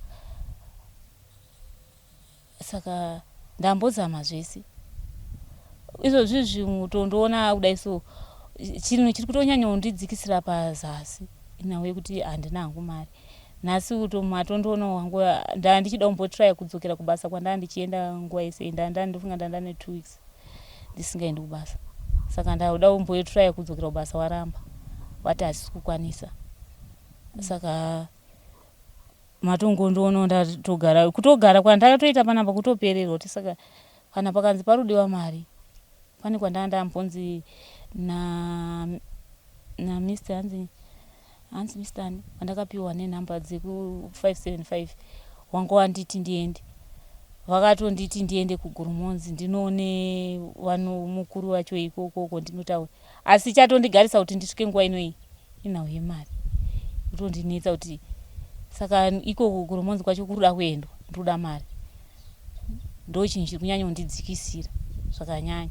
Saka ndambozama zvese izvozvi, zvinhu tondoona kudai. So chinhu chiri kutonyanya kundidzikisira pazasi inhau yekuti handina hangu mari. Nhasi matondoona wangu ndaa ndichida kumbotraya kudzokera kubasa kwandaa ndichienda nguva yese. Ndandofunga ndanda ne2 weeks ndisingaendi kubasa, saka ndauda kumbotraya kudzokera kubasa, waramba wati hasisi kukwanisa. Saka matongondoona ndatogara, kutogara kwandakatoita panapa kutopererwa kuti saka kana pakanzi parudiwa mari, pane kwandaa ndambonzi naMr hanzi. Hanzi Mr ani wandakapiwa nenhamba dzeku 575 wanga wanditi ndiende. Vakatonditi ndiende kuGoromonzi ndinoone vanhu mukuru wacho ikokoko ndinotaura. Asi chatondigarisa kuti ndisvike nguva ino iyi inhau yemari. Kutondinetsa kuti saka iko kuGoromonzi kwacho kuruda kuendwa ndinoda mari. Ndochinhu chiri kunyanya kundidzikisira zvakanyanya.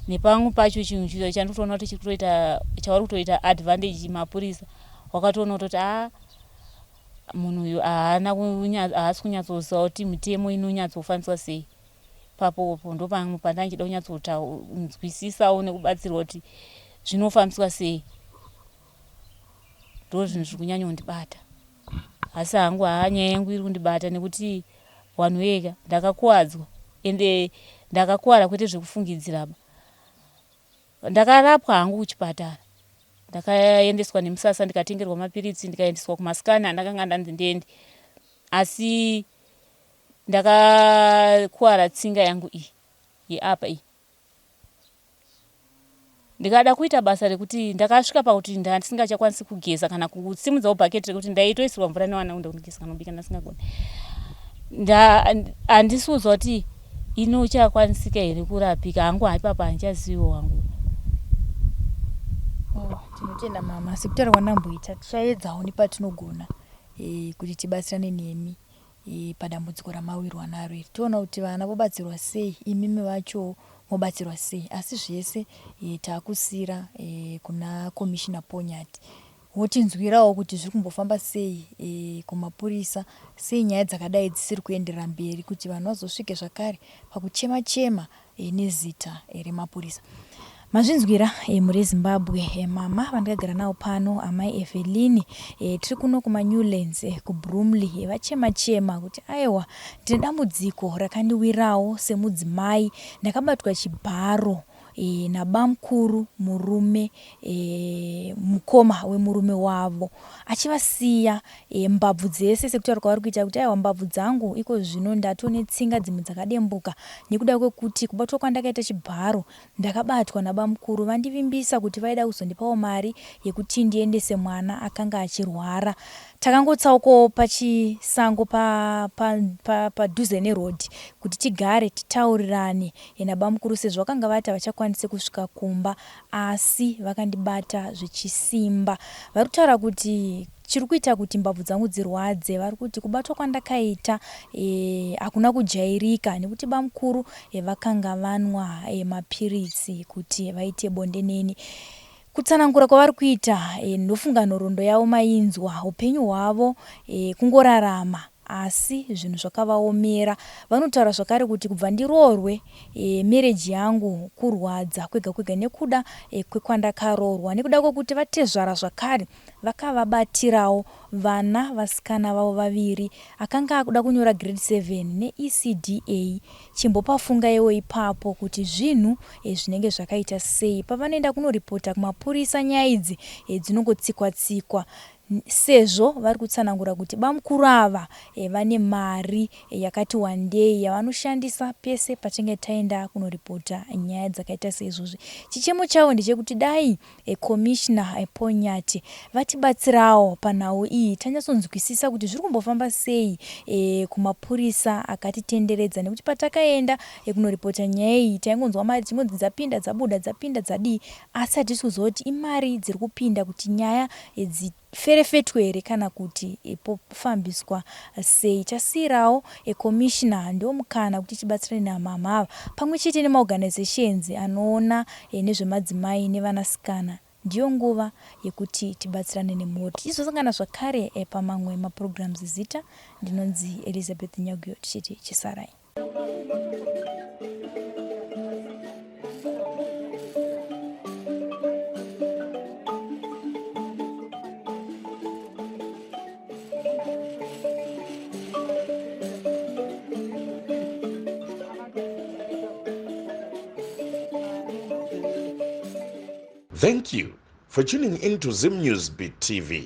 Nepamwe pacho chinhu chandikutoona kuti chiri kutoita chavari kutoita advantage mapurisa wakatoona kutoti a munhu uyu haana haasi kunyatsoziva kuti mitemo inonyatsofambiswa sei. Ipapo ndopamwe pandandichida kunyatsonzwisisawo nekubatsirwa kuti zvinofambiswa sei. Ndozvinhu zviri kunyanya kundibata. Asi hangu haa nyaya yangu iri kundibata nekuti vanhu weka ndakakuwadzwa ende ndakakuwara kwete zvekufungidziraba. Ndakarapwa hangu kuchipatara. Ndakaendeswa nemusasa ndikatengerwa mapiritsi ndikaendeswa kumasikani andakanga ndanzi ndiende. Asi ndakakuwara tsinga yangu iyi yeapa iyi. Ndikada kuita basa rekuti ndakasvika pakuti ndandisingachakwanisi kugeza kana kusimudzawo bhaketi rekuti ndaitoisirwa mvura nevana kuenda kunogeza kana kubika ndasingagoni. Handisi kuziva kuti inochakwanisika here kurapika hangu ipapo handichaziviwo hangu. Oh, tinotenda mama sekutaura kwandamboita tichaedzawo nepatinogona e, kuti tibatsirane nemi e, padambudziko ramawirwa naro iri toona kuti vana vobatsirwa sei imimi vacho mobatsirwa sei asi zvese e, takusira e, kuna commissioner Ponyati Wotinzwirawo kuti zviri kumbofamba sei e, kumapurisa, sei nyaya dzakadai dzisiri kuenderera mberi kuti vanhu vazosvike zvakare pakuchema chema e, nezita e, remapurisa. Mazvinzwira e, mhuri yeZimbabwe e, mama vandakagara navo pano amai Evelyn e, tiri kuno kumaNewlands e, kuBromley e, vachema chema kuti aiwa ndine dambudziko rakandiwirawo semudzimai ndakabatwa chibharo e, nabamkuru murume e, mukoma wemurume wavo achivasiya e, mbabvu dzese sekutaura kwavari kuita kuti aiwa mbabvu dzangu iko zvino ndatone tsinga dzimwe dzakadembuka nekuda kwekuti kubatwa kwandakaita chibharo ndakabatwa nabamkuru vandivimbisa kuti vaida kuzondipawo mari yekuti ndiendese mwana akanga achirwara Takangotsaukawo pachisango padhuze pa, pa, neroad kuti tigare titaurirane nabamukuru sezvo vakanga vati havachakwanise kusvika kumba asi vakandibata zvechisimba. Vari kutaura kuti chiri kuita kuti mbabvu dzangu dzirwadze vari kuti kubatwa kwandakaita hakuna kujairika nekuti bamukuru e, vakanga vanwa e, mapiritsi kuti vaite bonde neni. Kutsanangura kwavari kuita ndofunga nhoroondo yavo mainzwa hupenyu hwavo kungorarama asi zvinhu zvakavaomera. Vanotaura zvakare kuti kubva ndiroorwe marriage yangu kurwadza kwega kwega nekuda kwekwandakaroorwa nekuda kwekuti vatezvara zvakare Vakavabatirawo vana vasikana vavo vaviri akanga akuda kunyora grade 7 neECDA. Chimbopafungaiwo ipapo kuti zvinhu zvinenge zvakaita sei pavanoenda kunoripota kumapurisa nyaya idzi dzinongotsikwa tsikwa sezvo vari kutsanangura kuti bamukuru ava vane mari yakati wandei yavanoshandisa pese patinenge taenda kunoripota nyaya dzakaita seizvozvi. Chichemo chavo ndechekuti dai Commissioner Paul Nyathi vatibatsirawo panhau iyi tanyatsonzwisisa kuti zviri kumbofamba sei e, kumapurisa akatitenderedza nekuti patakaenda e, kunoripota nyaya iyi taingonzwa mari dzichingonzi dzapinda dzabuda dzapinda dzadii asi hatisi kuziva kuti imari dziri kupinda kuti nyaya e, dziferefetwe here kana kuti e, pofambiswa sei. Tasiirawo e, commissioner ndiwo mukana kuti tibatsirane namhamha ava pamwe chete nemaorganizations anoona e, nezvemadzimai nevanasikana. Ndiyo nguva yekuti tibatsirane nemhuri. Tichizosangana zvakare e, pamamwe maprograms. Zita ndinonzi Elizabeth Nyaguyo tichiti chisarai. Thank you for tuning in to Zim News Beat TV.